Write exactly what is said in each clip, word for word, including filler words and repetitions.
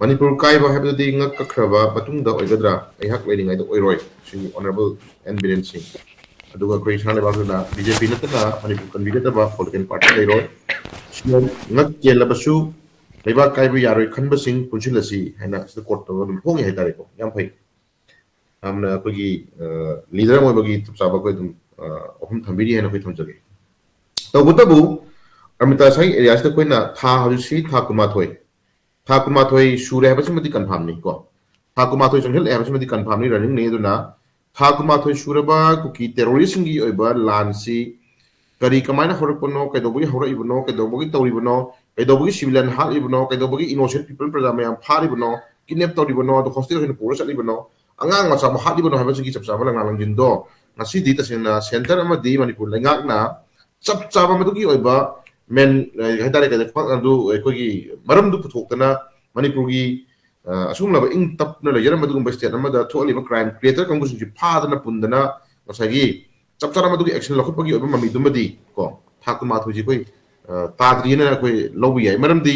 ꯃꯅꯤꯄꯨꯔ ꯀꯥꯏꯕ ꯍꯥꯏꯕꯗꯨꯗꯤ ꯉꯛ ꯀꯛꯈ꯭ꯔꯕ ꯃꯇꯨꯡꯗ ꯑꯣꯏꯒꯗ꯭ꯔꯥ? ꯑꯩꯍꯥꯛ ꯂꯩꯔꯤꯉꯩꯗ ꯑꯣꯏꯔꯣꯏ꯫ ꯁꯤ ꯑꯣꯅꯔꯦꯕꯜ ꯑꯦꯟ ꯕꯤꯔꯦꯟ ꯁꯤꯡ꯫ ꯑꯗꯨꯒ ꯑꯩꯈꯣꯏ ꯁꯅꯥ ꯂꯩꯕꯥꯛꯇꯨꯅ ꯕꯤ ꯖꯦ ꯄꯤ ꯅꯠꯇꯅ ꯃꯅꯤꯄꯨꯔ ꯀꯟꯕꯤꯒꯗꯕ ꯄꯣꯂꯤꯇꯤꯀꯦꯜ ꯄꯥꯔꯇꯤ ꯂꯩꯔꯣꯏ꯫ ꯁꯤꯅ ꯉꯛ ꯆꯦꯜꯂꯕꯁꯨ ꯂꯩꯕꯥꯛ ꯀꯥꯏꯕ ꯌꯥꯔꯣꯏ ꯈꯟꯕꯁꯤꯡ ꯄꯨꯟꯁꯤꯜꯂꯁꯤ ꯍꯥꯏꯅ ꯁꯤꯗ ꯀꯣꯠ ꯇꯧꯔꯒ ꯑꯗꯨꯝ ꯐꯣꯡꯉꯤ ꯍꯥꯏꯇꯥꯔꯦꯀꯣ꯫ ꯌꯥꯝ ꯐꯩ꯫ ꯌꯥꯝꯅ ꯑꯩꯈꯣꯏꯒꯤ ꯂꯤꯗꯔ ꯑꯃ ꯑꯣꯏꯕꯒꯤ ꯆꯞ ꯆꯥꯕ ꯑꯩꯈꯣꯏ ꯑꯗꯨꯝ ꯑꯍꯨꯝ ꯊꯝꯕꯤꯔꯤ ꯍꯥꯏꯅ ꯑꯩꯈꯣꯏ ꯊꯝꯖꯒꯦ꯫ ꯇꯧꯕꯇꯕꯨ ꯑꯔꯃꯤꯇꯥ ꯁꯥꯏ ꯑꯦꯔꯤꯌꯥꯁꯤꯗ ꯑꯩꯈꯣꯏꯅ ꯊꯥ ꯍꯧꯖꯤꯛꯁꯤ ꯊꯥ ꯀꯨꯟꯃꯥꯊꯣꯏ, ꯊꯥ ꯀꯨꯟꯃꯥꯊꯣꯏ ꯁꯨꯔꯦ ꯍꯥꯏꯕꯁꯤꯃꯗꯤ ꯀꯟꯐꯥꯝꯅꯤ ꯀꯣ꯫ ꯊꯥ ꯀꯨꯟꯃꯥꯊꯣꯏ ꯆꯪꯁꯤꯜꯂꯛꯑꯦ ꯍꯥꯏꯕꯁꯤꯃꯗꯤ ꯀꯟꯐꯥꯝꯅꯤ, ꯔꯟꯅꯤꯡꯅꯤ꯫ ꯑꯗꯨꯅ ꯊꯥ ꯀꯨꯟꯃꯥꯊꯣꯏ ꯁꯨꯔꯕ ꯀꯨꯀꯤ ꯇꯦꯔꯣꯔꯤꯁꯁꯤꯡꯒꯤ ꯑꯣꯏꯕ ꯂꯥꯟꯁꯤ ꯀꯔꯤ, ꯀꯃꯥꯏꯅ ꯍꯧꯔꯛꯄꯅꯣ, ꯀꯩꯗꯧꯕꯒꯤ ꯍꯧꯔꯛꯏꯕꯅꯣ, ꯀꯩꯗꯧꯕꯒꯤ ꯇꯧꯔꯤꯕꯅꯣ, ꯀꯩꯗꯧꯕꯒꯤ ꯁꯤꯚꯤꯂꯤꯌꯟ ꯍꯥꯠꯂꯤꯕꯅꯣ, ꯀꯩꯗꯧꯕꯒꯤ ꯏꯅꯣꯁꯦꯟ ꯄꯤꯄꯜ ꯄ꯭ꯔꯖꯥ ꯃꯌꯥꯝ ꯐꯥꯔꯤꯕꯅꯣ, ꯀꯤꯗꯅꯦꯞ ꯇꯧꯔꯤꯕꯅꯣ, ꯑꯗꯣ ꯍꯣꯁꯇꯦꯜ ꯑꯣꯏꯅ ꯄꯨꯔ ꯆꯠꯂꯤꯕꯅꯣ, ꯑꯉꯥꯡ ꯃꯆꯥꯕꯨ ꯍꯥꯠꯂꯤꯕꯅꯣ ꯍꯥꯏꯕꯁꯤꯒꯤ ꯆꯞ ꯆꯥꯕ ꯂꯪꯂꯥ ꯂꯪꯖꯤꯟꯗꯣ ꯉꯁꯤꯗꯤ ꯇꯁꯦꯡꯅ ꯁꯦꯟꯇꯔ ꯑꯃꯗꯤ ꯃꯅꯤꯄꯨꯔ ꯂꯩꯉꯥꯛꯅ ꯆꯞ ꯆꯥꯕ ꯃꯗꯨꯒꯤ ꯑꯣꯏꯕ ꯃꯦꯟ ꯍꯥꯏꯇꯥꯔꯦ, ꯀꯩꯅꯣ ꯑꯗꯨ ꯑꯩꯈꯣꯏꯒꯤ ꯃꯔꯝꯗꯨ ꯄꯨꯊꯣꯛꯇꯅ ꯃꯅꯤꯄꯨꯔꯒꯤ ꯑ, ꯑꯁꯤꯒꯨꯝꯂꯕ ꯏꯪ ꯇꯞꯅ ꯂꯩꯖꯔꯝꯕ ꯑꯗꯨꯒꯨꯝꯕ ꯁ꯭ꯇꯦꯠ ꯑꯃꯗ ꯊꯣꯛꯍꯜꯂꯤꯕ ꯀ꯭ꯔꯥꯏꯝ ꯀ꯭ꯔꯤꯌꯦꯇꯔ ꯀꯥꯡꯕꯨꯁꯤꯡꯁꯤ ꯐꯥꯗꯅ ꯄꯨꯟꯗꯅ ꯉꯁꯥꯏꯒꯤ ꯆꯞ ꯆꯥꯅ ꯃꯗꯨꯒꯤ ꯑꯦꯛꯁꯟ ꯂꯧꯈꯠꯄꯒꯤ ꯑꯣꯏꯕ ꯃꯃꯤꯗꯨꯃꯗꯤ ꯀꯣ, ꯊꯥ ꯀꯨꯟꯃꯥꯊꯣꯏꯁꯤ ꯑꯩꯈꯣꯏ ꯑ, ꯇꯥꯗ꯭ꯔꯤꯑꯅ ꯑꯩꯈꯣꯏ ꯂꯧꯕ ꯌꯥꯏ꯫ ꯃꯔꯝꯗꯤ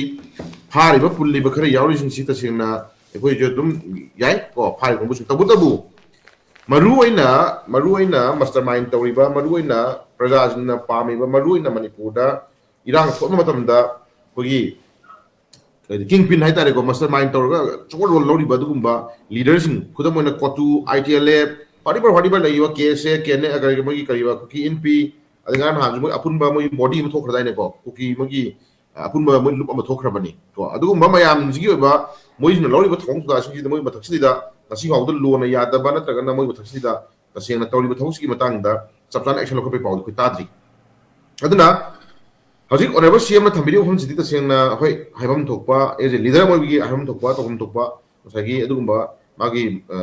ꯐꯥꯔꯤꯕ ꯄꯨꯜꯂꯤꯕ ꯈꯔ ꯌꯥꯎꯔꯤꯁꯤꯡꯁꯤ ꯇꯁꯦꯡꯅ ꯑꯩꯈꯣꯏꯁꯨ ꯑꯗꯨꯝ ꯌꯥꯏ ꯀꯣ, ꯐꯥꯔꯤꯕ ꯀꯥꯡꯕꯨꯁꯤꯡ꯫ ꯇꯧꯕꯇꯕꯨ ꯃꯔꯨ ꯑꯣꯏꯅ, ꯃꯔꯨ ꯑꯣꯏꯅ ꯃꯥꯁꯇꯔ ꯃꯥꯏꯟ ꯇꯧꯔꯤꯕ, ꯃꯔꯨ ꯑꯣꯏꯅ ꯄ꯭ꯔꯖꯥꯁꯤꯡꯅ ꯄꯥꯝꯃꯤꯕ, ꯃꯔꯨ ꯑꯣꯏꯅ ꯃꯅꯤꯄꯨꯔꯗ ꯏꯔꯥꯡ ꯊꯣꯛꯍꯟꯕ ꯃꯇꯝꯗ ꯑꯩꯈꯣꯏꯒꯤ ꯀꯤꯡ ꯄꯤꯟ ꯍꯥꯏꯇꯥꯔꯦꯀꯣ, ꯃꯥꯁꯇꯔ ꯃꯥꯏꯟ ꯇꯧꯔꯒ ꯑꯆꯧꯕ ꯔꯣꯜ ꯂꯧꯔꯤꯕ ꯑꯗꯨꯒꯨꯝꯕ ꯂꯤꯗꯔꯁꯤꯡ, ꯈꯨꯗꯝ ꯑꯣꯏꯅ ꯀꯣꯇꯨ, I T L F, whatever, whatever ꯂꯩꯔꯤꯕ ꯀꯦ ꯑꯦꯁ ꯑꯦ, ꯀꯦ ꯑꯦꯟ ꯑꯦ, ꯀꯔꯤ, ꯃꯣꯏꯒꯤ ꯀꯔꯤꯕ, ꯀꯨꯀꯤ ꯏꯟꯄꯤ, ꯑꯗꯩ ꯉꯔꯥꯡ ꯅꯍꯥꯟꯁꯨ ꯃꯣꯏ ꯑꯄꯨꯟꯕ ꯃꯣꯏ ꯕꯣꯗꯤ ꯑꯃ ꯊꯣꯛꯈ꯭ꯔꯗꯥꯏꯅꯦꯀꯣ, ꯀꯨꯀꯤ ꯃꯣꯏꯒꯤ ꯑ, ꯑꯄꯨꯟꯕ ꯃꯣꯏ ꯂꯨꯞ ꯑꯃ ꯊꯣꯛꯈ꯭ꯔꯕꯅꯤ꯫ ꯀꯣ, ꯑꯗꯨꯒꯨꯝꯕ ꯃꯌꯥꯝꯁꯤꯒꯤ ꯑꯣꯏꯕ ꯃꯣꯏꯁꯤꯅ ꯂꯧꯔꯤꯕ ꯊꯧꯑꯣꯡ ꯊꯧꯗꯥꯡꯁꯤꯡꯁꯤꯗ ꯃꯣꯏ ꯃꯊꯛꯁꯤꯗ ꯉꯁꯤ ꯐꯥꯎꯕꯗ ꯂꯣꯅ ꯌꯥꯗꯕ ꯅꯠꯇ꯭ꯔꯒꯅ ꯃꯣꯏ ꯃꯊꯛꯁꯤꯗ ꯇꯁꯦꯡꯅ ꯇꯧꯔꯤꯕ ꯊꯕꯛꯁꯤꯒꯤ ꯃꯇꯥꯡꯗ ꯆꯞ ꯆꯥꯅ ꯑꯦꯛꯁꯟ ꯂꯧꯈꯠꯄꯒꯤ ꯄꯥꯎꯗꯤ ꯑꯩꯈꯣꯏ ꯇꯥꯗ꯭ꯔꯤ꯫ ꯑꯗꯨꯅ ꯍꯧꯖꯤꯛ ꯑꯣꯅꯔꯦꯕꯜ ꯁꯤ ꯑꯦꯝꯅ ꯊꯝꯕꯤꯔꯤꯕ ꯋꯥꯐꯝꯁꯤꯗꯤ ꯇꯁꯦꯡꯅ ꯑꯩꯈꯣꯏ ꯍꯥꯏꯐꯝ ꯊꯣꯛꯄ, ꯑꯦꯖ ꯑꯦ ꯂꯤꯗꯔ ꯑꯃ ꯑꯣꯏꯕꯒꯤ ꯍꯥꯏꯐꯝ ꯊꯣꯛꯄ, ꯇꯧꯐꯝ ꯊꯣꯛꯄ ꯉꯁꯥꯏꯒꯤ ꯑꯗꯨꯒꯨꯝꯕ ꯃꯥꯒꯤ, ꯑ,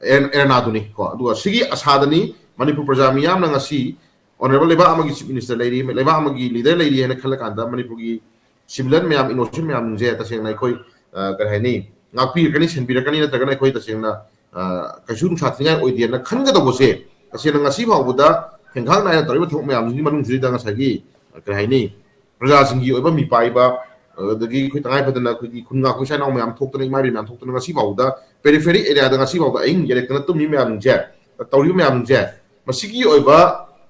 ꯑꯦꯔ-, ꯑꯦꯔꯦꯅꯥꯗꯨꯅꯤ꯫ ꯀꯣ, ꯑꯗꯨꯒ ꯁꯤꯒꯤ ꯑꯁꯥꯗꯅꯤ ꯃꯅꯤꯄꯨꯔ ꯄ꯭ꯔꯖꯥ ꯃꯤꯌꯥꯝꯅ ꯉꯁꯤ ꯑꯣꯅꯔꯦꯕꯜ ꯂꯩꯕꯥꯛ ꯑꯃꯒꯤ ꯆꯤꯐ ꯃꯤꯅꯤꯁꯇꯔ ꯂꯩꯔꯤ, ꯂꯩꯕꯥꯛ ꯑꯃꯒꯤ ꯂꯤꯗꯔ ꯂꯩꯔꯤ ꯍꯥꯏꯅ ꯈꯜꯂꯀꯥꯟꯗ ꯃꯅꯤꯄꯨꯔꯒꯤ ꯁꯤꯚꯤꯂꯤꯌꯟ ꯃꯌꯥꯝ, ꯏꯅꯣꯁꯦꯟ ꯃꯌꯥꯝꯁꯦ ꯇꯁꯦꯡꯅ ꯑꯩꯈꯣꯏ, ꯑ, ꯀꯔꯤ ꯍꯥꯏꯅꯤ, ꯉꯥꯛꯄꯤꯔꯛꯀꯅꯤ, ꯁꯦꯟꯕꯤꯔꯛꯀꯅꯤ, ꯅꯠꯇ꯭ꯔꯒꯅ ꯑꯩꯈꯣꯏ ꯇꯁꯦꯡꯅ, ꯑ, ꯀꯩꯁꯨ ꯅꯨꯡꯁꯥ ꯊꯤꯅꯤꯡꯉꯥꯏ ꯑꯣꯏꯗꯦꯅ ꯈꯟꯒꯗꯧꯕꯁꯦ ꯇꯁꯦꯡꯅ ꯉꯁꯤ ꯐꯥꯎꯕꯗ ꯊꯦꯡꯈꯥꯡ ꯅꯥꯏꯅ ꯇꯧꯔꯤꯕ ꯊꯕꯛ ꯃꯌꯥꯝꯁꯤꯒꯤ ꯃꯅꯨꯡꯁꯤꯗ ꯉꯁꯥꯏꯒꯤ, ꯑ, ꯀꯔꯤ ꯍꯥꯏꯅꯤ, ꯄ꯭ꯔꯖꯥꯁꯤꯡꯒꯤ ꯑꯣꯏꯕ ꯃꯤꯄꯥꯏꯕ, ꯑꯗꯨꯗꯒꯤ ꯑꯩꯈꯣꯏ ꯇꯉꯥꯏ ꯐꯗꯅ ꯑꯩꯈꯣꯏꯒꯤ ꯈꯨꯟ ꯉꯥꯛꯄ ꯏꯆꯥ ꯏꯅꯥꯎ ꯃꯌꯥꯝ ꯊꯣꯛꯇꯅ, ꯏꯃꯥ ꯏꯕꯦꯟ ꯃꯌꯥꯝ ꯊꯣꯛꯇꯅ, ꯉꯁꯤ ꯐꯥꯎꯕꯗ ꯄꯦꯔꯤꯐꯦꯔꯤ ꯑꯦꯔꯤꯌꯥꯗ ꯉꯁꯤ ꯐꯥꯎꯗ ꯑꯍꯤꯡ ꯌꯦꯔꯦꯛꯇꯅ ꯇꯨꯝꯃꯤ ꯃꯌꯥꯝꯁꯦ, ꯇꯧꯔꯤꯕ ꯃꯌꯥꯝꯁꯦ, ꯃꯁꯤꯒꯤ ꯑꯣꯏꯕ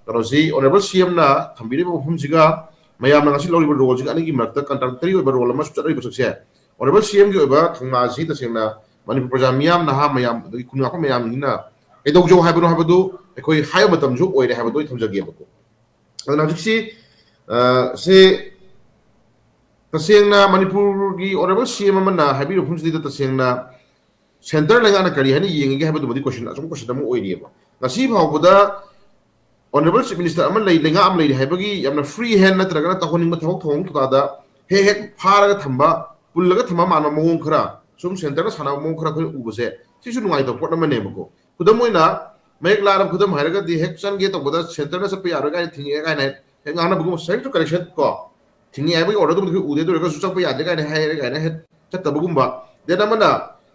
ꯀꯩꯅꯣꯁꯤ ꯑꯣꯅꯔꯦꯕꯜ ꯁꯤ ꯑꯦꯝꯅ ꯊꯝꯕꯤꯔꯤꯕ ꯃꯐꯝꯁꯤꯒ ꯃꯌꯥꯝꯅ ꯉꯁꯤ ꯂꯧꯔꯤꯕ ꯔꯣꯜꯁꯤꯒ ꯑꯅꯤꯒꯤ ꯃꯔꯛꯇ ꯀꯟꯇ꯭ꯔꯥꯗꯤꯛꯇꯔꯤ ꯑꯣꯏꯕ ꯔꯣꯜ ꯑꯃꯁꯨ ꯆꯠꯅꯔꯤꯕ ꯁꯛꯁꯦ, ꯑꯣꯅꯔꯦꯕꯜ ꯁꯤ ꯑꯦꯝꯒꯤ ꯑꯣꯏꯕ ꯊꯧꯅꯥꯁꯤ ꯇꯁꯦꯡꯅ ꯃꯅꯤꯄꯨꯔ ꯄ꯭ꯔꯖꯥ ꯃꯤꯌꯥꯝ, ꯅꯍꯥ ꯃꯌꯥꯝ, ꯑꯗꯒꯤ ꯈꯨꯟ ꯉꯥꯛꯄ ꯃꯌꯥꯝꯁꯤꯅ ꯀꯩꯗꯧꯖꯧ ꯍꯥꯏꯕꯅꯣ ꯍꯥꯏꯕꯗꯨ ꯑꯩꯈꯣꯏ ꯍꯥꯏꯕ ꯃꯇꯝꯁꯨ ꯑꯣꯏꯔꯦ ꯍꯥꯏꯕꯗꯨ ꯑꯩ ꯊꯝꯖꯒꯦꯕꯀꯣ꯫ ꯑꯗꯨꯅ ꯍꯧꯖꯤꯛꯁꯤ, ꯑ, ꯁꯤ ꯇꯁꯦꯡꯅ ꯃꯅꯤꯄꯨꯔꯒꯤ ꯑꯣꯅꯔꯦꯕꯜ ꯁꯤ ꯑꯦꯝ ꯑꯃꯅ ꯍꯥꯏꯕꯤꯔꯤꯕ ꯃꯐꯝꯁꯤꯗ ꯇꯁꯦꯡꯅ ꯁꯦꯟꯇꯔ ꯂꯩꯉꯥꯛꯅ ꯀꯔꯤ ꯍꯥꯏꯅ ꯌꯦꯡꯉꯤꯒꯦ ꯍꯥꯏꯕꯗꯨꯃꯗꯤ ꯀꯣꯏꯁꯟ, ꯑꯆꯧꯕ ꯀꯣꯏꯁꯟ ꯑꯃ ꯑꯣꯏꯔꯤꯑꯕ꯫ ꯉꯁꯤ ꯐꯥꯎꯕꯗ ꯑꯣꯅꯔꯦꯕꯜ ꯆꯤꯐ ꯃꯤꯅꯤꯁꯇꯔ ꯑꯃ ꯂꯩ, ꯂꯩꯉꯥꯛ ꯑꯃ ꯂꯩꯔꯤ ꯍꯥꯏꯕꯒꯤ ꯌꯥꯝꯅ ꯐ꯭ꯔꯤ ꯍꯦꯟ ꯅꯠꯇ꯭ꯔꯒꯅ ꯇꯧꯍꯟꯅꯤꯡꯕ ꯊꯕꯛ ꯊꯧꯑꯣꯡ ꯊꯧꯗꯥꯗ ꯍꯦꯛ ꯍꯦꯛ ꯐꯥꯔꯒ ꯊꯝꯕ, ꯄꯨꯜꯂꯒ ꯊꯝꯕ ꯃꯥꯟꯕ ꯃꯑꯣꯡ ꯈꯔ, ꯁꯨꯝ ꯁꯦꯟꯇꯔꯅ ꯁꯥꯟꯅꯕ ꯃꯑꯣꯡ ꯈꯔ ꯑꯩꯈꯣꯏꯅ ꯎꯕꯁꯦ, ꯁꯤꯁꯨ ꯅꯨꯡꯉꯥꯏꯇꯕ ꯄꯣꯠ ꯑꯃꯅꯦꯕꯀꯣ꯫ ꯈꯨꯗꯝ ꯑꯣꯏꯅ, ꯃꯌꯦꯛ ꯂꯥꯔꯕ ꯈꯨꯗꯝ ꯍꯥꯏꯔꯒꯗꯤ, ꯍꯦꯛ ꯆꯪꯒꯦ ꯇꯧꯕꯗ ꯁꯦꯟꯇꯔꯅ ꯆꯠꯄ ꯌꯥꯔꯣꯏ ꯀꯥꯏꯅ ꯊꯤꯡꯉꯛꯑꯦ ꯀꯥꯏꯅ ꯍꯦꯛ ꯉꯥꯡꯅꯕꯒꯨꯝꯕ, ꯁꯦꯟꯇꯔ ꯀꯔꯦꯛꯁꯟ ꯀꯣ, ꯊꯤꯡꯉꯦ ꯍꯥꯏꯕꯒꯤ ꯑꯣꯔꯗꯔ ꯑꯗꯨꯝ ꯑꯩꯈꯣꯏ ꯎꯗꯦ, ꯑꯗꯨ ꯑꯣꯏꯔꯒꯁꯨ ꯆꯪꯕ ꯌꯥꯗꯦ ꯀꯥꯏꯅ ꯍꯥꯏꯔꯦ ꯀꯥꯏꯅ ꯍꯦꯛ ꯆꯠꯇꯕꯒꯨꯝꯕ꯫ ꯗꯦꯟ ꯑꯃꯅ,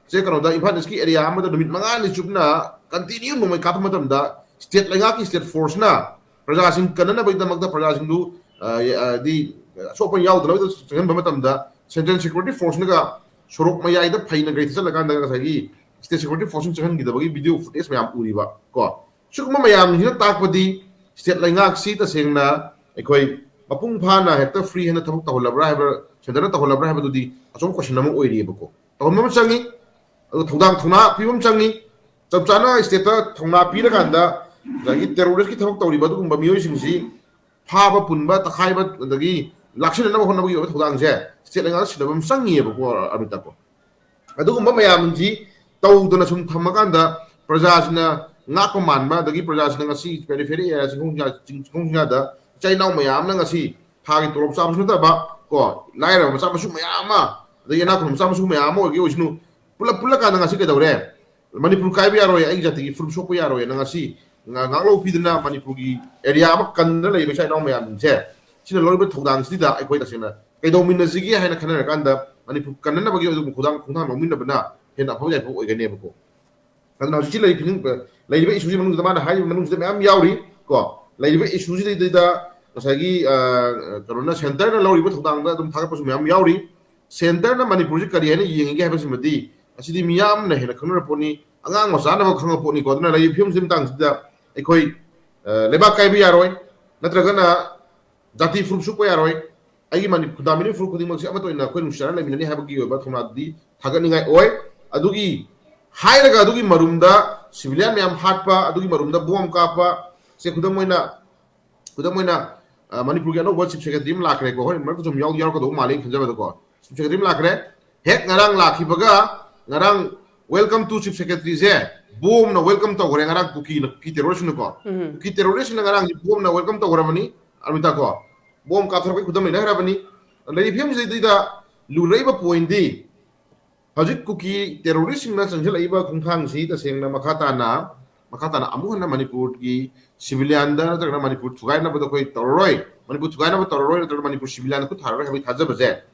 ꯁꯦ, ꯀꯩꯅꯣꯗ, ꯏꯝꯐꯥꯜ ꯏꯁꯀꯤ ꯑꯦꯔꯤꯌꯥ ꯑꯃꯗ ꯅꯨꯃꯤꯠ ꯃꯉꯥꯅꯤ ꯆꯨꯞꯅ ꯀꯟꯇꯤꯅ꯭ꯌꯨ ꯅꯣꯡꯃꯩ ꯀꯥꯞꯄ ꯃꯇꯝꯗ ꯁ꯭ꯇꯦꯠ ꯂꯩꯉꯥꯛꯀꯤ ꯁ꯭ꯇꯦꯠ ꯐꯣꯔꯁꯅ ꯄ꯭ꯔꯖꯥꯁꯤꯡ ꯀꯟꯅꯅꯕꯒꯤꯗꯃꯛꯇ ꯄ꯭ꯔꯖꯥꯁꯤꯡꯗꯨ, ꯑ, ꯍꯥꯏꯗꯤ ꯑꯁꯣꯛ ꯑꯄꯟ ꯌꯥꯎꯗꯅꯕꯒꯤꯗꯃꯛ ꯆꯪꯍꯟꯕ ꯃꯇꯝꯗ ꯁꯦꯟꯇ꯭ꯔꯦꯜ ꯁꯦꯀ꯭ꯌꯨꯔꯤꯇꯤ ꯐꯣꯔꯁꯅꯒ ꯁꯣꯔꯣꯛ ꯃꯌꯥꯏꯗ ꯐꯩꯅ ꯒꯥꯔꯤ ꯊꯠꯆꯜꯂꯀꯥꯟꯗ ꯉꯁꯥꯏꯒꯤ ꯁ꯭ꯇꯦꯠ ꯁꯦꯀ꯭ꯌꯨꯔꯤꯇꯤ ꯐꯣꯔꯁꯅ ꯆꯪꯍꯟꯈꯤꯗꯕꯒꯤ ꯚꯤꯗꯤꯑꯣ ꯐꯨꯇꯦꯖ ꯃꯌꯥꯝ ꯎꯔꯤꯕ ꯀꯣ꯫ ꯁꯤꯒꯨꯝꯕ ꯃꯌꯥꯝꯁꯤꯅ ꯇꯥꯛꯄꯗꯤ ꯁ꯭ꯇꯦꯠ ꯂꯩꯉꯥꯛꯁꯤ ꯇꯁꯦꯡꯅ ꯑꯩꯈꯣꯏ ꯃꯄꯨꯡ ꯐꯥꯅ ꯍꯦꯛꯇ ꯐ꯭ꯔꯤ ꯍꯦꯟꯗ ꯊꯕꯛ ꯇꯧꯍꯜꯂꯕ꯭ꯔꯥ ꯍꯥꯏꯕ꯭ꯔꯥ, ꯁꯦꯟꯇꯔꯅ ꯇꯧꯍꯜꯂꯕ꯭ꯔꯥ ꯍꯥꯏꯕꯗꯨꯗꯤ ꯑꯆꯧꯕ ꯀꯣꯏꯁꯟ ꯑꯃ ꯑꯣꯏꯔꯤꯑꯕꯀꯣ꯫ ꯇꯧꯍꯟꯕ ꯑꯃ ꯆꯪꯉꯤ, ꯑꯗꯨ ꯊꯧꯗꯥꯡ ꯊꯧꯅꯥ ꯄꯤꯕ ꯑꯃ ꯆꯪꯉꯤ꯫ ꯆꯞ ꯆꯥꯅ ꯁ꯭ꯇꯦꯠꯇ ꯊꯧꯅꯥ ꯄꯤꯔꯀꯥꯟꯗ ꯉꯁꯥꯏꯒꯤ ꯇꯦꯔꯣꯔꯤꯁꯀꯤ ꯊꯕꯛ ꯇꯧꯔꯤꯕ ꯑꯗꯨꯒꯨꯝꯕ ꯃꯤꯑꯣꯏꯁꯤꯡꯁꯤ ꯐꯥꯕ ꯄꯨꯟꯕ, ꯇꯛꯈꯥꯏꯕ, ꯑꯗꯒꯤ ꯂꯥꯛꯁꯤꯟꯅꯅꯕ ꯍꯣꯠꯅꯕꯒꯤ ꯑꯣꯏꯕ ꯊꯧꯗꯥꯡꯁꯦ ꯁ꯭ꯇꯦꯠ ꯂꯩꯉꯥꯛꯅ ꯁꯤꯟꯅꯕ ꯑꯃ ꯆꯪꯉꯤꯑꯕꯀꯣ, ꯑꯔꯕꯤꯟꯗꯀꯣ꯫ ꯑꯗꯨꯒꯨꯝꯕ ꯃꯌꯥꯝꯁꯤ ꯇꯧꯗꯅ ꯁꯨꯝ ꯊꯝꯃꯀꯥꯟꯗ ꯄ꯭ꯔꯖꯥꯁꯤꯅ ꯉꯥꯛꯄ ꯃꯥꯟꯕ, ꯑꯗꯒꯤ ꯄ꯭ꯔꯖꯥꯁꯤꯅ ꯉꯁꯤ ꯄꯦꯔꯤꯐꯦꯔꯤ ꯑꯦꯔꯤꯌꯥ ꯆꯤꯡꯈꯣꯡ ꯆꯤꯡ-, ꯆꯤꯡꯈꯣꯡ ꯆꯤꯡꯌꯥꯗ ꯏꯆꯥ ꯏꯅꯥꯎ ꯃꯌꯥꯝ ꯑꯃꯅ ꯉꯁꯤ ꯊꯥꯒꯤ ꯇꯣꯂꯣꯞ ꯆꯥꯕꯁꯨ ꯅꯠꯇꯕ ꯀꯣ, ꯂꯥꯏꯔꯕ ꯃꯆꯥ ꯃꯁꯨ ꯃꯌꯥꯝ ꯑꯃ, ꯑꯗꯒꯤ ꯏꯅꯥꯛ ꯈꯨꯟꯕ ꯃꯆꯥ ꯃꯁꯨ ꯃꯌꯥꯝ ꯑꯃ ꯑꯣꯏꯒꯦ ꯑꯣꯏꯁꯅꯨ, ꯄꯨꯂꯞ ꯄꯨꯜꯂꯀꯥꯟꯗ ꯉꯁꯤ ꯀꯩꯗꯧꯔꯦ? ꯃꯅꯤꯄꯨꯔ ꯀꯥꯏꯕ ꯌꯥꯔꯣꯏ, ꯑꯩꯒꯤ ꯖꯥꯇꯤꯒꯤ ꯐꯨꯔꯨꯞ ꯁꯣꯛꯄ ꯌꯥꯔꯣꯏꯅ ꯉꯁꯤ ꯉꯥ-, ꯉꯥꯛꯂꯧ ꯄꯤꯗꯅ ꯃꯅꯤꯄꯨꯔꯒꯤ ꯑꯦꯔꯤꯌꯥ ꯑꯃ ꯀꯟꯗꯅ ꯂꯩꯔꯤꯕ ꯏꯆꯥ ꯏꯅꯥꯎ ꯃꯌꯥꯝꯁꯤꯡꯁꯦ, ꯁꯤꯅ ꯂꯧꯔꯤꯕ ꯊꯧꯗꯥꯡꯁꯤꯗ ꯑꯩꯈꯣꯏ ꯇꯁꯦꯡꯅ ꯀꯩꯗꯧꯃꯤꯟꯅꯁꯤꯒꯦ ꯍꯥꯏꯅ ꯈꯟꯅꯔꯀꯥꯟꯗ ꯃꯅꯤꯄꯨꯔ ꯀꯟꯅꯅꯕꯒꯤ ꯑꯗꯨꯒꯨꯝꯕ ꯈꯣꯡꯊꯥꯡ, ꯈꯣꯡꯊꯥꯡ ꯂꯧꯃꯤꯟꯅꯕꯅ ꯍꯦꯟꯅ ꯑꯐꯕ ꯌꯥꯏꯐꯕ ꯑꯣꯏꯒꯅꯦꯕꯀꯣ꯫ ꯑꯗꯨꯅ ꯍꯧꯖꯤꯛꯀꯤ ꯂꯩꯔꯤꯕ ꯐꯤꯕꯝ, ꯂꯩꯔꯤꯕ ꯏꯁꯨꯁꯤ ꯃꯅꯨꯡꯁꯤꯗ ꯃꯥꯅ ꯍꯥꯏꯔꯤꯕ ꯃꯅꯨꯡꯁꯤꯗ ꯃꯌꯥꯝ ꯌꯥꯎꯔꯤ ꯀꯣ꯫ ꯂꯩꯔꯤꯕ ꯏꯁꯨꯁꯤꯗꯩꯗ ꯉꯁꯥꯏꯒꯤ ꯀꯩꯅꯣꯅ, ꯁꯦꯟꯇꯔꯅ ꯂꯧꯔꯤꯕ ꯊꯧꯗꯥꯡꯗ ꯑꯗꯨꯝ ꯊꯥꯒꯠꯄꯁꯨ ꯃꯌꯥꯝ ꯌꯥꯎꯔꯤ꯫ ꯁꯦꯟꯇꯔꯅ ꯃꯅꯤꯄꯨꯔꯁꯤ ꯀꯔꯤ ꯍꯥꯏꯅ ꯌꯦꯡꯉꯤꯒꯦ ꯍꯥꯏꯕꯁꯤꯃꯗꯤ ꯉꯁꯤꯗꯤ ꯃꯤꯌꯥꯝꯅ ꯍꯦꯟꯅ ꯈꯪꯅꯔ ꯄꯣꯠꯅꯤ, ꯑꯉꯥꯡ ꯃꯆꯥꯅꯐꯥꯎ ꯈꯪꯉ ꯄꯣꯠꯅꯤꯀꯣ꯫ ꯑꯗꯨꯅ ꯂꯩꯔꯤꯕ ꯐꯤꯕꯝꯁꯤ ꯃꯇꯥꯡꯁꯤꯗ ꯑꯩꯈꯣꯏ ꯂꯩꯕꯥꯛ ꯀꯥꯏꯕ ꯌꯥꯔꯣꯏ, ꯅꯠꯇ꯭ꯔꯒꯅ ꯖꯥꯇꯤ ꯐꯨꯔꯨꯞ ꯁꯨꯛꯄ ꯌꯥꯔꯣꯏ꯫ ꯑꯩꯒꯤ ꯃꯅꯤ-, ꯈꯨꯟꯗꯥꯃꯤꯅꯤ ꯐꯨꯔꯨꯞ ꯈꯨꯗꯤꯡꯃꯛꯁꯦ ꯑꯃꯠꯇ ꯑꯣꯏꯅ ꯑꯩꯈꯣꯏ ꯅꯨꯡꯁꯤꯅꯅ ꯂꯩꯃꯤꯟꯅꯅꯤ ꯍꯥꯏꯕꯒꯤ ꯑꯣꯏꯕ ꯊꯧꯅꯥꯗꯨꯗꯤ ꯊꯥꯒꯠꯅꯤꯡꯉꯥꯏ ꯑꯣꯏ꯫ ꯑꯗꯨꯒꯤ ꯍꯥꯏꯔꯒ ꯑꯗꯨꯒꯤ ꯃꯔꯨꯝꯗ ꯁꯤꯚꯤꯂꯤꯌꯥꯟ ꯃꯌꯥꯝ ꯍꯥꯠꯄ, ꯑꯗꯨꯒꯤ ꯃꯔꯨꯝꯗ ꯕꯣꯝ ꯀꯥꯞꯄ, ꯁꯦ ꯈꯨꯗꯝ ꯑꯣꯏꯅ, ꯈꯨꯗꯝ ꯑꯣꯏꯅ, ꯃꯅꯤꯄꯨꯔꯒꯤ ꯑꯅꯧꯕ ꯆꯤꯐ ꯁꯦꯀ꯭ꯔꯦꯇꯔꯤ ꯑꯃ ꯂꯥꯛꯈ꯭ꯔꯦꯀꯣ꯫ ꯍꯣꯏ, ꯃꯔꯛꯇ ꯁꯨꯝ ꯌꯥꯎꯗꯤ ꯌꯥꯎꯔꯛꯀꯗꯧꯕ ꯃꯥꯜꯂꯦ ꯑꯩꯅ ꯈꯟꯖꯕꯗꯀꯣ꯫ ꯆꯤꯐ ꯁꯦꯀ꯭ꯔꯦꯇꯔꯤ ꯑꯃ ꯂꯥꯛꯈ꯭ꯔꯦ꯫ ꯍꯦꯛ ꯉꯔꯥꯡ ꯂꯥꯛꯈꯤꯕꯒ ꯉꯔꯥꯡ welcome to chief secretaryꯁꯦ ꯕꯣꯝꯅ welcome ꯇꯧꯈ꯭ꯔꯦ ꯉꯔꯥꯡ ꯀꯨꯀꯤꯅ, ꯀꯨꯀꯤ ꯇꯦꯔꯣꯔꯤꯁꯅꯀꯣ꯫ ꯎꯝ꯫ ꯀꯨꯀꯤ ꯇꯦꯔꯣꯔꯤꯁꯅ ꯉꯔꯥꯡꯁꯦ ꯕꯣꯝꯅ welcome ꯇꯧꯈ꯭ꯔꯕꯅꯤ ꯑꯔꯃꯤꯇꯥ ꯀꯣ꯫ ꯕꯣꯝ ꯀꯥꯞꯊꯣꯔꯛꯄꯒꯤ ꯈꯨꯗꯝ ꯂꯩꯅꯈ꯭ꯔꯕꯅꯤ꯫ ꯂꯩꯔꯤꯕ ꯐꯤꯕꯝꯁꯤꯗꯩꯗ ꯂꯨꯔꯛꯏꯕ ꯄꯣꯏꯟꯗꯤ ꯍꯧꯖꯤꯛ ꯀꯨꯀꯤ ꯇꯦꯔꯣꯔꯤꯁꯁꯤꯡꯅ ꯆꯪꯁꯤꯜꯂꯛꯏꯕ ꯈꯣꯡꯊꯥꯡꯁꯤ ꯇꯁꯦꯡꯅ ꯃꯈꯥ ꯇꯥꯅ, ꯃꯈꯥ ꯇꯥꯅ ꯑꯃꯨꯛ ꯍꯟꯅ ꯃꯅꯤꯄꯨꯔꯒꯤ ꯁꯤꯚꯤꯂꯤꯌꯥꯟꯗ ꯅꯠꯇ꯭ꯔꯒꯅ ꯃꯅꯤꯄꯨꯔ ꯊꯨꯒꯥꯏꯅꯕꯗ ꯑꯩꯈꯣꯏ ꯇꯧꯔꯔꯣꯏ, ꯃꯅꯤꯄꯨꯔ ꯊꯨꯒꯥꯏꯅꯕ ꯇꯧꯔꯔꯣꯏ, ꯅꯠꯇ꯭ꯔꯒ ꯃꯅꯤꯄꯨꯔ ꯁꯤꯚꯤꯂꯤꯌꯥꯟꯗ ꯈꯨꯠ ꯊꯥꯔꯔꯣꯏ ꯍꯥꯏꯕꯒꯤ ꯊꯥꯖꯕꯁꯦ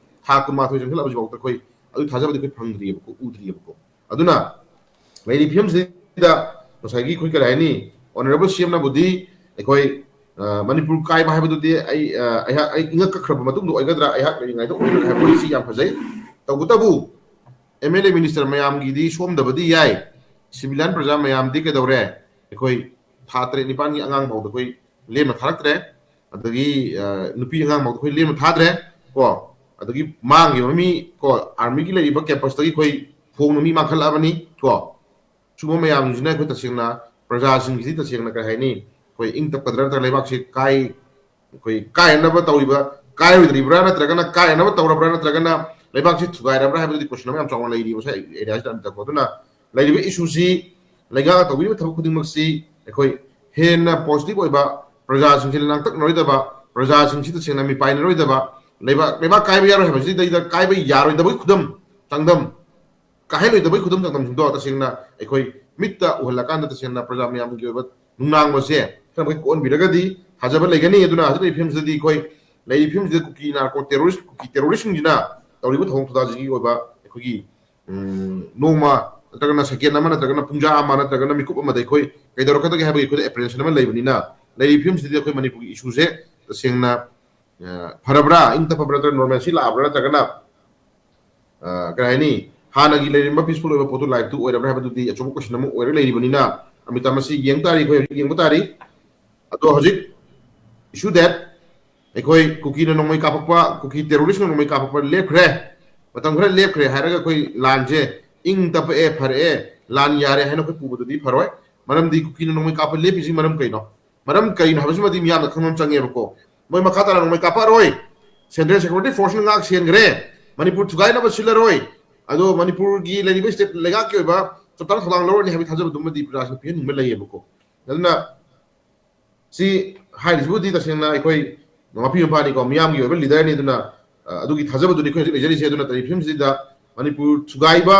ꯊꯥ ꯀꯨꯟꯃꯥꯊꯣꯏ ꯆꯪꯁꯤꯜꯂꯛꯄꯁꯤꯐꯥꯎꯗ ꯑꯩꯈꯣꯏ ꯑꯗꯨꯒꯤ ꯊꯥꯖꯕꯗꯤ ꯑꯩꯈꯣꯏ ꯐꯪꯗ꯭ꯔꯤꯑꯕꯀꯣ, ꯎꯗ꯭ꯔꯤꯑꯕꯀꯣ꯫ ꯑꯗꯨꯅ ꯂꯩꯔꯤꯕ ꯐꯤꯕꯝꯁꯤꯗ ꯉꯁꯥꯏꯒꯤ ꯑꯩꯈꯣꯏ ꯀꯔꯤ ꯍꯥꯏꯅꯤ, ꯑꯣꯅꯔꯦꯕꯜ ꯁꯤ ꯑꯦꯝꯅꯕꯨꯗꯤ ꯑꯩꯈꯣꯏ, ꯑ, ꯃꯅꯤꯄꯨꯔ ꯀꯥꯏꯕ ꯍꯥꯏꯕꯗꯨꯗꯤ ꯑꯩ, ꯑ, ꯑꯩꯍꯥꯛ, ꯑꯩ ꯏꯉꯛ ꯀꯛꯈ꯭ꯔꯕ ꯃꯇꯨꯡꯗ ꯑꯣꯏꯒꯗ꯭ꯔꯥ, ꯑꯩꯍꯥꯛ ꯂꯩꯔꯤꯉꯩꯗ ꯑꯣꯏꯒꯗ꯭ꯔꯥ ꯍꯥꯏꯕ ꯋꯥꯔꯤꯁꯤ ꯌꯥꯝ ꯐꯖꯩ꯫ ꯇꯧꯕꯇꯕꯨ ꯑꯦꯝ ꯑꯦꯜ ꯑꯦ ꯃꯤꯅꯤꯁꯇꯔ ꯃꯌꯥꯝꯒꯤꯗꯤ ꯁꯣꯝꯗꯕꯗꯤ ꯌꯥꯏ, ꯁꯤꯚꯤꯂꯤꯌꯥꯟ ꯄ꯭ꯔꯖꯥ ꯃꯌꯥꯝꯗꯤ ꯀꯩꯗꯧꯔꯦ? ꯑꯩꯈꯣꯏ ꯊꯥ ꯇꯔꯦꯠ ꯅꯤꯄꯥꯟꯒꯤ ꯑꯉꯥꯡ ꯐꯥꯎꯗ ꯑꯩꯈꯣꯏ ꯂꯦꯝꯅ ꯊꯥꯔꯛꯇ꯭ꯔꯦ꯫ ꯑꯗꯒꯤ, ꯑ, ꯅꯨꯄꯤ ꯑꯉꯥꯡ ꯐꯥꯎꯗ ꯑꯩꯈꯣꯏ ꯂꯦꯝꯅ ꯊꯥꯗ꯭ꯔꯦ ꯀꯣ꯫ ꯑꯗꯒꯤ ꯃꯥꯡꯈꯤꯕ ꯃꯤ ꯀꯣ, ꯑꯥꯔꯃꯤꯒꯤ ꯂꯩꯔꯤꯕ ꯀꯦꯝꯄꯁꯇꯒꯤ ꯑꯩꯈꯣꯏ ꯐꯣꯡꯅ ꯃꯤ ꯃꯥꯡꯈꯠꯂꯛꯑꯕꯅꯤ ꯀꯣ꯫ ꯁꯤꯒꯨꯝꯕ ꯃꯌꯥꯝꯁꯤꯅ ꯑꯩꯈꯣꯏ ꯇꯁꯦꯡꯅ ꯄ꯭ꯔꯖꯥꯁꯤꯡꯁꯤꯗꯤ ꯇꯁꯦꯡꯅ ꯀꯔꯤ ꯍꯥꯏꯅꯤ, ꯑꯩꯈꯣꯏ ꯏꯪ ꯇꯞꯀꯗ꯭ꯔꯥ ꯅꯠꯇ꯭ꯔꯒ ꯂꯩꯕꯥꯛꯁꯤ ꯀꯥꯏ, ꯑꯩꯈꯣꯏ ꯀꯥꯏꯅꯕ ꯇꯧꯔꯤꯕ, ꯀꯥꯏꯔꯣꯏꯗ꯭ꯔꯤꯕ꯭ꯔꯥ ꯅꯠꯇ꯭ꯔꯒꯅ ꯀꯥꯏꯅꯕ ꯇꯧꯔꯕ꯭ꯔꯥ ꯅꯠꯇ꯭ꯔꯒꯅ ꯂꯩꯕꯥꯛꯁꯤ ꯊꯨꯒꯥꯏꯔꯕ꯭ꯔꯥ ꯍꯥꯏꯕꯗꯨꯗꯤ ꯀꯣꯏꯁꯟ ꯑꯃ ꯌꯥꯝ ꯆꯥꯎꯅ ꯂꯩꯔꯤꯕ ꯉꯁꯥꯏ ꯑꯦꯔꯤꯌꯥꯁꯤꯗ ꯑꯝꯇꯀꯣ꯫ ꯑꯗꯨꯅ ꯂꯩꯔꯤꯕ ꯏꯁꯨꯁꯤ ꯂꯩꯉꯥꯛꯅ ꯇꯧꯕꯤꯔꯤꯕ ꯊꯕꯛ ꯈꯨꯗꯤꯡꯃꯛꯁꯤ ꯑꯩꯈꯣꯏ ꯍꯦꯟꯅ ꯄꯣꯖꯤꯇꯤꯚ ꯑꯣꯏꯕ, ꯄ꯭ꯔꯖꯥꯁꯤꯡꯁꯤ ꯂꯥꯡꯇꯛꯅꯔꯣꯏꯗꯕ, ꯄ꯭ꯔꯖꯥꯁꯤꯡꯁꯤ ꯇꯁꯦꯡꯅ ꯃꯤꯄꯥꯏꯅꯔꯣꯏꯗꯕ, ꯂꯩꯕꯥꯛ, ꯂꯩꯕꯥꯛ ꯀꯥꯏꯕ ꯌꯥꯔꯣꯏ ꯍꯥꯏꯕꯁꯤꯗꯩꯗ ꯀꯥꯏꯕ ꯌꯥꯔꯣꯏꯗꯕꯒꯤ ꯈꯨꯗꯝ, ꯆꯥꯡꯗꯝ, ꯀꯥꯏꯍꯜꯂꯣꯏꯗꯕꯒꯤ ꯈꯨꯗꯝ ꯆꯥꯡꯗꯝꯁꯤꯡꯗꯣ ꯇꯁꯦꯡꯅ ꯑꯩꯈꯣꯏ ꯃꯤꯠꯇ ꯎꯍꯜꯂꯀꯥꯟꯗ ꯇꯁꯦꯡꯅ ꯄ꯭ꯔꯖꯥ ꯃꯌꯥꯝꯒꯤ ꯑꯣꯏꯕ ꯅꯨꯡꯅꯥꯡꯕꯁꯦ ꯈꯔ ꯃꯈꯩ ꯀꯣꯛꯍꯟꯕꯤꯔꯒꯗꯤ ꯊꯥꯖꯕ ꯂꯩꯒꯅꯤ꯫ ꯑꯗꯨꯅ ꯍꯧꯖꯤꯛ ꯂꯩꯔꯤꯕ ꯐꯤꯕꯝꯁꯤꯗꯗꯤ ꯑꯩꯈꯣꯏ ꯂꯩꯔꯤꯕ ꯐꯤꯕꯝꯁꯤꯗ ꯀꯨꯀꯤ ꯅꯥꯔꯀꯣ ꯇꯦꯔꯣꯔꯤꯁ, ꯀꯨꯀꯤ ꯇꯦꯔꯣꯔꯤꯁꯁꯤꯡꯁꯤꯅ ꯇꯧꯔꯤꯕ ꯊꯧꯑꯣꯡ ꯊꯧꯗꯥꯁꯤꯒꯤ ꯑꯣꯏꯕ ꯑꯩꯈꯣꯏꯒꯤ, ꯎꯝ, ꯅꯣꯡꯃ ꯅꯠꯇ꯭ꯔꯒꯅ ꯁꯦꯀꯦꯟ ꯑꯃ ꯅꯠꯇ꯭ꯔꯒꯅ ꯄꯨꯡꯖꯥ ꯑꯃ ꯅꯠꯇ꯭ꯔꯒꯅ ꯃꯤꯀꯨꯞ ꯑꯃꯗ ꯑꯩꯈꯣꯏ ꯀꯩꯗꯧꯔꯛꯀꯗꯒꯦ ꯍꯥꯏꯕꯒꯤ ꯑꯩꯈꯣꯏꯗ ꯑꯦꯄ꯭ꯔꯤꯍꯦꯟꯁꯟ ꯑꯃ ꯂꯩꯕꯅꯤꯅ ꯂꯩꯔꯤꯕ ꯐꯤꯕꯝꯁꯤꯗꯗꯤ ꯑꯩꯈꯣꯏ ꯃꯅꯤꯄꯨꯔꯒꯤ ꯏꯁꯨꯁꯦ ꯇꯁꯦꯡꯅ ꯐꯔꯕ꯭ꯔꯥ, ꯏꯪ ꯇꯞꯄꯕ꯭ꯔꯥ ꯅꯠꯇ꯭ꯔꯒ normalcy ꯂꯥꯛꯑꯕ꯭ꯔꯥ ꯅꯠꯇ꯭ꯔꯒꯅ ꯀꯩ ꯍꯥꯏꯅꯤ, ꯍꯥꯟꯅꯒꯤ ꯂꯩꯔꯝꯕ peaceful ꯑꯣꯏꯕ ꯄꯣꯠꯇꯨ life ꯇꯨ ꯑꯣꯏꯔꯕ꯭ꯔꯥ ꯍꯥꯏꯕꯗꯨꯗꯤ ꯑꯆꯧꯕ question ꯑꯃ ꯑꯣꯏꯔ ꯂꯩꯔꯤꯕꯅꯤꯅ ꯑꯃꯤꯇꯥ ꯃꯁꯤ ꯌꯦꯡ ꯇꯥꯔꯤ, ꯑꯩꯈꯣꯏ ꯍꯧꯖꯤꯛ ꯌꯦꯡꯕ ꯇꯥꯔꯤ꯫ ꯑꯗꯣ ꯍꯧꯖꯤꯛ issue that ꯑꯩꯈꯣꯏ ꯀꯨꯀꯤꯅ ꯅꯣꯡꯃꯩ ꯀꯥꯞꯄꯛꯄ, ꯀꯨꯀꯤ terrorist ꯅ ꯅꯣꯡꯃꯩ ꯀꯥꯞꯄꯛꯄ ꯂꯦꯞꯈ꯭ꯔꯦ, ꯃꯇꯝ ꯈꯔ ꯂꯦꯞꯈ꯭ꯔꯦ ꯍꯥꯏꯔꯒ ꯑꯩꯈꯣꯏ ꯂꯥꯟꯁꯦ ꯏꯪ ꯇꯞꯄꯛꯑꯦ, ꯐꯔꯛꯑꯦ, ꯂꯥꯟ ꯌꯥꯔꯦ ꯍꯥꯏꯅ ꯑꯩꯈꯣꯏ ꯄꯨꯕꯗꯨꯗꯤ ꯐꯔꯣꯏ꯫ ꯃꯔꯝꯗꯤ ꯀꯨꯀꯤꯅ ꯅꯣꯡꯃꯩ ꯀꯥꯞꯄ ꯂꯦꯞꯄꯤꯁꯤ ꯃꯔꯝ ꯀꯩꯅꯣ? ꯃꯔꯝ ꯀꯩꯅꯣ ꯍꯥꯏꯕꯁꯤꯃꯗꯤ ꯃꯤꯌꯥꯝꯅ ꯈꯪꯕ ꯑꯃ ꯆꯪꯉꯦꯕꯀꯣ꯫ ꯃꯣꯏ ꯃꯈꯥ ꯇꯥꯅ ꯅꯣꯡꯃꯩ ꯀꯥꯞꯄꯛꯑꯔꯣꯏ, central security force ꯅ ꯉꯥꯛ ꯁꯦꯟꯈ꯭ꯔꯦ, ꯃꯅꯤꯄꯨꯔ ꯊꯨꯒꯥꯏꯅꯕ ꯁꯤꯜꯂꯔꯣꯏ, ꯑꯗꯣ ꯃꯅꯤꯄꯨꯔꯒꯤ ꯂꯩꯔꯤꯕ state ꯂꯩꯉꯥꯛꯀꯤ ꯑꯣꯏꯕ ꯆꯞ ꯆꯥꯅ ꯊꯧꯗꯥꯡ ꯂꯧꯔꯅꯤ ꯍꯥꯏꯕꯒꯤ ꯊꯥꯖꯕꯗꯨꯃꯗꯤ ꯄ꯭ꯔꯖꯥꯁꯤꯡꯅ ꯄꯤꯍꯟꯅꯤꯡꯕ ꯂꯩꯌꯦꯕꯀꯣ꯫ ꯑꯗꯨꯅ ꯁꯤ ꯍꯥꯏꯔꯤꯁꯤꯕꯨꯗꯤ ꯇꯁꯦꯡꯅ ꯑꯩꯈꯣꯏ ꯃꯄꯤ ꯃꯄꯥꯅꯤꯀꯣ, ꯃꯤꯌꯥꯝꯒꯤ ꯑꯣꯏꯕ leader ꯅꯤ꯫ ꯑꯗꯨꯅ ꯑꯗꯨꯒꯤ ꯊꯥꯖꯕꯗꯨꯅꯤ ꯑꯩꯈꯣꯏ ꯍꯧꯖꯤꯛ ꯂꯩꯖꯔꯤꯁꯦ꯫ ꯑꯗꯨꯅ ꯇꯥꯔꯤꯛ ꯐꯤꯕꯝꯁꯤꯗ ꯃꯅꯤꯄꯨꯔ ꯊꯨꯒꯥꯏꯕ,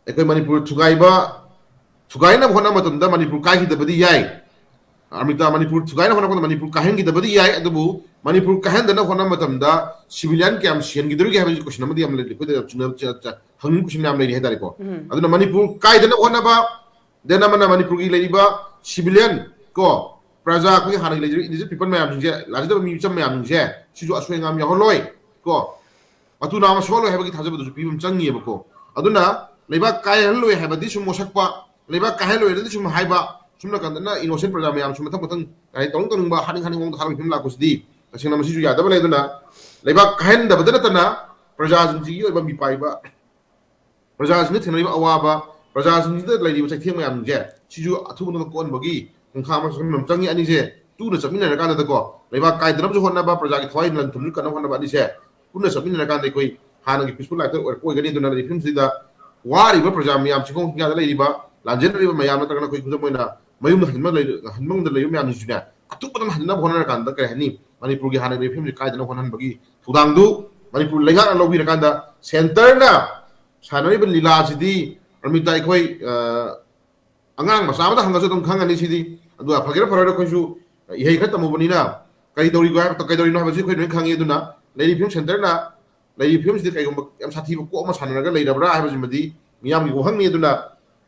ꯑꯩꯈꯣꯏ ꯃꯅꯤꯄꯨꯔ ꯊꯨꯒꯥꯏꯕ, ꯊꯨꯒꯥꯏꯅꯕ ꯍꯣꯠꯅꯕ ꯃꯇꯝꯗ ꯃꯅꯤꯄꯨꯔ ꯀꯥꯏꯈꯤꯗꯕꯗꯤ ꯌꯥꯏ, ꯑꯃꯤꯇꯥ ꯃꯅꯤꯄꯨꯔ ꯊꯨꯒꯥꯏꯅꯕ ꯍꯣꯠꯅꯕꯗ ꯃꯅꯤꯄꯨꯔ ꯀꯥꯏꯍꯟꯈꯤꯗꯕꯗꯤ ꯌꯥꯏ, ꯑꯗꯨꯕꯨ ꯃꯅꯤꯄꯨꯔ ꯀꯥꯏꯍꯟꯗꯅꯕ ꯍꯣꯠꯅꯕ ꯃꯇꯝꯗ civilian ꯀꯌꯥꯝ ꯁꯤꯍꯟꯈꯤꯗꯣꯔꯤꯒꯦ ꯍꯥꯏꯕꯒꯤ question ꯑꯃꯗꯤ ꯌꯥꯝ ꯂꯩꯔꯤ꯫ ꯑꯩꯈꯣꯏꯗ ꯆꯤꯡꯅ-, ꯆ-, ꯆ-, ꯍꯪꯅꯤꯡꯕ question ꯌꯥꯝ ꯂꯩꯔꯤ ꯍꯥꯏꯇꯥꯔꯦꯀꯣ꯫ ꯎꯝ꯫ ꯑꯗꯨꯅ ꯃꯅꯤꯄꯨꯔ ꯀꯥꯏꯗꯅꯕ ꯍꯣꯠꯅꯕ, then ꯑꯃꯅ ꯃꯅꯤꯄꯨꯔꯒꯤ ꯂꯩꯔꯤꯕ civilian ꯀꯣ, ꯄ꯭ꯔꯖꯥ, ꯑꯩꯈꯣꯏꯒꯤ ꯍꯥꯟꯅꯒꯤ ꯂꯩꯖꯔꯤꯕ indigenous people ꯃꯌꯥꯝꯁꯤꯡꯁꯦ, ꯂꯥꯖꯗꯕ ꯃꯤ ꯃꯤꯆꯝ ꯃꯌꯥꯝꯁꯤꯡꯁꯦ, ꯁꯤꯁꯨ ꯑꯁꯣꯏ ꯑꯉꯥꯝ ꯌꯥꯎꯍꯜꯂꯣꯏ ꯀꯣ, ꯃꯇꯨ ꯅꯥꯎ ꯑꯃ ꯁꯣꯛꯍꯜꯂꯣꯏ ꯍꯥꯏꯕꯒꯤ ꯊꯥꯖꯕꯗꯨꯁꯨ ꯄꯤꯕ ꯑꯃ ꯆꯪꯉꯤꯕꯀꯣ꯫ ꯑꯗꯨꯅ ꯂꯩꯕꯥꯛ ꯀꯥꯏꯍꯜꯂꯣꯏ ꯍꯥꯏꯕꯗꯤ ꯁꯨꯝ ꯃꯣꯠꯁꯛꯄ, ꯂꯩꯕꯥꯛ ꯀꯥꯏꯍꯜꯂꯣꯏ ꯍꯥꯏꯕꯗꯤ ꯁꯨꯝ ꯍꯥꯏꯕ, ꯁꯨꯝ ꯅꯥꯀꯟꯗꯅ innocent ꯄ꯭ꯔꯖꯥ ꯃꯌꯥꯝꯁꯨ ꯃꯊꯪ ꯃꯊꯪ ꯀꯩ ꯍꯥꯏ, ꯇꯧꯅꯤꯡ ꯇꯧꯅꯤꯡꯕ, ꯍꯥꯠꯅꯤꯡ ꯍꯥꯠꯅꯤꯡꯕ ꯃꯑꯣꯡꯗ ꯍꯥꯠꯄꯒꯤ ꯐꯤꯕꯝ ꯂꯥꯛꯄꯁꯤꯗꯤ ꯇꯁꯦꯡꯅ ꯃꯁꯤꯁꯨ ꯌꯥꯗꯕ ꯂꯩ꯫ ꯑꯗꯨꯅ ꯂꯩꯕꯥꯛ ꯀꯥꯏꯍꯟꯗꯕꯗ ꯅꯠꯇꯅ ꯄ꯭ꯔꯖꯥꯁꯤꯡꯁꯤꯒꯤ ꯑꯣꯏꯕ ꯃꯤꯄꯥꯏꯕ, ꯄ꯭ꯔꯖꯥꯁꯤꯡꯗ ꯊꯦꯡꯅꯔꯤꯕ ꯑꯋꯥꯕ, ꯄ꯭ꯔꯖꯥꯁꯤꯡꯁꯤꯗ ꯂꯩꯔꯤꯕ ꯆꯩꯊꯦꯡ ꯃꯌꯥꯝꯁꯦ, ꯁꯤꯁꯨ ꯑꯊꯨꯕ ꯃꯇꯝꯗ ꯀꯣꯛꯍꯟꯕꯒꯤ ꯈꯣꯡꯊꯥꯡ ꯑꯃ ꯆꯪꯍꯟꯕ ꯑꯃ ꯆꯪꯉꯤ꯫ ꯑꯅꯤꯁꯦ ꯇꯨꯅ ꯆꯠꯃꯤꯟꯅꯔꯀꯥꯟꯗꯀꯣ, ꯂꯩꯕꯥꯛ ꯀꯥꯏꯗꯅꯕꯁꯨ ꯍꯣꯠꯅꯕ, ꯄ꯭ꯔꯖꯥꯒꯤ ꯊꯋꯥꯏ ꯂꯟ ꯊꯨꯝꯁꯨ ꯀꯟꯅꯕ ꯍꯣꯠꯅꯕ, ꯑꯅꯤꯁꯦ ꯄꯨꯟꯅ ꯆꯠꯃꯤꯟꯅꯔꯀꯥꯟꯗ ꯑꯩꯈꯣꯏ ꯍꯥꯟꯅꯒꯤ peaceful life ꯇ ꯑꯣꯏꯔꯛꯄ ꯑꯣꯏꯒꯅꯤ꯫ ꯑꯗꯨꯅ ꯂꯩꯔꯤꯕ ꯐꯤꯕꯝꯁꯤꯗ ꯋꯥꯔꯤꯕ ꯄ꯭ꯔꯖꯥ ꯃꯌꯥꯝ, ꯆꯤꯡꯈꯣꯡ ꯆꯤꯡꯌꯥꯗ ꯂꯩꯔꯤꯕ, ꯂꯥꯟꯖꯦꯟꯅꯔꯤꯕ ꯃꯌꯥꯝ ꯅꯠꯇ꯭ꯔꯒꯅ ꯑꯩꯈꯣꯏ ꯈꯨꯗꯝ ꯑꯣꯏꯅ ꯃꯌꯨꯝꯗ ꯍꯟꯕ ꯂꯩ-, ꯍꯟꯕ ꯉꯝꯗ ꯂꯩꯕ ꯃꯌꯥꯝꯁꯤꯡꯁꯤꯅꯦ ꯑꯊꯨꯕꯗ ꯍꯟꯅꯕ ꯍꯣꯠꯅꯔꯀꯥꯟꯗ ꯀꯔꯤ ꯍꯥꯏꯅꯤ, ꯃꯅꯤꯄꯨꯔꯒꯤ ꯍꯥꯟꯅꯒꯤ ꯂꯩꯔꯤꯕ ꯐꯤꯕꯝꯁꯤ ꯀꯥꯏꯗꯅꯕ ꯍꯣꯠꯅꯍꯟꯕꯒꯤ ꯊꯧꯗꯥꯡꯗꯨ ꯃꯅꯤꯄꯨꯔ ꯂꯩꯉꯥꯛꯅ ꯂꯧꯕꯤꯔꯀꯥꯟꯗ centre ꯅ ꯁꯥꯟꯅꯔꯤꯕ ꯂꯤꯂꯥꯁꯤꯗꯤ, ꯔꯃꯤꯇꯥ, ꯑꯩꯈꯣꯏ, ꯑ, ꯑꯉꯥꯡ ꯃꯆꯥ ꯑꯃꯗ ꯍꯪꯉꯁꯨ ꯑꯗꯨꯝ ꯈꯪꯉꯅꯤ ꯁꯤꯗꯤ꯫ ꯑꯗꯨꯒ ꯐꯒꯦꯔꯥ ꯐꯔꯣꯏꯔꯥ ꯑꯩꯈꯣꯏꯁꯨ ꯏꯍꯩ ꯈꯔ ꯇꯝꯃꯨꯕꯅꯤꯅ ꯀꯔꯤ ꯇꯧꯔꯤꯒꯣ ꯍꯥꯏꯕ, ꯀꯩꯗꯧꯔꯤꯅꯣ ꯍꯥꯏꯕꯁꯤ ꯑꯩꯈꯣꯏ ꯂꯣꯏ ꯈꯪꯉꯤ꯫ ꯑꯗꯨꯅ ꯂꯩꯔꯤꯕ ꯐꯤꯕꯝ centre ꯅ ꯂꯩꯔꯤꯕ ꯐꯤꯕꯝꯁꯤꯗꯤ ꯀꯩꯒꯨꯝꯕ ꯌꯥꯝ ꯁꯥꯊꯤꯕ ꯀꯣꯛ ꯑꯃ ꯁꯥꯟꯅꯔꯒ ꯂꯩꯔꯕ꯭ꯔꯥ ꯍꯥꯏꯕꯁꯤꯃꯗꯤ ꯃꯤꯌꯥꯝꯒꯤ ꯋꯥꯍꯪꯅꯤ꯫ ꯑꯗꯨꯅ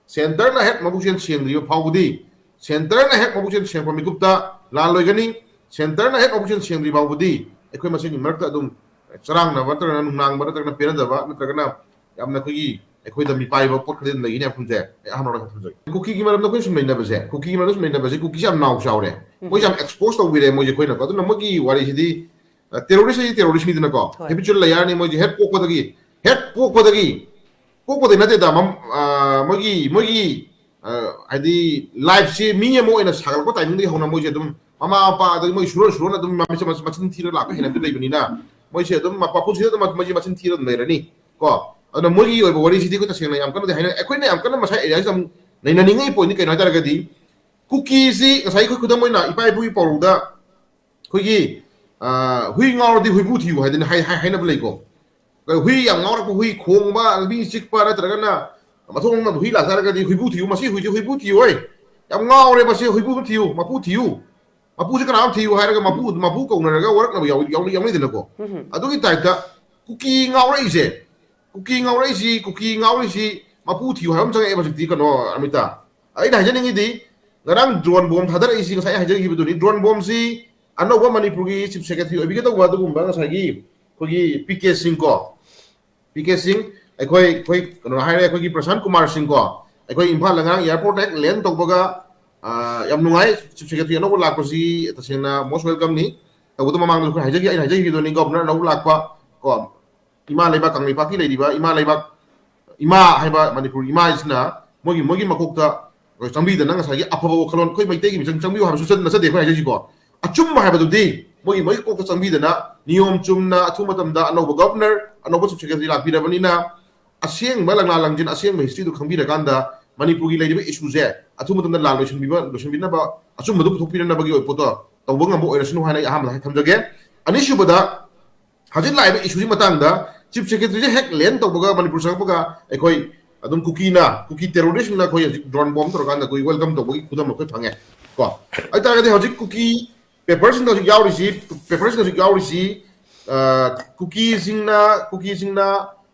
centre ꯅ ꯍꯦꯛ ꯃꯕꯨꯛꯆꯦꯜ ꯁꯦꯡꯗ꯭ꯔꯤꯕ ꯐꯥꯎꯕꯗꯤ, centre ꯅ ꯍꯦꯛ ꯃꯕꯨꯛꯆꯦꯜ ꯁꯦꯡꯉꯛꯄ ꯃꯤꯀꯨꯞꯇ ꯂꯥꯟ ꯂꯣꯏꯒꯅꯤ꯫ ꯁꯦꯟꯇꯔꯅ ꯍꯦꯛ ꯑꯣꯄꯣꯖꯤꯁꯟ ꯁꯦꯝꯗ꯭ꯔꯤ ꯐꯥꯎꯕꯗꯤ ꯑꯩꯈꯣꯏ ꯃꯁꯦꯟꯒꯤ ꯃꯔꯛꯇ ꯑꯗꯨꯝ ꯆꯔꯥꯡꯅꯕ ꯅꯠꯇ꯭ꯔꯒꯅ ꯅꯨꯡꯅꯥꯡꯕ ꯅꯠꯇ꯭ꯔꯒꯅ ꯄꯦꯅꯗꯕ ꯅꯠꯇ꯭ꯔꯒꯅ ꯌꯥꯝꯅ ꯑꯩꯈꯣꯏꯒꯤ ꯑꯩꯈꯣꯏꯗ ꯃꯤꯄꯥꯏꯕ ꯄꯣꯠ ꯈꯔꯗꯤ ꯑꯗꯨꯝ ꯂꯩꯒꯅꯤ ꯍꯥꯏꯕ ꯊꯝꯖꯩ꯫ ꯑꯩ ꯑꯍꯥꯟꯕ ꯋꯥꯐꯝ ꯊꯝꯖꯒꯦ꯫ ꯀꯨꯀꯤꯒꯤ ꯃꯔꯝꯗ ꯑꯩꯈꯣꯏ ꯁꯨꯝ ꯅꯩꯅꯕꯁꯦ, ꯀꯨꯀꯤꯒꯤ ꯃꯔꯝꯗ ꯁꯨꯝ ꯅꯩꯅꯕꯁꯦ, ꯀꯨꯀꯤꯁꯦ ꯌꯥꯝ ꯅꯥꯎ ꯆꯥꯎꯔꯦ꯫ ꯃꯣꯏꯁꯦ ꯌꯥꯝ ꯑꯦꯛꯁꯄꯣꯖ ꯇꯧꯕꯤꯔꯦ ꯃꯣꯏꯁꯦ ꯑꯩꯈꯣꯏꯅꯀꯣ꯫ ꯑꯗꯨꯅ ꯃꯣꯏꯒꯤ ꯋꯥꯔꯤꯁꯤꯗꯤ ꯇꯦꯔꯣꯔꯤꯁ ꯍꯥꯏꯁꯤ ꯇꯦꯔꯣꯔꯤꯁꯅꯤꯗꯅꯀꯣ꯫ ꯍꯣꯏ꯫ ꯍꯦꯕꯤꯆꯨꯋꯦꯜ ꯂꯦꯌꯔꯅꯤ ꯃꯣꯏꯁꯦ ꯍꯦꯛ ꯄꯣꯛꯄꯗꯒꯤ, ꯍꯦꯛ ꯄꯣꯛꯄꯗꯒꯤ, ꯄꯣꯛꯄꯗꯒꯤ ꯅꯠꯇꯦꯗ, ꯃꯝ-, ꯑ, ꯃꯣꯏꯒꯤ, ꯃꯣꯏꯒꯤ, ꯑ, ꯍꯥꯏꯗꯤ ꯂꯥꯏꯐꯁꯤ ꯃꯤ ꯑꯃ ꯑꯣꯏꯅ ꯁꯥꯒꯠꯂꯛꯄ ꯇꯥꯏꯃꯤꯡꯗꯒꯤ ꯍꯧꯅ ꯃꯣꯏꯁꯦ ꯑꯗꯨꯝ ꯃꯃꯥ ꯃꯄꯥ ꯑꯗꯒꯤ ꯃꯣꯏ ꯁꯨꯔꯣꯟ ꯁꯨꯔꯣꯟ ꯑꯗꯨꯝ ꯃꯆꯤꯟ, ꯃꯆꯤꯟ ꯊꯤꯔ ꯂꯥꯛꯄ ꯍꯩꯅꯕꯤ ꯂꯩꯕꯅꯤꯅ ꯃꯣꯏꯁꯦ ꯑꯗꯨꯝ ꯃꯄꯨꯟꯁꯤꯗ ꯑꯗꯨꯝ ꯃꯣꯏꯁꯦ ꯃꯆꯤꯟ ꯊꯤꯔ ꯑꯗꯨꯝ ꯂꯩꯔꯅꯤ ꯀꯣ꯫ ꯑꯗꯨꯅ ꯃꯣꯏꯒꯤ ꯑꯣꯏꯕ ꯋꯥꯔꯤꯁꯤꯗꯤ ꯑꯩꯈꯣꯏ ꯇꯁꯦꯡꯅ ꯌꯥꯝ ꯀꯟꯅꯗꯤ ꯍꯥꯏꯅ-, ꯑꯩꯈꯣꯏꯅ ꯌꯥꯝ ꯀꯟꯅ ꯃꯁꯥ ꯑꯦꯔꯤꯌꯥꯁꯤꯗ ꯑꯃꯨꯛ ꯅꯩꯅꯅꯤꯡꯉꯤ ꯄꯣꯏꯟꯗꯤ ꯀꯩꯅꯣ ꯍꯥꯏꯇꯥꯔꯒꯗꯤ ꯀꯨꯀꯤꯁꯤ ꯉꯁꯥꯏ ꯑꯩꯈꯣꯏ ꯈꯨꯗꯝ ꯑꯣꯏꯅ ꯏꯄꯥ ꯏꯄꯨꯒꯤ ꯄꯥꯎꯔꯧꯗ ꯑꯩꯈꯣꯏꯒꯤ, ꯑ, "ꯍꯨꯏ ꯉꯥꯎꯔꯗꯤ ꯍꯨꯏꯕꯨ ꯊꯤꯌꯨ" ꯍꯥꯏꯗꯅ ꯍꯥꯏ-, ꯍꯥꯏ-, ꯍꯥꯏꯅꯕ ꯂꯩꯀꯣ꯫ ꯍꯨꯏ ꯌꯥꯝ ꯉꯥꯎꯔꯛꯄ, ꯍꯨꯏ ꯈꯣꯡꯕ, ꯂꯝꯕꯤ ꯆꯤꯛꯄ ꯅꯠꯇ꯭ꯔꯒꯅ ꯃꯊꯣꯡ ꯈꯪꯗꯕ ꯍꯨꯏ ꯂꯥꯛꯇꯥꯔꯒꯗꯤ ꯍꯨꯏꯕꯨ ꯊꯤꯌꯨ, "ꯃꯁꯤ ꯍꯨꯏꯁꯦ ꯍꯨꯏꯕꯨ ꯊꯤꯌꯨ ꯍꯣꯏ, ꯌꯥꯝ ꯉꯥꯎꯔꯦ ꯃꯁꯤ, ꯍꯨꯏꯕꯨ ꯑꯃ ꯊꯤꯌꯨ, ꯃꯄꯨ ꯊꯤꯌꯨ, ꯃꯄꯨꯁꯦ ꯀꯅꯥ ꯑꯃ ꯊꯤꯌꯨ" ꯍꯥꯏꯔꯒ ꯃꯄꯨ, ꯃꯄꯨ ꯀꯧꯅꯔꯒ ꯋꯥꯔꯛꯅꯕ ꯌꯥꯎ-, ꯌꯥꯎ-, ꯌꯥꯎꯅꯩꯗꯅꯀꯣ꯫ ꯑꯗꯨꯒꯤ ꯇꯥꯏꯞꯇ ꯀꯨꯀꯤ ꯉꯥꯎꯔꯛꯏꯁꯦ, ꯀꯨꯀꯤ ꯉꯥꯎꯔꯛꯏꯁꯤ, ꯀꯨꯀꯤ ꯉꯥꯎꯔꯛꯏꯁꯤ ꯃꯄꯨ ꯊꯤꯌꯨ ꯍꯥꯏꯕ ꯑꯃ ꯆꯪꯉꯛꯑꯦꯕ ꯍꯧꯖꯤꯛꯇꯤ, ꯀꯩꯅꯣ, ꯑꯃꯤꯇꯥ꯫ ꯑꯩꯅ ꯍꯥꯏꯖꯅꯤꯡꯉꯤꯗꯤ, ꯉꯔꯥꯡ ꯗ꯭ꯔꯣꯟ ꯕꯣꯝ ꯊꯥꯗꯔꯛꯏꯁꯤ ꯉꯁꯥꯏ ꯍꯥꯏꯖꯈꯤꯕꯗꯨꯅꯤ꯫ ꯗ꯭ꯔꯣꯟ ꯕꯣꯝꯁꯤ ꯑꯅꯧꯕ ꯃꯅꯤꯄꯨꯔꯒꯤ ꯆꯤꯐ ꯁꯦꯀ꯭ꯔꯦꯇꯔꯤ ꯑꯣꯏꯕꯤꯒꯗꯧꯕ ꯑꯗꯨꯒꯨꯝꯕ ꯉꯁꯥꯏꯒꯤ ꯑꯩꯈꯣꯏꯒꯤ ꯄꯤ ꯀꯦ ꯁꯤꯡ ꯀꯣ, ꯄꯤ ꯀꯦ ꯁꯤꯡ, ꯑꯩꯈꯣꯏ, ꯑꯩꯈꯣꯏ ꯀꯩꯅꯣ ꯍꯥꯏꯔꯦ, ꯑꯩꯈꯣꯏꯒꯤ ꯄ꯭ꯔꯁꯥꯟ ꯀꯨꯃꯥꯔ ꯁꯤꯡ ꯀꯣ, ꯑꯩꯈꯣꯏ ꯏꯝꯐꯥꯜꯗ ꯉꯔꯥꯡ ꯑꯦꯌꯥꯔꯄꯣꯔꯠꯇ ꯍꯦꯛ ꯂꯦꯟ ꯇꯧꯕꯒ, ꯑ, ꯌꯥꯝ ꯅꯨꯡꯉꯥꯏ꯫ ꯆꯤꯐ ꯁꯦꯀ꯭ꯔꯦꯇꯔꯤ ꯑꯅꯧꯕ ꯂꯥꯛꯄꯁꯤ ꯇꯁꯦꯡꯅ most welcome ꯅꯤ꯫ ꯇꯧꯕꯗ ꯃꯃꯥꯡꯗꯁꯨ ꯑꯩꯈꯣꯏ ꯍꯥꯏꯖꯈꯤ, ꯑꯩꯅ ꯍꯥꯏꯖꯈꯤꯕꯗꯨꯅꯤ, ꯒꯣꯕꯔꯅꯔ ꯑꯅꯧꯕ ꯂꯥꯛꯄ ꯀꯣ, ꯏꯃꯥ ꯂꯩꯕꯥꯛ ꯀꯪꯂꯩꯄꯥꯛꯀꯤ ꯂꯩꯔꯤꯕ ꯏꯃꯥ ꯂꯩꯕꯥꯛ, ꯏꯃꯥ ꯍꯥꯏꯕ ꯃꯅꯤꯄꯨꯔ ꯏꯃꯥꯁꯤꯅ ꯃꯣꯏꯒꯤ, ꯃꯣꯏꯒꯤ ꯃꯀꯣꯛꯇ ꯑꯩꯈꯣꯏ ꯆꯪꯕꯤꯗꯅ ꯉꯁꯥꯏꯒꯤ ꯑꯐꯕ ꯋꯥꯈꯜꯂꯣꯟ, ꯑꯩꯈꯣꯏ ꯃꯩꯇꯩꯒꯤ ꯃꯤꯆꯪ ꯆꯪꯕꯤꯌꯨ ꯍꯥꯏꯕꯁꯨ ꯆꯠ-, ꯅꯠꯆꯗꯦ ꯑꯩꯈꯣꯏ ꯍꯥꯏꯖꯔꯤꯁꯤꯀꯣ꯫ ꯑꯆꯨꯝꯕ ꯍꯥꯏꯕꯗꯨꯗꯤ ꯃꯣꯏꯒꯤ, ꯃꯣꯏꯒꯤ ꯀꯣꯛꯇ ꯆꯪꯕꯤꯗꯅ ꯅꯤꯌꯣꯝ ꯆꯨꯝꯅ ꯑꯊꯨꯕ ꯃꯇꯝꯗ ꯑꯅꯧꯕ ꯒꯕꯔꯅꯔ, ꯑꯅꯧꯕ ꯆꯤꯐ ꯁꯦꯀ꯭ꯔꯦꯇꯔꯤ ꯂꯥꯛꯄꯤꯔꯕꯅꯤꯅ ꯑꯁꯦꯡꯕ ꯂꯪꯂꯥ ꯂꯪꯖꯤꯟ, ꯑꯁꯦꯡꯕ ꯍꯤꯁꯇ꯭ꯔꯤꯗꯨ ꯈꯪꯕꯤꯔꯀꯥꯟꯗ ꯃꯅꯤꯄꯨꯔꯒꯤ ꯂꯩꯔꯤꯕ ꯏꯁꯨꯁꯦ ꯑꯊꯨꯕ ꯃꯇꯝꯗ ꯂꯥꯟ ꯂꯣꯏꯁꯤꯟꯕꯤꯕ, ꯂꯣꯏꯁꯤꯟꯕꯤꯅꯕ, ꯑꯆꯨꯝꯕꯗꯨ ꯄꯨꯊꯣꯛꯄꯤꯅꯅꯕꯒꯤ ꯑꯣꯏꯕ ꯄꯣꯠꯇꯣ ꯇꯧꯕ ꯉꯝꯕ ꯑꯣꯏꯔꯁꯅꯨ ꯍꯥꯏꯅ ꯑꯩ ꯑꯍꯥꯟꯕꯗ ꯍꯥꯏ ꯊꯝꯖꯒꯦ꯫ ꯑꯅꯤꯁꯨꯕꯗ, ꯍꯧꯖꯤꯛ ꯂꯥꯛꯏꯕ ꯏꯁꯨꯒꯤ ꯃꯇꯥꯡꯗ ꯆꯤꯐ ꯁꯦꯀ꯭ꯔꯦꯇꯔꯤꯁꯦ ꯍꯦꯛ ꯂꯦꯟ ꯇꯧꯕꯒ, ꯃꯅꯤꯄꯨꯔ ꯆꯪꯉꯛꯄꯒ ꯑꯩꯈꯣꯏ ꯑꯗꯨꯝ ꯀꯨꯀꯤꯅ, ꯀꯨꯀꯤ ꯇꯦꯔꯣꯔꯤꯁꯁꯤꯡꯅ ꯑꯩꯈꯣꯏ ꯍꯧꯖꯤꯛ ꯗ꯭ꯔꯣꯟ ꯕꯣꯝ ꯇꯧꯔꯀꯥꯟꯗ ꯑꯩꯈꯣꯏ ꯋꯦꯜꯀꯝ ꯇꯧꯕꯒꯤ ꯈꯨꯗꯝ ꯑꯩꯈꯣꯏ ꯐꯪꯉꯦ ꯀꯣ꯫ ꯑꯗꯨ ꯇꯥꯔꯒꯗꯤ ꯍꯧꯖꯤꯛ ꯀꯨꯀꯤ ꯄꯦꯄꯔꯁꯤꯡꯗ ꯍꯧꯖꯤꯛ ꯌꯥꯎꯔꯤꯁꯤ, ꯄꯦꯄꯔꯁꯤꯡꯗ ꯍꯧꯖꯤꯛ ꯌꯥꯎꯔꯤꯁꯤ, ꯑ, ꯀꯨꯀꯤꯁꯤꯡꯅ, ꯀꯨꯀꯤꯁꯤꯡꯅ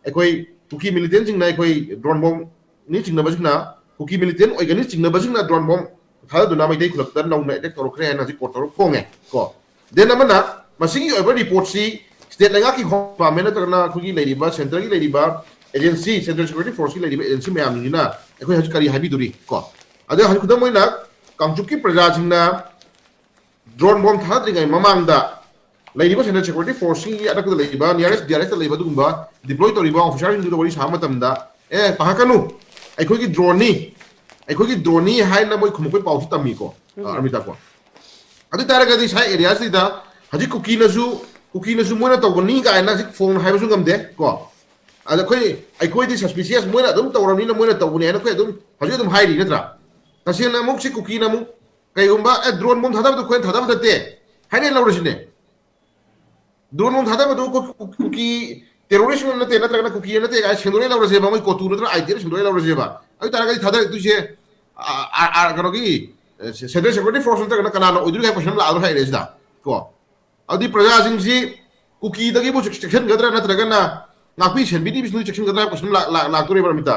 ꯑꯩꯈꯣꯏ ꯀꯨꯀꯤ ꯃꯤꯂꯤꯇꯦꯟꯁꯤꯡꯅ ꯑꯩꯈꯣꯏ ꯗ꯭ꯔꯣꯟ ꯕꯣꯝꯅꯤ ꯆꯤꯡꯅꯕꯁꯤꯡꯅ, ꯀꯨꯀꯤ ꯃꯤꯂꯤꯇꯦꯟ ꯑꯣꯏꯒꯅꯤ ꯆꯤꯡꯅꯕꯁꯤꯡꯅ ꯗ꯭ꯔꯣꯟ ꯕꯣꯝ ꯊꯥꯗꯗꯨꯅ ꯃꯩꯇꯩ ꯈꯨꯜꯂꯛꯇ ꯅꯧꯅ ꯑꯦꯇꯦꯛ ꯇꯧꯔꯛꯈ꯭ꯔꯦ ꯍꯥꯏꯅ ꯍꯧꯖꯤꯛ ꯀꯣꯔꯠ ꯇꯧꯔ ꯐꯣꯡꯉꯦ ꯀꯣ꯫ ꯗꯦꯟ ꯑꯃꯅ ꯃꯁꯤꯒꯤ ꯑꯣꯏꯕ ꯔꯤꯄꯣꯔꯠꯁꯤ ꯁ꯭ꯇꯦꯠ ꯂꯩꯉꯥꯛꯀꯤ ꯍꯣꯝ ꯗꯤꯄꯥꯔꯠꯃꯦꯟ ꯅꯠꯇ꯭ꯔꯒꯅ ꯑꯩꯈꯣꯏꯒꯤ ꯂꯩꯔꯤꯕ ꯁꯦꯟꯇꯔꯒꯤ ꯂꯩꯔꯤꯕ ꯑꯦꯖꯦꯟꯁꯤ, ꯁꯦꯟꯇ꯭ꯔꯦꯜ ꯁꯦꯀ꯭ꯌꯨꯔꯤꯇꯤ ꯐꯣꯔꯁꯀꯤ ꯂꯩꯔꯤꯕ ꯑꯦꯖꯦꯟꯁꯤ ꯃꯌꯥꯝꯁꯤꯡꯁꯤꯅ ꯑꯩꯈꯣꯏ ꯍꯧꯖꯤꯛ ꯀꯔꯤ ꯍꯥꯏꯕꯤꯗꯣꯔꯤ ꯀꯣ꯫ ꯑꯗ ꯍꯧꯖꯤꯛ ꯈꯨꯗꯝ ꯑꯣꯏꯅ ꯀꯥꯡꯆꯨꯞꯀꯤ ꯄ꯭ꯔꯖꯥꯁꯤꯡꯅ ꯗ꯭ꯔꯣꯟ ꯕꯣꯝ ꯊꯥꯗ꯭ꯔꯤꯉꯩ ꯃꯃꯥꯡꯗ ꯂꯩꯔꯤꯕ ꯁꯦꯟꯇ꯭ꯔꯦꯜ ꯁꯦꯀ꯭ꯌꯨꯔꯤꯇꯤ ꯐꯣꯔꯁꯀꯤ ꯑꯅꯛꯄꯗ ꯂꯩꯔꯤꯕ ꯅꯤꯌꯔꯦꯁ ꯗꯤꯑꯥꯔꯑꯦꯁꯇ ꯂꯩꯕ ꯑꯗꯨꯒꯨꯝꯕ ꯗꯤꯄ꯭ꯂꯣꯏ ꯇꯧꯔꯤꯕ ꯑꯣꯐꯤꯁꯥꯔꯁꯤꯡꯗꯨꯗ ꯋꯥꯔꯤ ꯁꯥꯕ ꯃꯇꯝꯗ, "ꯑꯦ, ꯄꯥꯈꯠꯀꯅꯨ, ꯑꯩꯈꯣꯏꯒꯤ ꯗ꯭ꯔꯣꯟꯅꯤ, ꯑꯩꯈꯣꯏꯒꯤ ꯗ꯭ꯔꯣꯟꯅꯤ" ꯍꯥꯏꯅ ꯃꯣꯏ ꯈꯨꯝꯃꯛꯄꯩ ꯄꯥꯎꯁꯨ ꯇꯝꯃꯤꯀꯣ꯫ ꯑ, ꯑꯔꯃꯤꯇꯥ ꯀꯣ꯫ ꯑꯗꯨ ꯑꯣꯏꯇꯥꯔꯒꯗꯤ ꯁꯥꯏ ꯑꯦꯔꯤꯌꯥꯁꯤꯗ ꯍꯧꯖꯤꯛ ꯀꯨꯀꯤꯅꯁꯨ, ꯀꯨꯀꯤꯅꯁꯨ ꯃꯣꯏꯅ ꯇꯧꯕꯅꯤ ꯀꯥꯏꯅ ꯍꯧꯖꯤꯛ ꯐꯣꯡꯅ ꯍꯥꯏꯕꯁꯨ ꯉꯝꯗꯦ ꯀꯣ꯫ ꯑꯗ ꯑꯩꯈꯣꯏ, ꯑꯩꯈꯣꯏꯗꯤ ꯁꯁꯄꯤꯁꯤꯌꯁ, ꯃꯣꯏꯅ ꯑꯗꯨꯝ ꯇꯧꯔꯕꯅꯤꯅ ꯃꯣꯏꯅ ꯇꯧꯕꯅꯤ ꯍꯥꯏꯅ ꯑꯩꯈꯣꯏ ꯑꯗꯨꯝ ꯍꯧꯖꯤꯛ ꯑꯗꯨꯝ ꯍꯥꯏꯔꯤ ꯅꯠꯇ꯭ꯔꯥ? ꯇꯁꯦꯡꯅ ꯑꯃꯨꯛ ꯁꯤ ꯀꯨꯀꯤꯅ ꯑꯃꯨꯛ ꯀꯩꯒꯨꯝꯕ, "ꯑꯦ, ꯗ꯭ꯔꯣꯟ ꯕꯣꯝ ꯊꯥꯗꯕꯗꯣ ꯑꯩꯈꯣꯏꯅ ꯊꯥꯗꯕ ꯅꯠꯇꯦ" ꯍꯥꯏꯅ ꯂꯧꯔꯁꯤꯅꯦ꯫ ꯗ꯭ꯔꯣꯟ ꯕꯣꯝ ꯊꯥꯗꯕꯗꯨ ꯀꯨ-, ꯀꯨ-, ꯀꯨꯀꯤ ꯇꯦꯔꯣꯔꯤꯁ ꯅꯠꯇꯦ, ꯅꯠꯇ꯭ꯔꯒꯅ ꯀꯨꯀꯤ ꯅꯠꯇꯦ ꯀꯥꯏꯅ ꯁꯦꯡꯗꯣꯛꯑ ꯂꯧꯔꯁꯦꯕ, ꯃꯣꯏ ꯀꯣꯇꯨ ꯅꯠꯇ꯭ꯔꯒ ꯑꯥꯏ ꯇꯤ ꯑꯦꯐ ꯁꯦꯡꯗꯣꯛꯑ ꯂꯧꯔꯁꯦꯕ꯫ ꯑꯗꯨ ꯑꯣꯏ ꯇꯥꯔꯒꯗꯤ ꯊꯥꯗꯔꯛꯇꯣꯏꯁꯦ, ꯑ, ꯑ, ꯑ, ꯀꯩꯅꯣꯒꯤ, ꯑ, ꯁꯦꯟꯇ꯭ꯔꯦꯜ ꯁꯦꯀ꯭ꯌꯨꯔꯤꯇꯤ ꯐꯣꯔꯁ ꯅꯠꯇ꯭ꯔꯒꯅ ꯀꯅꯥꯅ ꯑꯣꯏꯗꯣꯏꯅꯣ ꯍꯥꯏꯕ ꯀꯣꯏꯁꯟ ꯑꯃ ꯂꯥꯛꯑꯗꯧ ꯍꯥꯏꯔꯦ ꯁꯤꯗ ꯀꯣ꯫ ꯑꯗꯨꯗꯤ ꯄ꯭ꯔꯖꯥꯁꯤꯡꯁꯤ ꯀꯨꯀꯤꯗꯒꯤꯕꯨ ꯆꯦꯛ-, ꯆꯦꯛꯁꯤꯟꯒꯗ꯭ꯔꯥ ꯅꯠꯇ꯭ꯔꯒꯅ ꯉꯥꯛꯄꯤ ꯁꯦꯟꯕꯤꯔꯤꯕꯁꯤꯡꯗꯨ ꯆꯦꯛꯁꯤꯟꯒꯗ꯭ꯔꯥ ꯍꯥꯏꯕ ꯀꯣꯏꯁꯟ ꯑꯃ ꯂꯥꯛ-, ꯂꯥꯛ-, ꯂꯥꯛꯇꯣꯔꯤꯕ, ꯑꯔꯃꯤꯇꯥ꯫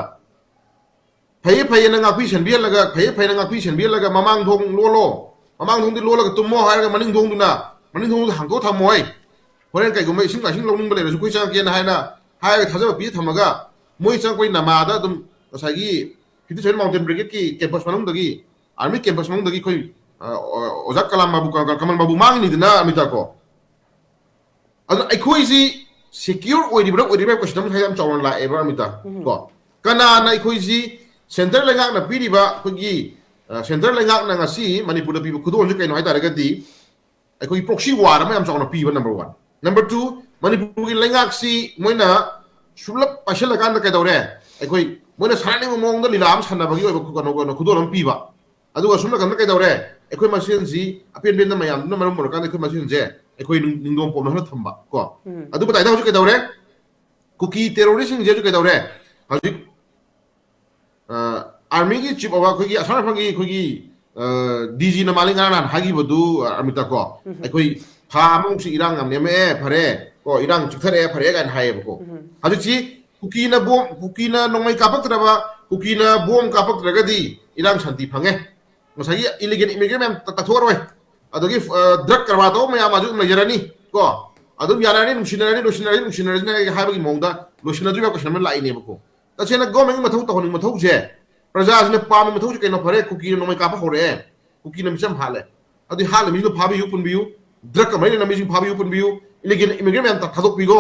ꯐꯩꯌꯦ ꯐꯩꯌꯦꯅ ꯉꯥꯛꯄꯤ ꯁꯦꯟꯕꯤꯍꯜꯂꯒ, ꯐꯩꯌꯦ ꯐꯩꯌꯦꯅ ꯉꯥꯛꯄꯤ ꯁꯦꯟꯕꯤꯍꯜꯂꯒ ꯃꯃꯥꯡ ꯊꯣꯡ ꯂꯣꯜꯂꯣ, ꯃꯃꯥꯡ ꯊꯣꯡꯗꯤ ꯂꯣꯜꯂꯒ ꯇꯨꯝꯃꯣ ꯍꯥꯏꯔꯒ ꯃꯅꯤꯡ ꯊꯣꯡꯗꯨꯅ, ꯃꯅꯤꯡ ꯊꯣꯡꯗꯨ ꯍꯥꯡꯗꯣꯛꯑ ꯊꯝꯃꯣ ꯍꯥꯏ꯫ ꯍꯣꯔꯦꯟ ꯀꯩꯒꯨꯝꯕ ꯏꯁꯤꯡ ꯃꯥꯏꯁꯤꯡ ꯂꯧꯅꯤꯡꯕ ꯂꯩꯔꯁꯨ ꯑꯩꯈꯣꯏ ꯆꯪꯉꯛꯀꯦꯅ ꯍꯥꯏꯅ ꯍꯥꯏꯔꯒ ꯊꯥꯖꯕ ꯄꯤꯔ ꯊꯝꯃꯒ ꯃꯣꯏ ꯆꯪꯉꯛꯄꯒꯤ ꯅꯃꯥꯗ ꯑꯗꯨꯝ ꯉꯁꯥꯏꯒꯤ fifty seven Mountain Brigade ꯀꯤ campus ꯃꯅꯨꯡꯗꯒꯤ, army campus ꯃꯅꯨꯡꯗꯒꯤ ꯑꯩꯈꯣꯏ, ꯑ, ꯑꯣꯖꯥ ꯀꯂꯥꯝ ꯕꯥꯕꯨ, ꯀ-, ꯀ-, ꯀꯃꯜ ꯕꯥꯕꯨ ꯃꯥꯡꯉꯤꯅꯤꯗꯅ, ꯑꯔꯃꯤꯇꯥ ꯀꯣ꯫ ꯑꯗꯨꯅ ꯑꯩꯈꯣꯏꯁꯤ secure ꯑꯣꯏꯔꯤꯕ꯭ꯔꯥ ꯑꯣꯏꯔꯤꯕ꯭ꯔꯥ ꯍꯥꯏꯕ ꯀꯣꯏꯁꯟ ꯑꯃ ꯉꯁꯥꯏ ꯌꯥꯝ ꯆꯥꯎꯅ ꯂꯥꯛꯑꯦꯕ, ꯑꯔꯃꯤꯇꯥ ꯀꯣ꯫ ꯀꯅꯥꯅ ꯑꯩꯈꯣꯏꯁꯤ ꯁꯦꯟꯇ꯭ꯔꯦꯜ ꯂꯩꯉꯥꯛꯅ ꯄꯤꯔꯤꯕ ꯑꯩꯈꯣꯏꯒꯤ, ꯑ, ꯁꯦꯟꯇ꯭ꯔꯦꯜ ꯂꯩꯉꯥꯛꯅ ꯉꯁꯤ ꯃꯅꯤꯄꯨꯔꯗ ꯄꯤꯕ ꯈꯨꯗꯣꯜꯁꯦ ꯀꯩꯅꯣ ꯍꯥꯏ ꯇꯥꯔꯒꯗꯤ ꯑꯩꯈꯣꯏꯒꯤ proxy war ꯑꯃ ꯌꯥꯝ ꯆꯥꯎꯅ ꯄꯤꯕ, number one꯫ Number two, ꯃꯅꯤꯄꯨꯔꯒꯤ ꯂꯩꯉꯥꯛꯁꯤ ꯃꯣꯏꯅ ꯁꯨꯞꯂꯞ ꯄꯥꯏꯁꯤꯜꯂꯀꯥꯟꯗ ꯀꯩꯗꯧꯔꯦ? ꯑꯩꯈꯣꯏ ꯃꯣꯏꯅ ꯁꯥꯟꯅꯅꯤꯡꯕ ꯃꯑꯣꯡꯗ ꯂꯤꯂꯥ ꯑꯃ ꯁꯥꯟꯅꯕꯒꯤ ꯑꯣꯏꯕ ꯈꯨ-, ꯀꯩꯅꯣ, ꯀꯩꯅꯣ, ꯈꯨꯗꯣꯜ ꯑꯃ ꯄꯤꯕ꯫ ꯑꯗꯨꯒ ꯁꯣꯝ ꯅꯥꯀꯟꯗ ꯀꯩꯗꯧꯔꯦ? ꯑꯩꯈꯣꯏ ꯃꯁꯦꯟꯁꯤ ꯑꯄꯦꯟ ꯄꯦꯟꯗ ꯃꯌꯥꯝꯗꯨꯅ ꯃꯔꯝ ꯑꯣꯏꯔꯀꯥꯟꯗ ꯑꯩꯈꯣꯏ ꯃꯁꯦꯟꯁꯦ ꯑꯩꯈꯣꯏ ꯅꯤꯡ-, ꯅꯤꯡꯗꯣꯡ ꯄꯣꯝꯅ ꯍꯜꯂ ꯊꯝꯕ ꯀꯣ꯫ ꯑꯗꯨ ꯃꯇꯥꯏꯗ ꯍꯧꯖꯤꯛ ꯀꯩꯗꯧꯔꯦ? ꯀꯨꯀꯤ ꯇꯦꯔꯣꯔꯤꯁꯁꯤꯡꯁꯦ ꯍꯧꯖꯤꯛ ꯀꯩꯗꯧꯔꯦ? ꯍꯧꯖꯤꯛ, ꯑ, ꯑꯥꯔꯃꯤꯒꯤ ꯆꯤꯞ ꯑꯣꯏꯕ ꯑꯩꯈꯣꯏꯒꯤ ꯑꯁꯥꯝ ꯔꯥꯏꯐꯜꯒꯤ ꯑꯩꯈꯣꯏꯒꯤ, ꯑ, ꯗꯤ ꯖꯤꯅ ꯃꯥꯜꯂꯤ ꯉꯔꯥꯡ ꯅꯍꯥꯟ ꯍꯥꯏꯈꯤꯕꯗꯨ, ꯑ, ꯑꯔꯃꯤꯇꯥ ꯀꯣ, ꯑꯩꯈꯣꯏ ꯊꯥ ꯑꯃꯃꯨꯛꯁꯤ ꯏꯔꯥꯡ ꯌꯥꯝ ꯅꯦꯝꯃꯛꯑꯦ, ꯐꯔꯦ ꯀꯣ, ꯏꯔꯥꯡ ꯆꯤꯛꯊꯔꯛꯑꯦ, ꯐꯔꯦ ꯀꯥꯏꯅ ꯍꯥꯏꯌꯦꯕꯀꯣ꯫ ꯍꯧꯖꯤꯛꯁꯤ ꯀꯨꯀꯤꯅ ꯕꯣꯝ, ꯀꯨꯀꯤꯅ ꯅꯣꯡꯃꯩ ꯀꯥꯞꯄꯛꯇ꯭ꯔꯕ, ꯀꯨꯀꯤꯅ ꯕꯣꯝ ꯀꯥꯞꯄꯛꯇ꯭ꯔꯒꯗꯤ ꯏꯔꯥꯡ ꯁꯥꯟꯇꯤ ꯐꯪꯉꯦ꯫ ꯉꯁꯥꯏꯒꯤ ꯏꯂꯤꯒꯦꯜ ꯏꯃꯤꯒ꯭ꯔꯦꯟ ꯃꯌꯥꯝ ꯇ- ꯇꯥꯊꯣꯛꯑꯔꯣꯏ꯫ ꯑꯗꯒꯤ ꯗ꯭ꯔꯒ ꯀꯔꯕꯥꯔ ꯇꯧꯕ ꯃꯌꯥꯝ ꯑꯗꯨ ꯑꯗꯨꯝ ꯂꯩꯖꯔꯅꯤ꯫ ꯀꯣ, ꯑꯗꯨꯝ ꯌꯥꯅꯔꯅꯤ, ꯅꯨꯡꯁꯤꯅꯔꯅꯤ, ꯂꯣꯏꯁꯤꯟꯅꯔꯅꯤ, ꯅꯨꯡꯁꯤꯅꯔꯁꯤꯅ ꯍꯥꯏꯕꯒꯤ ꯃꯑꯣꯡꯗ ꯂꯣꯏꯁꯤꯟꯅꯗ꯭ꯔꯤꯕ ꯀꯣꯏꯁꯟ ꯑꯃ ꯂꯥꯛꯏꯅꯦꯕꯀꯣ꯫ ꯇꯁꯦꯡꯅ ꯒꯣꯔꯃꯦꯟꯒꯤ ꯃꯊꯧ ꯇꯧꯍꯟꯅꯤꯡꯕ ꯃꯊꯧꯁꯦ, ꯄ꯭ꯔꯖꯥꯁꯤꯅ ꯄꯥꯝꯃꯤ ꯃꯊꯧꯁꯦ ꯀꯩꯅꯣ? ꯐꯔꯦ, ꯀꯨꯀꯤꯅ ꯅꯣꯡꯃꯩ ꯀꯥꯞꯄ ꯍꯧꯔꯛꯑꯦ, ꯀꯨꯀꯤꯅ ꯃꯤꯆꯝ ꯍꯥꯠꯂꯦ, ꯑꯗꯨꯗꯤ ꯍꯥꯠꯂꯤꯕ ꯃꯤꯗꯨ ꯐꯥꯕꯤꯌꯨ, ꯄꯨꯟꯕꯤꯌꯨ, ꯗ꯭ꯔꯒꯀ ꯃꯔꯤ ꯂꯩꯅꯕ ꯃꯤꯁꯤꯡ ꯐꯥꯕꯤꯌꯨ, ꯄꯨꯟꯕꯤꯌꯨ, ꯏꯂꯤꯒꯦꯜ ꯏꯃꯤꯒ꯭ꯔꯦꯟ ꯃꯌꯥꯝ ꯊꯥꯗꯣꯛꯄꯤꯈꯣ꯫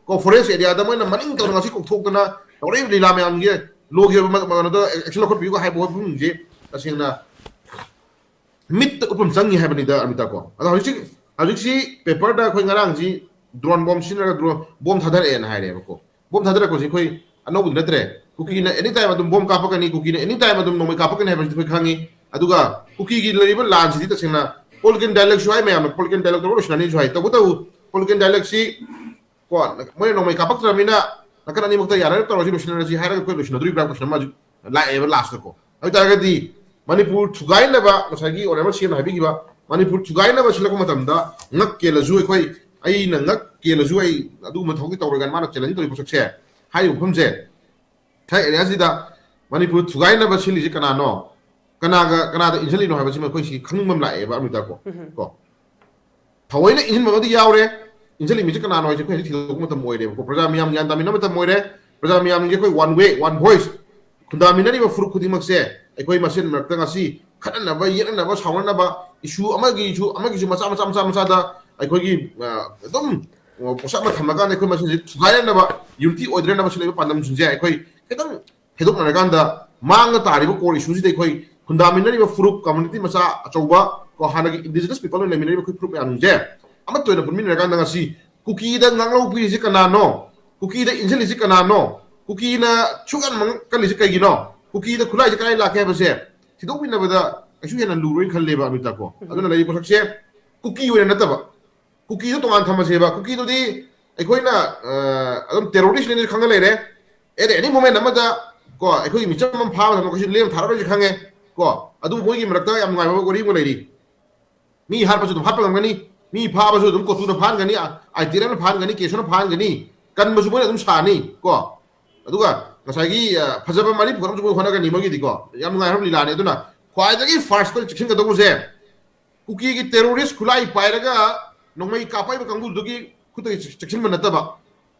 ꯀꯣ, ꯐꯣꯔꯦꯁ ꯑꯦꯔꯤꯌꯥꯗ ꯃꯣꯏꯅ ꯃꯅꯤꯡ ꯇꯧꯅ ꯉꯁꯤ ꯀꯣꯛꯊꯣꯛꯇꯅ ꯇꯧꯔꯛꯏꯕ ꯂꯤꯂꯥ ꯃꯌꯥꯝꯒꯤ ꯂꯣꯒꯤ ꯑꯣꯏꯕ ꯃ- ꯀꯩꯅꯣꯗ ꯑꯦꯛꯁꯟ ꯂꯧꯈꯠꯄꯤꯌꯨ ꯍꯥꯏꯕ ꯋꯥꯐꯝꯁꯦ ꯇꯁꯦꯡꯅ ꯃꯤꯠꯇ ꯎꯠꯐꯝ ꯆꯪꯉꯤ ꯍꯥꯏꯕꯅꯤꯗ, ꯑꯃꯤꯇꯥ꯫ ꯀꯣ, ꯑꯗꯣ ꯍꯧꯖꯤꯛꯁꯤ, ꯍꯧꯖꯤꯛꯁꯤ ꯄꯦꯄꯔꯗ ꯑꯩꯈꯣꯏ ꯉꯔꯥꯡꯁꯤ ꯗ꯭ꯔꯣꯟ ꯕꯣꯝ ꯁꯤꯖꯤꯟꯅꯔꯒ ꯗ꯭ꯔꯣꯟ ꯕꯣꯝ ꯊꯥꯗꯔꯛꯑꯦꯅ ꯍꯥꯏꯔꯦꯕꯀꯣ꯫ ꯕꯣꯝ ꯊꯥꯗꯔꯛꯄꯁꯤ ꯑꯩꯈꯣꯏ ꯑꯅꯧꯕꯗꯤ ꯅꯠꯇ꯭ꯔꯦ꯫ ꯀꯨꯀꯤꯅ ꯑꯦꯅꯤ ꯇꯥꯏꯝ ꯑꯗꯨꯝ ꯕꯣꯝ ꯀꯥꯞꯄꯛꯀꯅꯤ, ꯀꯨꯀꯤꯅ ꯑꯦꯅꯤ ꯇꯥꯏꯝ ꯑꯗꯨꯝ ꯅꯣꯡꯃꯩ ꯀꯥꯞꯄꯛꯀꯅꯤ ꯍꯥꯏꯕꯁꯤꯗꯤ ꯑꯩꯈꯣꯏ ꯈꯪꯉꯤ꯫ ꯑꯗꯨꯒ ꯀꯨꯀꯤꯒꯤ ꯂꯩꯔꯤꯕ ꯂꯥꯟꯁꯤꯗꯤ ꯇꯁꯦꯡꯅ ꯄꯣꯂꯤꯇꯤꯀꯦꯜ ꯗꯥꯏꯂꯣꯒꯁꯨ ꯍꯥꯏ, ꯃꯌꯥꯝꯅ ꯄꯣꯂꯤꯇꯤꯀꯦꯜ ꯗꯥꯏꯂꯣꯒ ꯇꯧꯔ ꯂꯣꯏꯁꯤꯟꯅꯅꯤꯁꯨ ꯍꯥꯏ꯫ ꯇꯧꯕꯇꯕꯨ ꯄꯣꯂꯤꯇꯤꯀꯦꯜ ꯗꯥꯏꯂꯣꯒꯁꯤ, ꯀꯣ, ꯃꯣꯏꯅ ꯅꯣꯡꯃꯩ ꯀꯥꯞꯄꯛꯇ꯭ꯔꯕꯅꯤꯅ ꯅꯥꯀꯟ ꯑꯅꯤꯃꯛꯇ ꯌꯥꯅꯔ ꯇꯧꯔꯁꯤ, ꯂꯣꯏꯁꯤꯟꯅꯔꯁꯤ ꯍꯥꯏꯔꯒ ꯑꯩꯈꯣꯏ ꯂꯣꯏꯁꯤꯟꯅꯗꯣꯔꯤꯕ꯭ꯔꯥ ꯀꯣꯏꯁꯟ ꯑꯃ ꯍꯧꯖꯤꯛ ꯂꯥꯛꯑꯦꯕ ꯂꯥꯁꯇꯀꯣ꯫ ꯑꯗꯨ ꯑꯣꯏꯇꯥꯔꯒꯗꯤ ꯃꯅꯤꯄꯨꯔ ꯊꯨꯒꯥꯏꯅꯕ, ꯉꯁꯥꯏꯒꯤ ꯑꯣꯅꯔꯦꯕꯜ ꯁꯤ ꯑꯦꯝꯅ ꯍꯥꯏꯕꯤꯈꯤꯕ, ꯃꯅꯤꯄꯨꯔ ꯊꯨꯒꯥꯏꯅꯕ ꯁꯤꯜꯂꯛꯄ ꯃꯇꯝꯗ ꯉꯛ ꯀꯦꯜꯂꯁꯨ ꯑꯩꯈꯣꯏ, ꯑꯩꯅ ꯉꯛ ꯀꯦꯜꯂꯁꯨ ꯑꯩ ꯑꯗꯨꯒꯨꯝꯕ ꯊꯕꯛꯇꯤ ꯇꯧꯔꯣꯏ ꯀꯥꯏꯅ ꯃꯥꯅ ꯆꯦꯂꯦꯟꯖ ꯇꯧꯔꯤꯕ ꯄꯣꯠꯁꯛꯁꯦ, ꯍꯥꯏꯔꯤꯕ ꯃꯐꯝꯁꯦ, ꯉꯁꯥꯏ ꯑꯦꯔꯤꯌꯥꯁꯤꯗ ꯃꯅꯤꯄꯨꯔ ꯊꯨꯒꯥꯏꯅꯕ ꯁꯤꯜꯂꯤꯁꯦ ꯀꯅꯥꯅꯣ, ꯀꯅꯥꯒ ꯀꯅꯥꯗ ꯏꯟꯁꯤꯜꯂꯤꯅꯣ ꯍꯥꯏꯕꯁꯤꯃ ꯑꯩꯈꯣꯏ ꯁꯤ ꯈꯪꯅꯤꯡꯕ ꯑꯃ ꯂꯥꯛꯑꯦꯕ, ꯑꯃꯤꯇꯥ꯫ ꯀꯣ, ꯀꯣ, ꯊꯑꯣꯏꯅ ꯏꯟꯁꯤꯟꯕ ꯑꯃꯗꯤ ꯌꯥꯎꯔꯦ꯫ ꯏꯟꯁꯤꯜꯂꯤ ꯃꯤꯁꯦ ꯀꯅꯥꯅꯣ ꯍꯥꯏꯁꯦ ꯑꯩꯈꯣꯏ ꯍꯧꯖꯤꯛ ꯊꯤꯗꯣꯛꯄ ꯃꯇꯝ ꯑꯣꯏꯔꯦꯕꯀꯣ꯫ ꯄ꯭ꯔꯖꯥ ꯃꯤꯌꯥꯝ ꯒ꯭ꯌꯥꯟ ꯇꯥꯃꯤꯟꯅꯕ ꯃꯇꯝ ꯑꯣꯏꯔꯦ꯫ ꯄ꯭ꯔꯖꯥ ꯃꯤꯌꯥꯝꯒꯤ ꯑꯩꯈꯣꯏ ꯋꯥꯟ ꯋꯦ, ꯋꯥꯟ ꯚꯣꯏꯁ, ꯈꯨꯟꯗꯥꯃꯤꯟꯅꯔꯤꯕ ꯐꯨꯔꯨꯞ ꯈꯨꯗꯤꯡꯃꯛꯁꯦ ꯑꯩꯈꯣꯏ ꯃꯁꯦꯟ ꯃꯔꯛꯇ ꯉꯁꯤ ꯈꯠꯅꯅꯕ, ꯌꯦꯠꯅꯅꯕ, ꯁꯥꯎꯅꯅꯕ, ꯏꯁꯨ ꯑꯃꯒꯤ ꯏꯁꯨ ꯑꯃꯒꯤꯁꯨ ꯃꯆꯥ ꯃꯆꯥ ꯃꯆꯥ ꯃꯆꯥꯗ ꯑꯩꯈꯣꯏꯒꯤ, ꯑ, ꯑꯗꯨꯝ, ꯑ, ꯄꯣꯠꯁꯛ ꯑꯃ ꯊꯝꯃꯀꯥꯟꯗ ꯑꯩꯈꯣꯏ ꯃꯁꯦꯟꯁꯦ ꯊꯨꯒꯥꯏꯅꯅꯕ, ꯌꯨꯅꯤꯇꯤ ꯑꯣꯏꯗ꯭ꯔꯅꯕ ꯁꯤꯜꯂꯤꯕ ꯄꯥꯟꯗꯝꯁꯤꯡꯁꯦ ꯑꯩꯈꯣꯏ ꯈꯤꯇꯪ ꯍꯦꯗꯣꯛꯅꯔꯀꯥꯟꯗ ꯃꯥꯡꯗ ꯇꯥꯔꯤꯕ ꯀꯣꯔ ꯏꯁꯨꯁꯤꯗ ꯑꯩꯈꯣꯏ ꯈꯨꯟꯗꯥꯃꯤꯟꯅꯔꯤꯕ ꯐꯨꯔꯨꯞ, ꯀꯝꯃꯨꯅꯤꯇꯤ ꯃꯆꯥ ꯑꯆꯧꯕ, ꯀꯣ, ꯍꯥꯟꯅꯒꯤ ꯏꯟꯗꯤꯖꯤꯅꯁ ꯄꯤꯄꯜ ꯑꯣꯏꯅ ꯂꯩꯃꯤꯟꯅꯔꯤꯕ ꯑꯩꯈꯣꯏ ꯐꯨꯔꯨꯞ ꯃꯌꯥꯝꯁꯦ ꯑꯃꯠꯇ ꯑꯣꯏꯅ ꯄꯨꯟꯃꯤꯟꯅꯔꯀꯥꯟꯗ ꯉꯁꯤ ꯀꯨꯀꯤꯗ ꯉꯥꯡꯂꯧ ꯄꯤꯔꯤꯁꯤ ꯀꯅꯥꯅꯣ? ꯀꯨꯀꯤꯗ ꯏꯟꯁꯤꯜꯂꯤꯁꯤ ꯀꯅꯥꯅꯣ? ꯀꯨꯀꯤꯅ ꯁꯨꯛꯌꯥꯝ ꯀꯜꯂꯤꯁꯤ ꯀꯩꯒꯤꯅꯣ? ꯀꯨꯀꯤꯗ ꯈꯨꯠꯂꯥꯏꯁꯤ ꯀꯗꯥꯏ ꯂꯥꯛꯀꯦ ꯍꯥꯏꯕꯁꯦ ꯊꯤꯗꯣꯛꯃꯤꯟꯅꯕꯗ ꯀꯩꯁꯨ ꯍꯦꯟꯅ ꯂꯨꯔꯣꯏꯅ ꯈꯜꯂꯦꯕ, ꯑꯃꯤꯇꯥ꯫ ꯀꯣ, ꯑꯗꯨꯅ ꯂꯩꯔꯤꯕ ꯄꯣꯠꯁꯛꯁꯦ ꯀꯨꯀꯤ ꯑꯣꯏꯅ ꯅꯠꯇꯕ, ꯀꯨꯀꯤꯗꯣ ꯇꯣꯉꯥꯟ ꯊꯝꯃꯁꯦꯕ꯫ ꯀꯨꯀꯤꯗꯨꯗꯤ ꯑꯩꯈꯣꯏꯅ, ꯑ, ꯑꯗꯨꯝ ꯇꯦꯔꯣꯔꯤꯁꯅꯦꯅ ꯈꯪꯉ ꯂꯩꯔꯦ꯫ ꯑꯦꯠ ꯑꯦꯅꯤ ꯃꯣꯃꯦꯟ ꯑꯃꯗ, ꯀꯣ, ꯑꯩꯈꯣꯏꯒꯤ ꯃꯤꯆꯝ ꯑꯃ ꯐꯥꯕ ꯃꯇꯝꯗ ꯑꯩꯈꯣꯏꯁꯨ ꯂꯦꯝ ꯊꯥꯔꯔꯣꯏꯁꯦ ꯈꯪꯉꯦ꯫ ꯀꯣ, ꯑꯗꯨꯕꯨ ꯃꯣꯏꯒꯤ ꯃꯔꯛꯇ ꯌꯥꯝ ꯅꯨꯡꯉꯥꯏꯕ ꯋꯥꯔꯤ ꯑꯃ ꯂꯩꯔꯤ꯫ ꯃꯤ ꯍꯥꯠꯄꯁꯨ ꯑꯗꯨꯝ ꯍꯥꯠꯄ ꯉꯝꯒꯅꯤ, ꯃꯤ ꯐꯥꯕꯁꯨ ꯑꯗꯨꯝ ꯀꯣꯆꯨꯅ ꯐꯥꯍꯟꯒꯅꯤ, ꯑꯥꯏ ꯇꯤ ꯑꯦꯜ ꯑꯦꯐꯅ ꯐꯥꯍꯟꯒꯅꯤ, ꯀꯦ ꯑꯦꯁ ꯑꯣꯅ ꯐꯥꯍꯟꯒꯅꯤ, ꯀꯟꯕꯁꯨ ꯃꯣꯏꯅ ꯑꯗꯨꯝ ꯁꯥꯅꯤ꯫ ꯀꯣ, ꯑꯗꯨꯒ ꯉꯁꯥꯏꯒꯤ, ꯑ, ꯐꯖꯕ ꯃꯔꯤ ꯄꯨꯈꯠꯅꯕꯁꯨ ꯃꯣꯏ ꯍꯣꯠꯅꯒꯅꯤ꯫ ꯃꯣꯏꯒꯤꯗꯤꯀꯣ ꯌꯥꯝ ꯅꯨꯡꯉꯥꯏꯕ ꯂꯤꯂꯥꯅꯤ꯫ ꯑꯗꯨꯅ ꯈ꯭ꯋꯥꯏꯗꯒꯤ first ꯑꯩꯈꯣꯏ ꯆꯦꯛꯁꯤꯟꯒꯗꯧꯕꯁꯦ, ꯀꯨꯀꯤꯒꯤ terrorist ꯈꯨꯠꯂꯥꯏ ꯄꯥꯏꯔꯒ ꯅꯣꯡꯃꯩ ꯀꯥꯞꯄꯛꯏꯕ ꯀꯥꯡꯕꯨꯗꯨꯒꯤ ꯈꯨꯠꯇꯒꯤ ꯆꯦꯛꯁꯤꯟꯕ ꯅꯠꯇꯕ,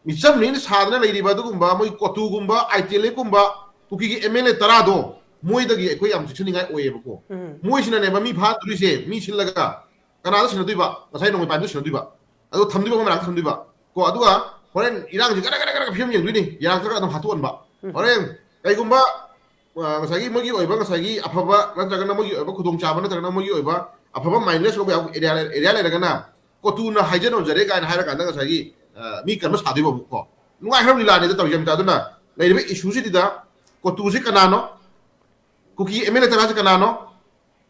ꯃꯤꯆꯝꯅꯤꯅ ꯁꯥꯗꯅ ꯂꯩꯔꯤꯕ ꯑꯗꯨꯒꯨꯝꯕ ꯃꯣꯏ ꯀꯣꯇꯨꯒꯨꯝꯕ, ITLF ꯀꯨꯝꯕ, ꯀꯨꯀꯤꯒꯤ MLA ꯇꯔꯥꯗꯣ, ꯃꯣꯏꯗꯒꯤ ꯑꯩꯈꯣꯏ ꯌꯥꯝ ꯆꯦꯛꯁꯤꯟꯅꯤꯡꯉꯥꯏ ꯑꯣꯏꯌꯦꯕꯀꯣ꯫ ꯃꯣꯏꯁꯤꯅꯅꯦꯕ ꯃꯤ ꯐꯥꯗꯣꯔꯤꯁꯦ, ꯃꯤ ꯁꯤꯜꯂꯒ ꯀꯅꯥꯗ ꯁꯤꯟꯅꯗꯣꯏꯕ? ꯉꯁꯥꯏ ꯅꯣꯡꯃꯩ ꯄꯥꯏꯕꯗ ꯁꯤꯟꯅꯗꯣꯏꯕ, ꯑꯗꯣ ꯊꯝꯗꯣꯏꯕ, ꯃꯣꯏ ꯃꯅꯥꯛꯇ ꯊꯝꯗꯣꯏꯕ ꯀꯣ꯫ ꯑꯗꯨꯒ ꯍꯣꯔꯦꯟ ꯏꯔꯥꯡꯁꯤ ꯒꯔ ꯒꯔ ꯒꯔ ꯐꯤꯕꯝ ꯌꯦꯡꯗꯣꯏꯅꯤ, ꯌꯥꯔꯛꯇ꯭ꯔꯒ ꯑꯗꯨꯝ ꯍꯥꯠꯇꯣꯛꯍꯟꯕ꯫ ꯍꯣꯔꯦꯟ ꯀꯩꯒꯨꯝꯕ ꯑ, ꯉꯁꯥꯏꯒꯤ ꯃꯣꯏꯒꯤ ꯑꯣꯏꯕ, ꯉꯁꯥꯏꯒꯤ ꯑꯐꯕ ꯅꯠꯇ꯭ꯔꯒꯅ ꯃꯣꯏꯒꯤ ꯑꯣꯏꯕ ꯈꯨꯗꯣꯡꯆꯥꯕ ꯅꯠꯇ꯭ꯔꯒꯅ ꯃꯣꯏꯒꯤ ꯑꯣꯏꯕ ꯑꯐꯕ ꯃꯥꯏꯅꯦꯁ ꯂꯧꯕ ꯌꯥꯕ ꯑꯦꯔꯤꯌꯥ, ꯑꯦꯔꯤꯌꯥ ꯂꯩꯔꯒꯅ ꯀꯣꯇꯨꯅ ꯍꯥꯏꯖꯅ ꯎꯖꯔꯦ ꯀꯥꯏꯅ ꯍꯥꯏꯔꯀꯥꯟꯗ ꯉꯁꯥꯏꯒꯤ, ꯑ, ꯃꯤ ꯀꯟꯕ ꯁꯥꯗꯣꯏꯕ ꯑꯃꯨꯛ ꯀꯣ꯫ ꯅꯨꯡꯉꯥꯏꯈ꯭ꯔꯕ ꯂꯤꯂꯥꯅꯤꯗ ꯇꯧꯔꯤꯁꯦ ꯑꯝꯇ꯫ ꯑꯗꯨꯅ ꯂꯩꯔꯤꯕ ꯏꯁꯨꯁꯤꯗ ꯀꯣꯇꯨꯁꯤ ꯀꯅꯥꯅꯣ, ꯀꯨꯀꯤ MLA ꯇꯔꯥꯁꯤ ꯀꯅꯥꯅꯣ,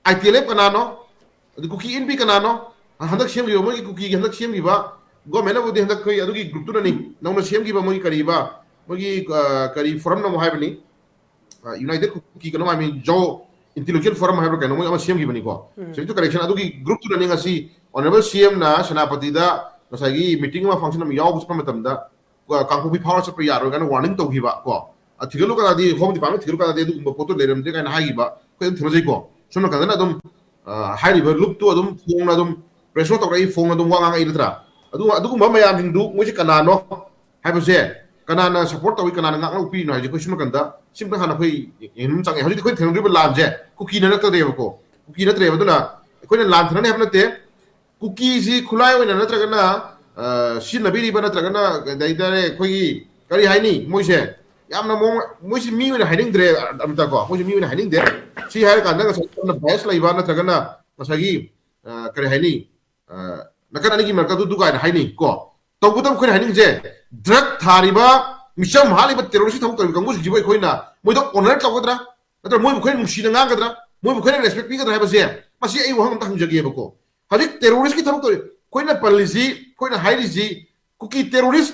ITLF ꯀꯅꯥꯅꯣ, ꯑꯗꯨ ꯀꯨꯀꯤ ꯏꯟꯄꯤ ꯀꯅꯥꯅꯣ, ꯍꯟꯗꯛ ꯁꯦꯝꯈꯤꯕ ꯃꯣꯏꯒꯤ ꯀꯨꯀꯤꯒꯤ ꯍꯟꯗꯛ ꯁꯦꯝꯈꯤꯕ government ꯑꯕꯨꯗꯤ ꯍꯟꯗꯛ ꯑꯩꯈꯣꯏ ꯑꯗꯨꯒꯤ group ꯇꯨꯅꯅꯤ ꯅꯧꯅ ꯁꯦꯝꯈꯤꯕ ꯃꯣꯏꯒꯤ ꯀꯔꯤꯕ, ꯃꯣꯏꯒꯤ, ꯑ, ꯀꯔꯤ forum ꯅꯣ ꯍꯥꯏꯕꯅꯤ, ꯑ, United Kuki ꯀꯩꯅꯣ ꯍꯥꯏꯕꯅꯤ, Zo Intellectual Forum ꯍꯥꯏꯕ꯭ꯔꯥ ꯀꯩꯅꯣ ꯃꯣꯏ ꯑꯃ ꯁꯦꯝꯈꯤꯕꯅꯤꯀꯣ꯫ ꯎꯝ꯫ Security Correction ꯑꯗꯨꯒꯤ group ꯇꯨꯅꯅꯤ ꯉꯁꯤ Honorable CM ꯅ ꯁꯦꯅꯥꯄꯇꯤꯗ ꯉꯁꯥꯏꯒꯤ meeting ꯑꯃ function ꯑꯃ ꯌꯥꯎꯕ ꯆꯠꯄ ꯃꯇꯝꯗ, ꯑ, ꯀꯥꯡꯄꯣꯛꯄꯤ ꯐꯥꯎꯔ ꯆꯠꯄ ꯌꯥꯔꯣꯏ ꯀꯥꯏꯅ warning ꯇꯧꯈꯤꯕ ꯀꯣ꯫ ꯑ, ꯊꯤꯒꯠꯂꯨ ꯀꯥꯟꯗꯗꯤ, Home Department ꯊꯤꯒꯠꯂꯨ ꯀꯥꯟꯗꯗꯤ ꯑꯗꯨꯒꯨꯝꯕ ꯄꯣꯠꯇꯣ ꯂꯩꯔꯝꯗ꯭ꯔꯦ ꯀꯥꯏꯅ ꯍꯥꯏꯈꯤꯕ ꯑꯩꯈꯣꯏ ꯑꯗꯨꯝ ꯊꯦꯡꯅꯖꯩꯀꯣ꯫ ꯁꯣꯝ ꯅꯥꯀꯟꯗꯅ ꯑꯗꯨꯝ, ꯑ, ꯍꯥꯏꯔꯤꯕ ꯂꯨꯞꯇꯨ ꯑꯗꯨꯝ ꯐꯣꯡꯅ ꯑꯗꯨꯝ press note ꯇꯧꯔꯛꯏ, ꯐꯣꯡꯅ ꯑꯗꯨꯝ ꯋꯥ ꯉꯥꯡꯉꯛꯏ ꯅꯠꯇ꯭ꯔꯥ? ꯑꯗꯨ, ꯑꯗꯨꯒꯨꯝꯕ ꯃꯌꯥꯝꯁꯤꯡꯗꯨ ꯃꯣꯏꯁꯦ ꯀꯅꯥꯅꯣ ꯍꯥꯏꯕꯁꯦ, ꯀꯅꯥꯅ support ꯇꯧꯏ, ꯀꯅꯥꯅ ꯉꯥꯛꯅ ꯎꯞꯄꯤꯔꯤꯅꯣ ꯍꯥꯏꯁꯦ ꯑꯩꯈꯣꯏ ꯁꯣꯝ ꯅꯥꯀꯟꯗ ꯁꯤꯝꯇꯪ ꯍꯥꯟꯅ ꯑꯩꯈꯣꯏ ꯌꯦꯡꯕ ꯑꯃ ꯆꯪꯉꯦ꯫ ꯍꯧꯖꯤꯛꯇꯤ ꯑꯩꯈꯣꯏ ꯊꯦꯡꯅꯗ꯭ꯔꯤꯕ ꯂꯥꯟꯁꯦ ꯀꯨꯀꯤꯅ ꯅꯠꯇ꯭ꯔꯦꯕꯀꯣ, ꯀꯨꯀꯤ ꯅꯠꯇ꯭ꯔꯦꯕ꯫ ꯑꯗꯨꯅ ꯑꯩꯈꯣꯏꯅ ꯂꯥꯟ ꯊꯦꯡꯅꯅꯤ ꯍꯥꯏꯕ ꯅꯠꯇꯦ, ꯀꯨꯀꯤꯁꯤ ꯈꯨꯠꯂꯥꯏ ꯑꯣꯏꯅ ꯅꯠꯇ꯭ꯔꯒꯅ, ꯑ, ꯁꯤꯖꯤꯟꯅꯕꯤꯔꯤꯕ ꯅꯠꯇ꯭ꯔꯒꯅ ꯀꯩ ꯍꯥꯏꯇꯥꯔꯦ, ꯑꯩꯈꯣꯏꯒꯤ ꯀꯔꯤ ꯍꯥꯏꯅꯤ, ꯃꯣꯏꯁꯦ ꯌꯥꯝꯅ ꯃꯑꯣꯡ, ꯃꯣꯏꯁꯤ ꯃꯤ ꯑꯣꯏꯅ ꯍꯥꯏꯅꯤꯡꯗ꯭ꯔꯦ ꯑꯝꯇ ꯀꯣ, ꯃꯣꯏꯁꯤ ꯃꯤ ꯑꯣꯏꯅ ꯍꯥꯏꯅꯤꯡꯗꯦ꯫ ꯁꯤ ꯍꯥꯏꯔꯀꯥꯟꯗ ꯉꯁꯥꯏ ꯌꯥꯝꯅ bias ꯂꯩꯕ ꯅꯠꯇ꯭ꯔꯒꯅ ꯉꯁꯥꯏꯒꯤ, ꯑ, ꯀꯔꯤ ꯍꯥꯏꯅꯤ, ꯑ, ꯅꯥꯀꯟ ꯑꯅꯤꯒꯤ ꯃꯔꯛꯇ ꯑꯗꯨ ꯀꯥꯏꯅ ꯍꯥꯏꯅꯤ ꯀꯣ꯫ ꯇꯧꯕꯇꯕꯨ ꯑꯩꯈꯣꯏꯅ ꯍꯥꯏꯅꯤꯡꯉꯤꯁꯦ, drug ꯊꯥꯔꯤꯕ, ꯃꯤꯆꯝ ꯍꯥꯠꯂꯤꯕ terrorist ꯊꯕꯛ ꯇꯧꯔꯤꯕ ꯀꯥꯡꯕꯨꯁꯤꯡꯁꯤꯕꯨ ꯑꯩꯈꯣꯏꯅ ꯃꯣꯏꯗ honor ꯇꯧꯒꯗ꯭ꯔꯥ? ꯅꯠꯇ꯭ꯔꯒ ꯃꯣꯏꯕꯨ ꯑꯩꯈꯣꯏꯅ ꯅꯨꯡꯁꯤꯅ ꯉꯥꯡꯒꯗ꯭ꯔꯥ? ꯃꯣꯏꯕꯨ ꯑꯩꯈꯣꯏꯅ respect ꯄꯤꯒꯗ꯭ꯔꯥ ꯍꯥꯏꯕꯁꯦ, ꯃꯁꯤ ꯑꯩ ꯋꯥꯍꯪ ꯑꯝꯇ ꯍꯪꯖꯒꯦꯕꯀꯣ꯫ ꯍꯧꯖꯤꯛ terrorist ꯀꯤ ꯊꯕꯛ ꯇꯧꯔꯤ, ꯑꯩꯈꯣꯏꯅ ꯄꯜꯂꯤꯁꯤ, ꯑꯩꯈꯣꯏꯅ ꯍꯥꯏꯔꯤꯁꯤ, ꯀꯨꯀꯤ terrorist,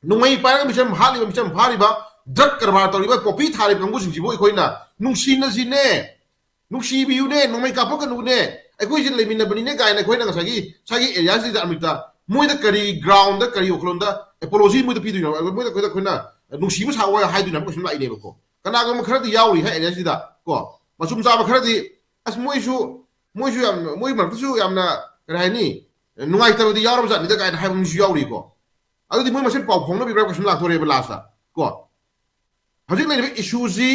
ꯅꯣꯡꯃꯩ ꯄꯥꯏꯔꯒ ꯃꯤꯆꯝ ꯍꯥꯠꯂꯤꯕ, ꯃꯤꯆꯝ ꯐꯥꯔꯤꯕ, drug ꯀꯔꯕꯥꯔ ꯇꯧꯔꯤꯕ, poppy ꯊꯥꯔꯤꯕ ꯀꯥꯡꯕꯨꯁꯤꯡꯁꯤꯕꯨ ꯑꯩꯈꯣꯏꯅ ꯅꯨꯡꯁꯤꯅꯁꯤꯅꯦ, ꯅꯨꯡꯁꯤꯕꯤꯌꯨꯅꯦ, ꯅꯣꯡꯃꯩ ꯀꯥꯞꯄꯛꯀꯅꯨꯅꯦ, ꯑꯩꯈꯣꯏꯁꯦ ꯂꯩꯃꯤꯟꯅꯕꯅꯤꯅꯦ ꯀꯥꯏꯅ ꯑꯩꯈꯣꯏꯅ ꯉꯁꯥꯏꯒꯤ ꯁ꯭ꯋꯥꯏꯒꯤ area ꯁꯤꯗ ꯑꯃꯤꯇ ꯃꯣꯏꯗ ꯀꯔꯤ ground ꯗ, ꯀꯔꯤ ꯋꯥꯈꯜꯂꯣꯟꯗ apology ꯃꯣꯏꯗ ꯄꯤꯗꯣꯏꯅꯣ? ꯃꯣꯏꯗ ꯑꯩꯈꯣꯏꯗ ꯑꯩꯈꯣꯏꯅ ꯅꯨꯡꯁꯤꯕ ꯁꯥꯎ ꯍꯥꯏꯗꯣꯏꯅꯣ ꯍꯥꯏꯕ question ꯂꯥꯛꯏꯅꯦꯕꯀꯣ꯫ ꯀꯅꯥꯒꯨꯝꯕ ꯈꯔꯗꯤ ꯌꯥꯎꯔꯤ ꯍꯥꯏ area ꯁꯤꯗ ꯀꯣ, ꯃꯆꯨꯝ ꯆꯥꯕ ꯈꯔꯗꯤ, "ꯑꯁ, ꯃꯣꯏꯁꯨ, ꯃꯣꯏꯁꯨ ꯌꯥꯝ, ꯃꯣꯏ ꯃꯔꯛꯇꯁꯨ ꯌꯥꯝꯅ, ꯀꯔꯤ ꯍꯥꯏꯅꯤ, ꯅꯨꯡꯉꯥꯏꯇꯕꯗꯤ ꯌꯥꯎꯔꯕ ꯖꯥꯠꯅꯤꯗ" ꯀꯥꯏꯅ ꯍꯥꯏꯕ ꯃꯤꯁꯨ ꯌꯥꯎꯔꯤꯀꯣ꯫ ꯑꯗꯨꯗꯤ ꯃꯣꯏ ꯃꯁꯦꯟ ꯄꯥꯎ ꯐꯥꯎꯅꯕꯤꯕ꯭ꯔꯥ ꯀꯩꯁꯨ ꯂꯥꯛꯇꯣꯔꯦꯕ ꯂꯥꯁꯇ ꯀꯣ꯫ ꯍꯧꯖꯤꯛ ꯂꯩꯔꯤꯕ ꯏꯁꯨꯁꯤ,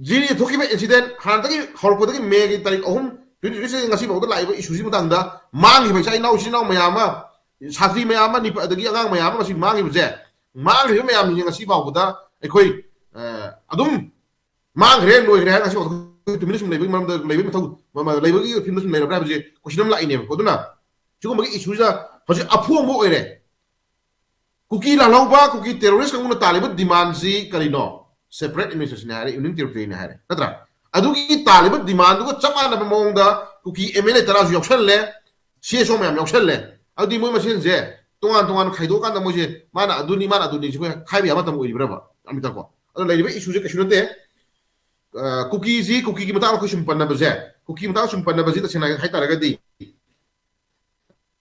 ꯖꯤꯔꯤ ꯊꯣꯛꯈꯤꯕ ꯏꯟꯁꯤꯗꯦꯟ, ꯍꯥꯟꯅꯗꯒꯤ ꯍꯧꯔꯛꯄꯗꯒꯤ ꯃꯦꯒꯤ ꯇꯥꯔꯤꯛ ꯑꯍꯨꯝ, ꯇ꯭ꯋꯦꯟꯇꯤ ꯇ꯭ꯋꯦꯟꯇꯤ ꯁꯤꯛꯁ ꯉꯁꯤ ꯐꯥꯎꯗ ꯂꯥꯛꯏꯕ ꯏꯁꯨꯁꯤ ꯃꯇꯥꯡꯗ, ꯃꯥꯡꯈꯤꯕ ꯏꯆꯥ ꯏꯅꯥꯎ, ꯏꯆꯤꯟ ꯏꯅꯥꯎ ꯃꯌꯥꯝ ꯑꯃ, ꯁꯥꯇ꯭ꯔꯤ ꯃꯌꯥꯝ ꯑꯃ, ꯅꯤꯄ-, ꯑꯗꯒꯤ ꯑꯉꯥꯡ ꯃꯌꯥꯝ ꯑꯃ ꯃꯁꯤ ꯃꯥꯡꯈꯤꯕꯁꯦ, ꯃꯥꯡꯈ꯭ꯔꯤꯕ ꯃꯌꯥꯝꯁꯤꯡꯁꯦ ꯉꯁꯤ ꯐꯥꯎꯕꯗ ꯑꯩꯈꯣꯏ, ꯑ, ꯑꯗꯨꯝ ꯃꯥꯡꯈ꯭ꯔꯦ, ꯂꯣꯏꯈ꯭ꯔꯦ ꯍꯥꯏꯔꯒ ꯉꯁꯤ ꯐꯥꯎꯗ ꯇꯨꯃꯤꯟꯅ ꯁꯨꯝ ꯂꯩꯕꯒꯤ ꯃꯔꯝꯗ, ꯂꯩꯕꯒꯤ ꯃꯊꯧ, ꯃ-, ꯃ-, ꯂꯩꯕꯒꯤ ꯐꯤꯕꯝꯗ ꯁꯨꯝ ꯂꯩꯔꯕ꯭ꯔꯥ ꯍꯥꯏꯕꯁꯦ ꯀꯣꯏꯁꯟ ꯑꯃ ꯂꯥꯛꯏꯅꯦꯕꯀꯣ꯫ ꯑꯗꯨꯅ ꯁꯤꯒꯨꯝꯕꯒꯤ ꯏꯁꯨꯁꯤꯗ ꯍꯧꯖꯤꯛ ꯑꯐꯨꯕ ꯑꯣꯏꯔꯦ꯫ ꯀꯨꯀꯤ ꯂꯥꯜꯍꯧꯕ, ꯀꯨꯀꯤ ꯇꯦꯔꯣꯔꯤꯁ ꯀꯥꯡꯕꯨꯅ ꯇꯥꯜꯂꯤꯕ ꯗꯤꯃꯥꯟꯁꯤ ꯀꯔꯤꯅꯣ? ꯁꯦꯄꯔꯦꯠ ꯑꯦꯗꯃꯤꯅꯤꯁꯇ꯭ꯔꯦꯁꯟ ꯍꯥꯏꯔꯦ, ꯌꯨꯅꯤꯌꯟ ꯇꯦꯔꯤꯇꯣꯔꯤꯅꯤ ꯍꯥꯏꯔꯦ, ꯅꯠꯇ꯭ꯔꯥ? ꯑꯗꯨꯒꯤ ꯇꯥꯜꯂꯤꯕ ꯗꯤꯃꯥꯟꯗꯨꯒ ꯆꯞ ꯃꯥꯟꯅꯕ ꯃꯑꯣꯡꯗ ꯀꯨꯀꯤ M L A ꯇꯔꯥꯁꯨ ꯌꯥꯎꯁꯜꯂꯦ, C S ꯑꯣ ꯃꯌꯥꯝ ꯌꯥꯎꯁꯜꯂꯦ꯫ ꯑꯗꯨꯗꯤ ꯃꯣꯏ ꯃꯁꯦꯟꯁꯦ ꯇꯣꯉꯥꯟ ꯇꯣꯉꯥꯟꯅ ꯈꯥꯏꯗꯣꯛꯑꯀꯥꯟꯗ ꯃꯣꯏꯁꯦ ꯃꯥꯅ ꯑꯗꯨꯅꯤ, ꯃꯥꯅ ꯑꯗꯨꯅꯤ, ꯁꯤ ꯑꯩꯈꯣꯏ ꯈꯥꯏꯕ ꯌꯥꯕ ꯃꯇꯝ ꯑꯣꯏꯔꯤꯕ꯭ꯔꯕ, ꯑꯃꯤꯇꯥꯀꯣ? ꯑꯗꯣ ꯂꯩꯔꯤꯕ ꯏꯁꯨꯁꯦ ꯀꯩꯁꯨ ꯅꯠꯇꯦ꯫ ꯑ, ꯀꯨꯀꯤꯁꯤ, ꯀꯨꯀꯤꯒꯤ ꯃꯇꯥꯡꯗ ꯑꯩꯈꯣꯏ ꯁꯨꯝ ꯄꯟꯅꯕꯁꯦ, ꯀꯨꯀꯤ ꯃꯇꯥꯡꯗ ꯁꯨꯝ ꯄꯟꯅꯕꯁꯤ ꯇꯁꯦꯡꯅ ꯍꯥꯏ ꯇꯥꯔꯒꯗꯤ,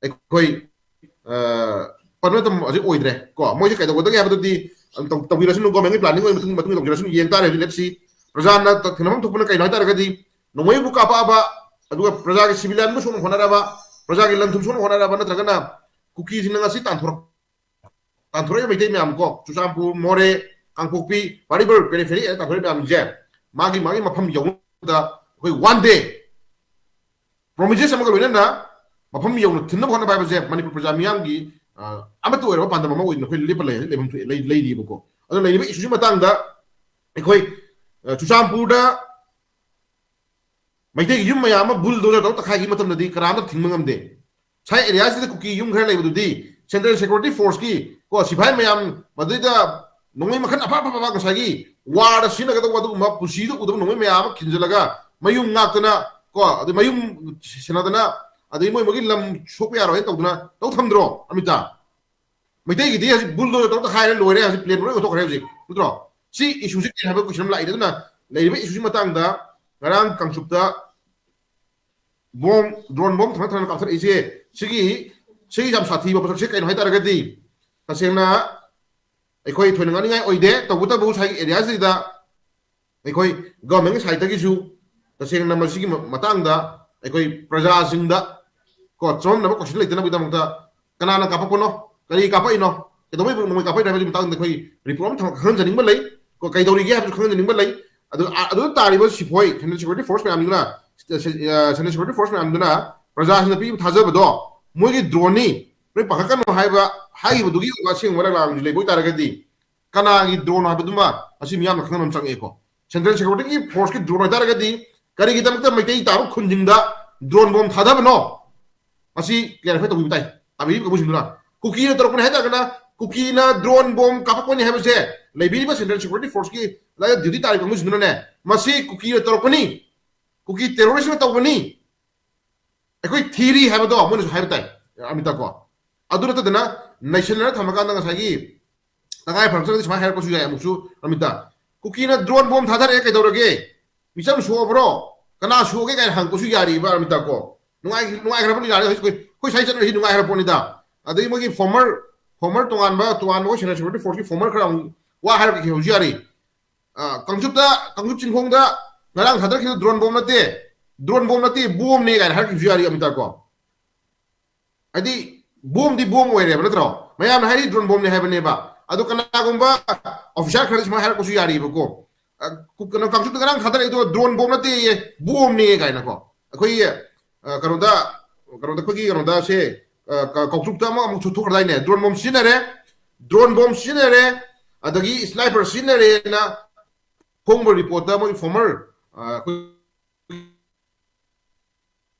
ꯑꯩꯈꯣꯏ, ꯑ, ꯄꯟꯕ ꯃꯇꯝ ꯍꯧꯖꯤꯛ ꯑꯣꯏꯗ꯭ꯔꯦ ꯀꯣ꯫ ꯃꯣꯏꯁꯦ ꯀꯩꯗꯧꯒꯗꯒꯦ ꯍꯥꯏꯕꯗꯗꯤ, ꯑꯗꯨꯝ ꯇꯧ-, ꯇꯧꯕꯤꯔꯁꯅꯨ, ꯒꯣꯔꯃꯦꯟꯒꯤ ꯄ꯭ꯂꯥꯅꯤꯡ ꯑꯣꯏꯅ ꯃꯇꯨꯡ, ꯃꯇꯨꯡ ꯇꯧꯖꯔꯁꯅꯨ, ꯌꯦꯡ ꯇꯥꯔꯦ ꯍꯧꯖꯤꯛ ꯂꯦꯞꯁꯤ꯫ ꯄ꯭ꯔꯖꯥꯅ ꯊꯦꯡꯅꯐꯝ ꯊꯣꯛꯄꯅ ꯀꯩꯅꯣ ꯍꯥꯏ ꯇꯥꯔꯒꯗꯤ, ꯅꯣꯡꯃꯩꯕꯨ ꯀꯥꯞꯄꯛꯑꯕ, ꯑꯗꯨꯒ ꯄ꯭ꯔꯖꯥꯒꯤ ꯁꯤꯚꯤꯂꯤꯌꯟꯕꯨ ꯁꯣꯛꯅ ꯍꯣꯠꯅꯔꯕ, ꯄ꯭ꯔꯖꯥꯒꯤ ꯂꯟ ꯊꯨꯝ ꯁꯣꯛꯅ ꯍꯣꯠꯅꯔꯕ, ꯅꯠꯇ꯭ꯔꯒꯅ ꯀꯨꯀꯤꯁꯤꯡꯅ ꯉꯁꯤ ꯇꯥꯟꯊꯣꯔꯛ-, ꯇꯥꯟꯊꯣꯔꯛꯏꯕ ꯃꯩꯇꯩ ꯃꯌꯥꯝ ꯀꯣ, ꯆꯨꯔꯆꯥꯟꯄꯨꯔ, ꯃꯣꯔꯦ, ꯀꯥꯡꯄꯣꯛꯄꯤ, ꯄꯥꯔꯤꯕꯔ, ꯄꯦꯔꯤꯐꯦꯔꯤ ꯍꯥꯏꯅ ꯇꯥꯟꯊꯣꯔꯛꯏꯕ ꯃꯌꯥꯝꯁꯦ ꯃꯥꯒꯤ, ꯃꯥꯒꯤ ꯃꯐꯝ ꯌꯧꯅꯕꯗ ꯑꯩꯈꯣꯏ ꯋꯥꯟ ꯗꯦ ꯄ꯭ꯔꯣꯃꯤꯁꯦꯁ ꯑꯃꯒ ꯂꯣꯏꯅꯅ ꯃꯐꯝ ꯌꯧꯅ ꯊꯤꯟꯅꯕ ꯍꯣꯠꯅꯕ ꯍꯥꯏꯕꯁꯦ ꯃꯅꯤꯄꯨꯔ ꯄ꯭ꯔꯖꯥ ꯃꯤꯌꯥꯝꯒꯤ, ꯑ, ꯑꯃꯠꯇ ꯑꯣꯏꯔꯕ ꯄꯥꯟꯗꯝ ꯑꯃ ꯑꯣꯏꯅ ꯑꯩꯈꯣꯏ ꯂꯦꯞꯄ ꯂꯩ-, ꯂꯩꯐꯝ ꯊꯣꯛꯑꯦ-, ꯂꯩ-, ꯂꯩꯔꯤꯕꯀꯣ꯫ ꯑꯗꯨꯅ ꯂꯩꯔꯤꯕ ꯏꯁꯨꯁꯤ ꯃꯇꯥꯡꯗ ꯑꯩꯈꯣꯏ, ꯑ, ꯆꯨꯔꯆꯥꯟꯄꯨꯔꯗ ꯃꯩꯇꯩꯒꯤ ꯌꯨꯝ ꯃꯌꯥꯝ ꯑꯃ ꯕꯨꯜꯗꯣꯖꯔ ꯇꯧꯔ ꯇꯛꯈꯥꯏꯈꯤꯕ ꯃꯇꯝꯗꯗꯤ ꯀꯅꯥꯝꯇ ꯊꯤꯡꯕ ꯉꯝꯗꯦ꯫ ꯉꯁꯥꯏ ꯑꯦꯔꯤꯌꯥꯁꯤꯗ ꯀꯨꯀꯤ ꯌꯨꯝ ꯈꯔ ꯂꯩꯕꯗꯨꯗꯤ ꯁꯦꯟꯇ꯭ꯔꯦꯜ ꯁꯦꯀ꯭ꯌꯨꯔꯤꯇꯤ ꯐꯣꯔꯁꯀꯤ ꯀꯣ, ꯁꯤꯐꯥꯏ ꯃꯌꯥꯝ, ꯃꯗꯨꯗꯩꯗ ꯅꯣꯡꯃꯩ ꯃꯈꯜ ꯑꯐ ꯑꯐꯕ ꯉꯁꯥꯏꯒꯤ ꯋꯥꯔꯗ ꯁꯤꯖꯤꯟꯅꯒꯗꯧꯕ ꯑꯗꯨꯒꯨꯝꯕ ꯄꯨꯟꯁꯤꯗ ꯎꯗꯕ ꯅꯣꯡꯃꯩ ꯃꯌꯥꯝ ꯑꯃ ꯈꯤꯟꯖꯤꯜꯂꯒ ꯃꯌꯨꯝ ꯉꯥꯛꯇꯅ ꯀꯣ, ꯑꯗꯩ ꯃꯌꯨꯝ ꯁꯦꯟꯅꯗꯅ, ꯑꯗꯩ ꯃꯣꯏ ꯃꯣꯏꯒꯤ ꯂꯝ ꯁꯣꯛꯄ ꯌꯥꯔꯣꯏꯅ ꯇꯧꯗꯅ ꯇꯧ ꯊꯝꯗ꯭ꯔꯣ, ꯑꯃꯤꯇꯥ? ꯃꯩꯇꯩꯒꯤꯗꯤ ꯍꯧꯖꯤꯛ ꯕꯨꯜꯗꯣꯖꯔ ꯇꯧꯔꯒ ꯍꯥꯏꯔꯦ, ꯂꯣꯏꯔꯦ, ꯍꯧꯖꯤꯛ ꯄ꯭ꯂꯦꯟ ꯂꯣꯏ ꯑꯣꯟꯊꯣꯛꯈ꯭ꯔꯦ ꯍꯧꯖꯤꯛ, ꯅꯠꯇ꯭ꯔꯣ? ꯁꯤ ꯏꯁꯨꯁꯤ ꯀꯔꯤ ꯍꯥꯏꯕ ꯀꯣꯏꯁꯟ ꯑꯃ ꯂꯥꯛꯏꯅꯦ꯫ ꯑꯗꯨꯅ ꯂꯩꯔꯤꯕ ꯏꯁꯨꯁꯤ ꯃꯇꯥꯡꯗ ꯉꯔꯥꯡ ꯀꯥꯡꯆꯨꯞꯇ ꯕꯣꯝ, ꯗ꯭ꯔꯣꯟ ꯕꯣꯝ ꯊꯪꯅ ꯊꯪꯅ ꯀꯥꯞꯊꯠꯂꯛꯏꯁꯦ, ꯁꯤꯒꯤ, ꯁꯤꯒꯤ ꯌꯥꯝ ꯁꯥꯊꯤꯕ ꯄꯣꯠꯁꯛꯁꯦ ꯀꯩꯅꯣ ꯍꯥꯏ ꯇꯥꯔꯒꯗꯤ, ꯇꯁꯦꯡꯅ ꯑꯩꯈꯣꯏ ꯊꯣꯏꯅ ꯉꯥꯡꯅꯤꯡꯉꯥꯏ ꯑꯣꯏꯗꯦ꯫ ꯇꯧꯕꯇꯕꯨ ꯉꯁꯥꯏꯒꯤ ꯑꯦꯔꯤꯌꯥꯁꯤꯗ ꯑꯩꯈꯣꯏ ꯒꯚꯔꯟꯃꯦꯟꯒꯤ ꯁꯥꯏꯠꯇꯒꯤꯁꯨ ꯇꯁꯦꯡꯅ ꯃꯁꯤꯒꯤ ꯃꯇꯥꯡꯗ ꯑꯩꯈꯣꯏ ꯄ꯭ꯔꯖꯥꯁꯤꯡꯗ ꯀꯣ ꯆꯃꯝꯅꯕ ꯀꯣꯏꯁꯟ ꯂꯩꯇꯅꯕꯒꯤꯗꯃꯛꯇ ꯀꯅꯥꯅ ꯀꯥꯞꯄꯛꯄꯅꯣ, ꯀꯔꯤ ꯀꯥꯞꯄꯛꯏꯅꯣ, ꯀꯩꯗꯧꯕꯩ ꯅꯣꯡꯃꯩ ꯀꯥꯞꯄꯛꯏꯅꯣ ꯍꯥꯏꯕꯒꯤ ꯃꯇꯥꯡꯗ ꯑꯩꯈꯣꯏ ꯔꯤꯄꯣꯔꯠ ꯑꯃ ꯈꯪꯍꯟꯖꯅꯤꯡꯕ ꯂꯩ꯫ ꯀꯣ ꯀꯩꯗꯧꯔꯤꯒꯦ ꯍꯥꯏꯕꯁꯨ ꯈꯪꯍꯟꯖꯅꯤꯡꯕ ꯂꯩ꯫ ꯑꯗꯨ ꯑꯗꯨꯗ ꯇꯥꯔꯤꯕ ꯁꯤꯐꯣꯏ, ꯁꯦꯟꯇ꯭ꯔꯦꯜ ꯁꯦꯀ꯭ꯌꯨꯔꯤꯇꯤ ꯐꯣꯔꯁ ꯃꯌꯥꯝꯗꯨꯅ, ꯁꯦꯟꯇ꯭ꯔꯦꯜ ꯁꯦꯀ꯭ꯌꯨꯔꯤꯇꯤ ꯐꯣꯔꯁ ꯃꯌꯥꯝꯗꯨꯅ ꯄ꯭ꯔꯖꯥꯁꯤꯡꯗ ꯄꯤꯕ ꯊꯥꯖꯕꯗꯣ ꯃꯣꯏꯒꯤ ꯗ꯭ꯔꯣꯟꯅꯤ, ꯅꯣꯏ ꯄꯥꯈꯠꯀꯅꯨ ꯍꯥꯏꯕ ꯍꯥꯏꯈꯤꯕꯗꯨꯒꯤ ꯑꯣꯏꯕ ꯑꯁꯦꯡꯕ ꯃꯔꯛ ꯂꯥꯡꯁꯤ ꯂꯩꯕ ꯑꯣꯏꯇꯥꯔꯒꯗꯤ ꯀꯅꯥꯒꯤ ꯗ꯭ꯔꯣꯟ ꯍꯥꯏꯕꯗꯨꯃ ꯃꯁꯤ ꯃꯤꯌꯥꯝꯅ ꯈꯪꯍꯟꯕ ꯑꯃ ꯆꯪꯉꯛꯑꯦꯀꯣ꯫ ꯁꯦꯟꯇ꯭ꯔꯦꯜ ꯁꯦꯀ꯭ꯌꯨꯔꯤꯇꯤꯒꯤ ꯐꯣꯔꯁꯀꯤ ꯗ꯭ꯔꯣꯟ ꯑꯣꯏꯇꯥꯔꯒꯗꯤ ꯀꯔꯤꯒꯤꯗꯃꯛꯇ ꯃꯩꯇꯩ ꯇꯥꯕ ꯈꯨꯟꯁꯤꯡꯗ ꯗ꯭ꯔꯣꯟ ꯕꯣꯝ ꯊꯥꯗꯕꯅꯣ? ꯃꯁꯤ ꯀ꯭ꯂꯦꯔꯤꯐꯥꯏ ꯇꯧꯕꯤꯕ ꯇꯥꯏ, ꯇꯥꯕꯤꯔꯤꯕ ꯀꯥꯡꯕꯨꯁꯤꯡꯗꯨꯅ꯫ ꯀꯨꯀꯤꯅ ꯇꯧꯔꯛꯄꯅꯤ ꯍꯥꯏꯇꯥꯔꯒꯅ ꯀꯨꯀꯤꯅ ꯗ꯭ꯔꯣꯟ ꯕꯣꯝ ꯀꯥꯞꯄꯛꯄꯅꯤ ꯍꯥꯏꯕꯁꯦ ꯂꯩꯕꯤꯔꯤꯕ ꯁꯦꯟꯇ꯭ꯔꯦꯜ ꯁꯦꯀ꯭ꯌꯨꯔꯤꯇꯤ ꯐꯣꯔꯁꯀꯤ ꯗ꯭ꯌꯨꯇꯤ ꯇꯥꯔꯤꯕ ꯀꯥꯡꯕꯨꯁꯤꯡꯗꯨꯅꯅꯦ, ꯃꯁꯤ ꯀꯨꯀꯤꯅ ꯇꯧꯔꯛꯄꯅꯤ, ꯀꯨꯀꯤ ꯇꯦꯔꯣꯔꯤꯁꯅ ꯇꯧꯕꯅꯤ, ꯑꯩꯈꯣꯏ ꯊꯤꯔꯤ ꯍꯥꯏꯕꯗꯣ ꯃꯣꯏꯅꯁꯨ ꯍꯥꯏꯕ ꯇꯥꯏ ꯑꯃꯤꯇꯥ ꯀꯣ꯫ ꯑꯗꯨ ꯅꯠꯇꯗꯅ ꯅꯩꯁꯟꯅꯅ ꯊꯝꯃꯀꯥꯟꯗ ꯉꯁꯥꯏꯒꯤ ꯇꯉꯥꯏ ꯐꯔꯛꯇ꯭ꯔꯒꯗꯤ ꯁꯨꯃꯥꯏꯅ ꯍꯥꯏꯔꯛꯄꯁꯨ ꯌꯥꯏ꯫ ꯑꯃꯨꯛꯁꯨ ꯑꯃꯤꯇꯥ, ꯀꯨꯀꯤꯅ ꯗ꯭ꯔꯣꯟ ꯕꯣꯝ ꯊꯥꯗꯔꯛꯑꯦ ꯀꯩꯗꯧꯔꯒꯦ, ꯃꯤꯆꯝ ꯁꯣꯛꯑꯕ꯭ꯔꯣ, ꯀꯅꯥ ꯁꯣꯛꯑꯒꯦ ꯀꯥꯏꯅ ꯍꯪꯉꯛꯄꯁꯨ ꯌꯥꯔꯤꯕ ꯑꯃꯤꯇꯥ ꯀꯣ꯫ ꯅꯨꯡꯉꯥꯏ ꯅꯨꯡꯉꯥꯏꯈ꯭ꯔꯕꯅꯤ ꯌꯥꯔꯦ꯫ ꯍꯧꯖꯤꯛ ꯑꯩꯈꯣꯏ ꯑꯩꯈꯣꯏ ꯁ꯭ꯋꯥꯏ ꯆꯠꯅꯔꯤꯁꯤ ꯅꯨꯡꯉꯥꯏꯈ꯭ꯔ ꯄꯣꯠꯅꯤꯗ꯫ ꯑꯗꯒꯤ ꯃꯣꯏꯒꯤ ꯐꯣꯔꯃꯔ ꯐꯣꯔꯃꯔ ꯇꯣꯉꯥꯟꯕ ꯇꯣꯉꯥꯟꯕ ꯑꯩꯈꯣꯏ ꯁꯦꯟꯇ꯭ꯔꯦꯜ ꯁꯦꯀ꯭ꯌꯨꯔꯤꯇꯤ ꯐꯣꯔꯁꯀꯤ ꯐꯣꯔꯃꯔ ꯈꯔ ꯑꯃꯨꯛ ꯋꯥ ꯍꯥꯏꯔꯛꯈꯤꯕꯁꯨ ꯌꯥꯔꯤ꯫ ꯑ, ꯀꯥꯡꯆꯨꯞꯇ ꯀꯥꯡꯆꯨꯞ ꯆꯤꯡꯈꯣꯡꯗ ꯉꯔꯥꯡ ꯊꯥꯗꯔꯛꯈꯤꯕ ꯗ꯭ꯔꯣꯟ ꯕꯣꯝ ꯅꯠꯇꯦ, ꯗ꯭ꯔꯣꯟ ꯕꯣꯝ ꯅꯠꯇꯦ, ꯕꯣꯝꯅꯦ ꯀꯥꯏꯅ ꯍꯥꯏꯔꯛꯈꯤꯕꯁꯨ ꯌꯥꯔꯤ ꯑꯃꯤꯇꯥ ꯀꯣ꯫ ꯍꯥꯏꯗꯤ ꯕꯣꯝꯗꯤ ꯕꯣꯝ ꯑꯣꯏꯔꯦꯕ ꯅꯠꯇ꯭ꯔꯣ? ꯃꯌꯥꯝꯅ ꯍꯥꯏꯔꯤ ꯗ꯭ꯔꯣꯟ ꯕꯣꯝꯅꯦ ꯍꯥꯏꯕꯅꯦꯕ꯫ ꯑꯗꯣ ꯀꯅꯥꯒꯨꯝꯕ ꯑꯣꯐꯤꯁꯥꯔ ꯈꯔꯗꯤ ꯁꯨꯃꯥꯏꯅ ꯍꯥꯏꯔꯛꯄꯁꯨ ꯌꯥꯔꯤꯕꯀꯣ꯫ ꯑ, ꯀꯩꯅꯣ, ꯀꯥꯡꯆꯨꯞꯇ ꯉꯔꯥꯡ ꯊꯥꯗꯔꯛꯏꯗꯣ ꯗ꯭ꯔꯣꯟ ꯕꯣꯝ ꯅꯠꯇꯦꯌꯦ, ꯕꯣꯝꯅꯦ ꯀꯥꯏꯅꯀꯣ꯫ ꯑꯩꯈꯣꯏꯒꯤ ꯑ, ꯀꯩꯅꯣꯗ ꯀꯩꯅꯣꯗ ꯑꯩꯈꯣꯏꯒꯤ ꯀꯩꯅꯣꯗ ꯁꯦ, ꯑ, ꯀ- ꯀꯥꯎꯇ꯭ꯔꯨꯛꯇ ꯑꯃ ꯑꯃꯨꯛ ꯊꯣꯛꯈ꯭ꯔꯗꯥꯏꯅꯦ? ꯗ꯭ꯔꯣꯟ ꯕꯣꯝ ꯁꯤꯖꯤꯟꯅꯔꯦ, ꯗ꯭ꯔꯣꯟ ꯕꯣꯝ ꯁꯤꯖꯤꯟꯅꯔꯦ, ꯑꯗꯒꯤ ꯁ꯭ꯅꯥꯏꯄꯔ ꯁꯤꯖꯤꯟꯅꯔꯦꯅ ꯐꯣꯡꯕ ꯔꯤꯄꯣꯔꯠꯇ ꯃꯣꯏ ꯐꯣꯔꯃꯔ, ꯑ, ꯑꯩꯈꯣꯏ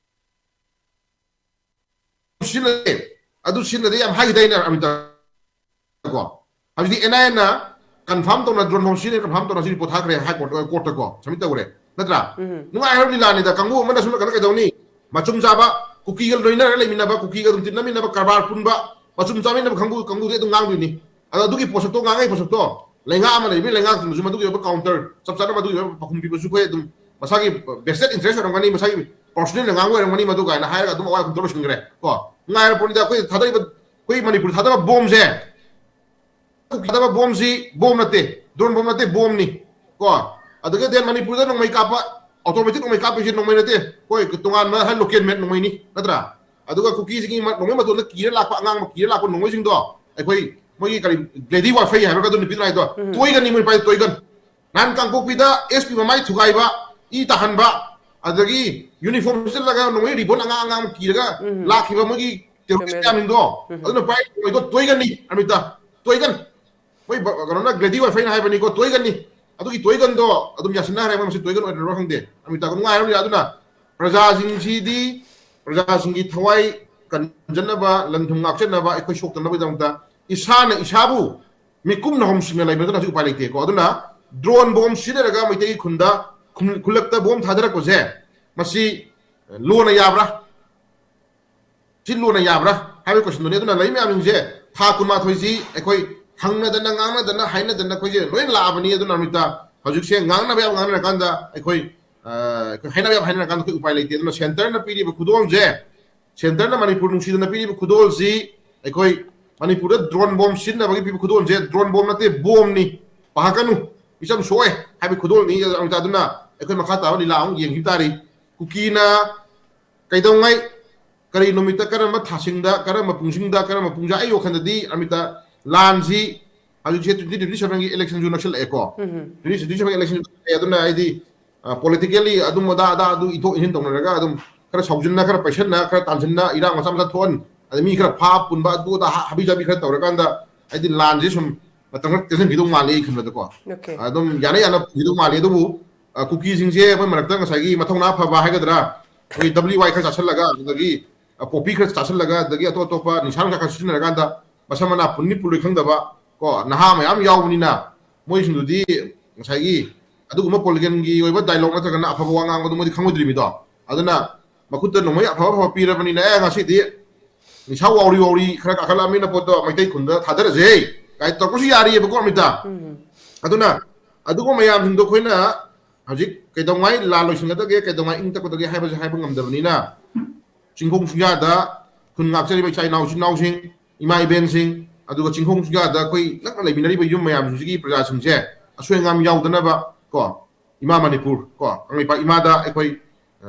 ꯁꯤꯖꯤꯟꯅꯔꯦ꯫ ꯑꯗꯨ ꯁꯤꯖꯤꯟꯅꯗꯦ ꯌꯥꯝ ꯍꯥꯏꯈꯤꯗꯥꯏꯅꯦ ꯑꯃꯤꯇꯥ ꯀꯣ? ꯍꯧꯖꯤꯛꯇꯤ ꯑꯦꯟ ꯑꯥꯏ ꯑꯦꯅ ꯀꯟꯐꯥꯔꯝ ꯇꯧꯅ, ꯗ꯭ꯔꯣꯟ ꯕꯣꯝ ꯁꯤꯖꯤꯟꯅꯩ ꯀꯟꯐꯥꯔꯝ ꯇꯧꯅ ꯍꯧꯖꯤꯛ ꯔꯤꯄꯣꯔꯠ ꯊꯥꯈ꯭ꯔꯦ ꯍꯥꯏ ꯀꯣꯔꯠ, ꯀꯣꯔꯠꯇ ꯀꯣ ꯁꯕꯃꯤꯠ ꯇꯧꯈ꯭ꯔꯦ꯫ ꯅꯠꯇ꯭ꯔꯥ? ꯎꯝ꯫ ꯅꯨꯡꯉꯥꯏꯈ꯭ꯔꯕ ꯂꯤꯂꯥꯅꯤꯗ꯫ ꯀꯥꯡꯕꯨ ꯑꯃꯅ ꯁꯨꯝ ꯀꯩꯅꯣ ꯀꯩꯗꯧꯅꯤ? ꯃꯆꯨꯝ ꯆꯥꯕ, ꯀꯨꯀꯤꯒ ꯂꯣꯏꯅꯔꯒ ꯂꯩꯃꯤꯟꯅꯕ, ꯀꯨꯀꯤꯒ ꯑꯗꯨꯝ ꯇꯤꯟꯅꯃꯤꯟꯅꯕ, ꯀꯔꯕꯥꯔ ꯄꯨꯟꯕ, ꯃꯆꯨꯝ ꯆꯥꯃꯤꯟꯅꯕ ꯀꯥꯡꯕꯨ, ꯀꯥꯡꯕꯨꯗꯤ ꯑꯗꯨꯝ ꯉꯥꯡꯗꯣꯏꯅꯤ꯫ ꯑꯗꯣ ꯑꯗꯨꯒꯤ ꯄꯣꯠꯁꯛꯇꯣ, ꯉꯥꯡꯉꯛꯏ ꯄꯣꯠꯁꯛꯇꯣ ꯂꯩꯉꯥꯛ ꯑꯃ ꯂꯩꯕꯅꯤ, ꯂꯩꯉꯥꯛꯇꯨꯅꯁꯨ ꯃꯗꯨꯒꯤ ꯑꯣꯏꯕ ꯀꯥꯎꯟꯇꯔ ꯆꯞ ꯆꯥꯅ ꯃꯗꯨꯒꯤ ꯑꯣꯏꯕ ꯄꯥꯎꯈꯨꯝ ꯄꯤꯕꯁꯨ ꯑꯩꯈꯣꯏ ꯑꯗꯨꯝ ꯃꯁꯥꯒꯤ ꯚꯦꯁꯇꯦꯠ ꯏꯟꯇꯔꯦꯁ ꯑꯣꯏꯔꯝꯒꯅꯤ, ꯃꯁꯥꯒꯤ ꯄꯔꯁꯣꯅꯦꯜ ꯉꯥꯡꯕ ꯑꯣꯏꯔꯝꯒꯅꯤ ꯃꯗꯨ ꯀꯥꯏꯅ ꯍꯥꯏꯔꯒ ꯑꯗꯨꯝ ꯑꯋꯥꯏ ꯈꯨꯝꯗꯣꯛ ꯂꯣꯏꯁꯤꯟꯈ꯭ꯔꯦ ꯀꯣ꯫ ꯉꯥꯏꯔ ꯄꯣꯠꯅꯤꯗ ꯑꯩꯈꯣꯏ ꯊꯥꯗꯔꯤꯕ, ꯑꯩꯈꯣꯏ ꯃꯅꯤꯄꯨꯔ ꯊꯥꯗꯕ ꯕꯣꯝꯁꯦ, ꯊꯥꯗꯕ ꯕꯣꯝꯁꯤ ꯕꯣꯝ ꯅꯠꯇꯦ, ꯗ꯭ꯔꯣꯟ ꯕꯣꯝ ꯅꯠꯇꯦ, ꯕꯣꯝꯅꯤ ꯀꯣ꯫ ꯑꯗꯨꯒ then ꯃꯅꯤꯄꯨꯔꯗ ꯅꯣꯡꯃꯩ ꯀꯥꯞꯄ, automatic ꯅꯣꯡꯃꯩ ꯀꯥꯞꯄꯤꯁꯦ ꯅꯣꯡꯃꯩ ꯅꯠꯇꯦ, ꯑꯩꯈꯣꯏ ꯇꯣꯉꯥꯟꯕ ꯍꯥꯏ local made ꯅꯣꯡꯃꯩꯅꯤ, ꯅꯠꯇ꯭ꯔꯥ? ꯑꯗꯨꯒ ꯀꯨꯀꯤꯁꯤꯒꯤ ꯃ- ꯅꯣꯡꯃꯩ ꯃꯇꯣꯟꯗ ꯀꯤꯔ ꯂꯥꯛꯄ, ꯑꯉꯥꯡꯕ ꯀꯤꯔ ꯂꯥꯛꯄ ꯅꯣꯡꯃꯩꯁꯤꯡꯗꯣ ꯑꯩꯈꯣꯏ ꯃꯣꯏꯒꯤ ꯀꯔꯤ, ꯒ꯭ꯂꯦꯗꯤ ꯋꯥꯐꯩ ꯍꯥꯏꯕ꯭ꯔꯥ ꯑꯗꯨ ꯅꯨꯄꯤꯗꯨꯅ ꯍꯥꯏꯗꯣ, ꯎꯝ꯫ ꯇꯣꯏꯒꯟꯅꯤ ꯃꯣꯏ ꯄꯥꯏ ꯇꯣꯏꯒꯟ꯫ ꯅꯍꯥꯟ ꯀꯥꯡꯄꯣꯛꯄꯤꯗ S P ꯃꯃꯥꯏ ꯊꯨꯒꯥꯏꯕ, ꯏ ꯇꯥꯍꯟꯕ, ꯑꯗꯒꯤ uniform ꯁꯦꯠꯂꯒ ꯅꯣꯡꯃꯩ ribbon ꯑꯉꯥꯡ ꯑꯉꯥꯡ ꯀꯤꯔꯒ ꯎꯝ꯫ ꯂꯥꯛꯈꯤꯕ ꯃꯣꯏꯒꯤ terrorist ꯆꯨꯝꯃꯦ꯫ ꯃꯌꯥꯝꯁꯤꯡꯗꯣ, ꯎꯝ꯫ ꯑꯗꯨꯅ ꯄꯥꯏ ꯅꯣꯡꯃꯩꯗꯣ ꯇꯣꯏꯒꯟꯅꯤ ꯑꯃꯤꯇ, ꯇꯣꯏꯒꯟ꯫ ꯃꯣꯏ ꯕ- ꯀꯩꯅꯣꯅ ꯒ꯭ꯂꯦꯗꯤ ꯋꯥꯏꯐꯩꯅ ꯍꯥꯏꯕꯅꯤꯀꯣ, ꯇꯣꯏꯒꯟꯅꯤ꯫ ꯑꯗꯨꯒꯤ ꯇꯣꯏꯒꯟꯗꯣ ꯑꯗꯨꯝ ꯌꯥꯁꯤꯟꯅꯈ꯭ꯔꯦ, ꯃꯣꯏ ꯃꯁꯤ ꯇꯣꯏꯒꯟ ꯑꯣꯏꯔꯕ꯭ꯔꯥ ꯈꯪꯗꯦ꯫ ꯑꯃꯤꯇꯥ ꯅꯨꯡꯉꯥꯏꯔꯝꯅꯤ꯫ ꯑꯗꯨꯅ ꯄ꯭ꯔꯖꯥꯁꯤꯡꯁꯤꯗꯤ, ꯄ꯭ꯔꯖꯥꯁꯤꯡꯒꯤ ꯊꯋꯥꯏ ꯀꯟꯖꯅꯕ, ꯂꯟ ꯊꯨꯝ ꯉꯥꯛꯆꯅꯕ, ꯑꯩꯈꯣꯏ ꯁꯣꯛꯇꯅꯕꯒꯤꯗꯃꯛꯇ ꯏꯁꯥꯅ ꯏꯁꯥꯕꯨ ꯃꯤꯀꯨꯞꯅ ꯍꯣꯝꯁꯤꯡꯅ ꯂꯩꯕ ꯅꯠꯇꯅ ꯍꯧꯖꯤꯛ ꯎꯄꯥꯏ ꯂꯩꯇꯦꯀꯣ꯫ ꯑꯗꯨꯅ drone bomb ꯁꯤꯖꯤꯟꯅꯔꯒ ꯃꯩꯇꯩꯒꯤ ꯈꯨꯟꯗ, ꯈꯨꯟ- ꯈꯨꯜꯂꯛꯇ bomb ꯊꯥꯗꯔꯛꯄꯁꯦ, ꯃꯁꯤ ꯂꯣꯅ ꯌꯥꯕ꯭ꯔꯥ? ꯁꯤ ꯂꯣꯅ ꯌꯥꯕ꯭ꯔꯥ ꯍꯥꯏꯕꯒꯤ question ꯗꯨꯅꯤ꯫ ꯑꯗꯨꯅ ꯂꯩ ꯃꯌꯥꯝꯁꯤꯡꯁꯦ ꯊꯥ ꯀꯨꯟꯃꯥꯊꯣꯏꯁꯤ ꯑꯩꯈꯣꯏ ꯍꯪꯅꯗꯅ, ꯉꯥꯡꯅꯗꯅ, ꯍꯥꯏꯅꯗꯅ ꯑꯩꯈꯣꯏꯁꯦ ꯂꯣꯏ ꯂꯥꯛꯑꯕꯅꯤ꯫ ꯑꯗꯨꯅ ꯑꯃꯤꯇꯥ ꯍꯧꯖꯤꯛꯁꯦ ꯉꯥꯡꯅꯕ ꯌꯥꯕ ꯉꯥꯡꯅꯔꯀꯥꯟꯗ ꯑꯩꯈꯣꯏ, ꯑ, ꯑꯩꯈꯣꯏ ꯍꯥꯏꯅꯕ ꯌꯥꯕ ꯍꯥꯏꯅꯔꯀꯥꯟꯗ ꯑꯩꯈꯣꯏ ꯎꯄꯥꯏ ꯂꯩꯇꯦ꯫ ꯑꯗꯨꯅ centre ꯅ ꯄꯤꯔꯤꯕ ꯈꯨꯗꯣꯜꯁꯦ, centre ꯅ ꯃꯅꯤꯄꯨꯔ ꯅꯨꯡꯁꯤꯗꯅ ꯄꯤꯔꯤꯕ ꯈꯨꯗꯣꯜꯁꯤ ꯑꯩꯈꯣꯏ ꯃꯅꯤꯄꯨꯔꯗ drone bomb ꯁꯤꯖꯤꯟꯅꯕꯒꯤ ꯄꯤꯕ ꯈꯨꯗꯣꯜꯁꯦ drone bomb ꯅꯠꯇꯦ, bomb ꯅꯤ, ꯄꯥꯈꯠꯀꯅꯨ, ꯏꯆꯝ ꯁꯣꯛꯑꯦ ꯍꯥꯏꯕꯒꯤ ꯈꯨꯗꯣꯜꯅꯤ꯫ ꯑꯃꯤꯇꯥ ꯑꯗꯨꯅ ꯑꯩꯈꯣꯏ ꯃꯈꯥ ꯇꯥꯕ ꯂꯤꯂꯥ ꯑꯃꯨꯛ ꯌꯦꯡꯈꯤꯕ ꯇꯥꯔꯤ꯫ ꯀꯨꯀꯤꯅ ꯀꯩꯗꯧꯉꯩ, ꯀꯔꯤ ꯅꯨꯃꯤꯠꯇ, ꯀꯔꯝꯕ ꯊꯥꯁꯤꯡꯗ, ꯀꯔꯝꯕ ꯄꯨꯡꯁꯤꯡꯗ, ꯀꯔꯝꯕ ꯄꯨꯡꯁꯥ, ꯑꯩ ꯋꯥꯈꯜꯗꯗꯤ ꯑꯃꯤꯇꯥ ꯂꯥꯟꯁꯤ ꯍꯧꯖꯤꯛꯁꯦ twenty twenty seven ꯒꯤ election ꯁꯨ ꯅꯛꯁꯤꯜꯂꯛꯑꯦꯀꯣ꯫ ꯎꯝ꯫ Twenty twenty seven election ꯁꯨ ꯅꯛꯁꯤꯜꯂꯛꯑꯦ꯫ ꯑꯗꯨꯅ ꯑꯩꯗꯤ, ꯑ, politically ꯑꯗꯨꯝ ꯑꯗꯥ ꯑꯗꯥ ꯑꯗꯨ ꯏꯊꯣꯛ ꯏꯟꯁꯤꯟ ꯇꯧꯅꯔꯒ ꯑꯗꯨꯝ ꯈꯔ ꯁꯥꯎꯖꯤꯟꯅ, ꯈꯔ ꯄꯩꯁꯟꯅ, ꯈꯔ ꯇꯥꯟꯁꯤꯟꯅ, ꯏꯔꯥꯡ ꯃꯆꯥ ꯃꯆꯥ ꯊꯣꯛꯍꯟ, ꯑꯗꯩ ꯃꯤ ꯈꯔ ꯐꯥ ꯄꯨꯟꯕ, ꯑꯗꯨ ꯑꯗꯥ ꯍꯥ- ꯍꯥꯕꯤ ꯆꯥꯕꯤ ꯈꯔ ꯇꯧꯔꯀꯥꯟꯗ ꯑꯩꯗꯤ ꯂꯥꯟꯁꯦ ꯁꯨꯝ ꯃꯇꯝ ꯈꯔ ꯇꯦꯟꯁꯤꯟꯈꯤꯗꯧ ꯃꯥꯜꯂꯤ ꯑꯩ ꯈꯟꯕꯗꯀꯣ꯫ Okay꯫ ꯑꯗꯨꯝ ꯌꯥꯅ ꯌꯥꯅ ꯄꯨꯈꯤꯗꯧ ꯃꯥꯜꯂꯤ꯫ ꯑꯗꯨꯕꯨ, ꯑ, ꯀꯨꯀꯤꯁꯤꯡꯁꯦ ꯑꯩꯈꯣꯏ ꯃꯔꯛꯇ ꯉꯁꯥꯏꯒꯤ ꯃꯊꯧꯅꯥ ꯐꯕ ꯍꯥꯏꯒꯗ꯭ꯔꯥ, ꯑꯩꯈꯣꯏ W Y ꯈꯔ ꯆꯥꯁꯤꯜꯂꯒ, ꯑꯗꯨꯗꯒꯤ, ꯑ, ꯄꯣꯄꯤ ꯈꯔ ꯆꯥꯁꯤꯜꯂꯒ, ꯑꯗꯒꯤ ꯑꯇꯣꯞ ꯑꯇꯣꯞꯄ ꯅꯤꯁꯥ ꯅꯨꯡꯁꯥ ꯈꯔ ꯁꯤꯖꯤꯟꯅꯔꯀꯥꯟꯗ ꯃꯁꯝ ꯃꯅꯥ ꯄꯨꯟꯅꯤ ꯄꯨꯜꯂꯣꯏ ꯈꯪꯗꯕ ꯀꯣ, ꯅꯍꯥ ꯃꯌꯥꯝ ꯌꯥꯎꯕꯅꯤꯅ ꯃꯣꯏꯁꯤꯡꯗꯨꯗꯤ ꯉꯁꯥꯏꯒꯤ ꯑꯗꯨꯒꯨꯝꯕ political ꯒꯤ ꯑꯣꯏꯕ dialogue ꯅꯠꯇ꯭ꯔꯒꯅ ꯑꯐꯕ ꯋꯥ ꯉꯥꯡꯕꯗꯨ ꯃꯣꯏꯗꯤ ꯈꯪꯉꯣꯏꯗ꯭ꯔꯤꯃꯤꯗꯣ꯫ ꯑꯗꯨꯅ ꯃꯈꯨꯠꯇ ꯅꯣꯡꯃꯩ ꯑꯐ ꯑꯐꯕ ꯄꯤꯔꯕꯅꯤꯅ, "ꯑꯦ, ꯉꯁꯤꯗꯤ ꯅꯤꯁꯥ ꯋꯥꯎꯔꯤ ꯋꯥꯎꯔꯤ ꯈꯔ ꯀꯥꯈꯠꯂꯛꯑꯃꯤꯅ ꯄꯣꯠꯇꯣ ꯃꯩꯇꯩ ꯈꯨꯟꯗ ꯊꯥꯗꯔꯁꯦ" ꯀꯥꯏ ꯇꯧꯔꯛꯄꯁꯨ ꯌꯥꯔꯤꯑꯕꯀꯣ, ꯑꯃꯤꯇꯥ꯫ ꯎꯝ꯫ ꯑꯗꯨꯅ ꯑꯗꯨꯒꯨꯝꯕ ꯃꯌꯥꯝꯁꯤꯡꯗꯣ ꯑꯩꯈꯣꯏꯅ ꯍꯧꯖꯤꯛ ꯀꯩꯗꯧꯉꯩ ꯂꯥꯟ ꯂꯣꯏꯁꯤꯟꯒꯗꯒꯦ, ꯀꯩꯗꯧꯉꯩ ꯏꯪ ꯇꯞꯀꯗꯒꯦ ꯍꯥꯏꯕꯁꯦ ꯍꯥꯏꯕ ꯉꯝꯗꯕꯅꯤꯅ, ꯆꯤꯡꯈꯣꯡ ꯁꯨꯡꯌꯥꯗ ꯈꯨꯟ ꯉꯥꯛꯆꯔꯤꯕ ꯏꯆꯥ ꯏꯅꯥꯎ, ꯏꯆꯤꯟ ꯏꯅꯥꯎꯁꯤꯡ, ꯏꯃꯥ ꯏꯕꯦꯟꯁꯤꯡ, ꯑꯗꯨꯒ ꯆꯤꯡꯈꯣꯡ ꯁꯨꯡꯌꯥꯗ ꯑꯩꯈꯣꯏ ꯅꯛꯅ ꯂꯩꯃꯤꯟꯅꯔꯤꯕ ꯌꯨꯝ ꯃꯌꯥꯝꯁꯤꯡꯁꯤꯒꯤ ꯄ꯭ꯔꯖꯥꯁꯤꯡꯁꯦ ꯑꯁꯣꯏ ꯑꯉꯥꯝ ꯌꯥꯎꯗꯅꯕ ꯀꯣ, ꯏꯃꯥ ꯃꯅꯤꯄꯨꯔ ꯀꯣ, ꯀꯪꯂꯩꯄꯥꯛ ꯏꯃꯥꯗ ꯑꯩꯈꯣꯏ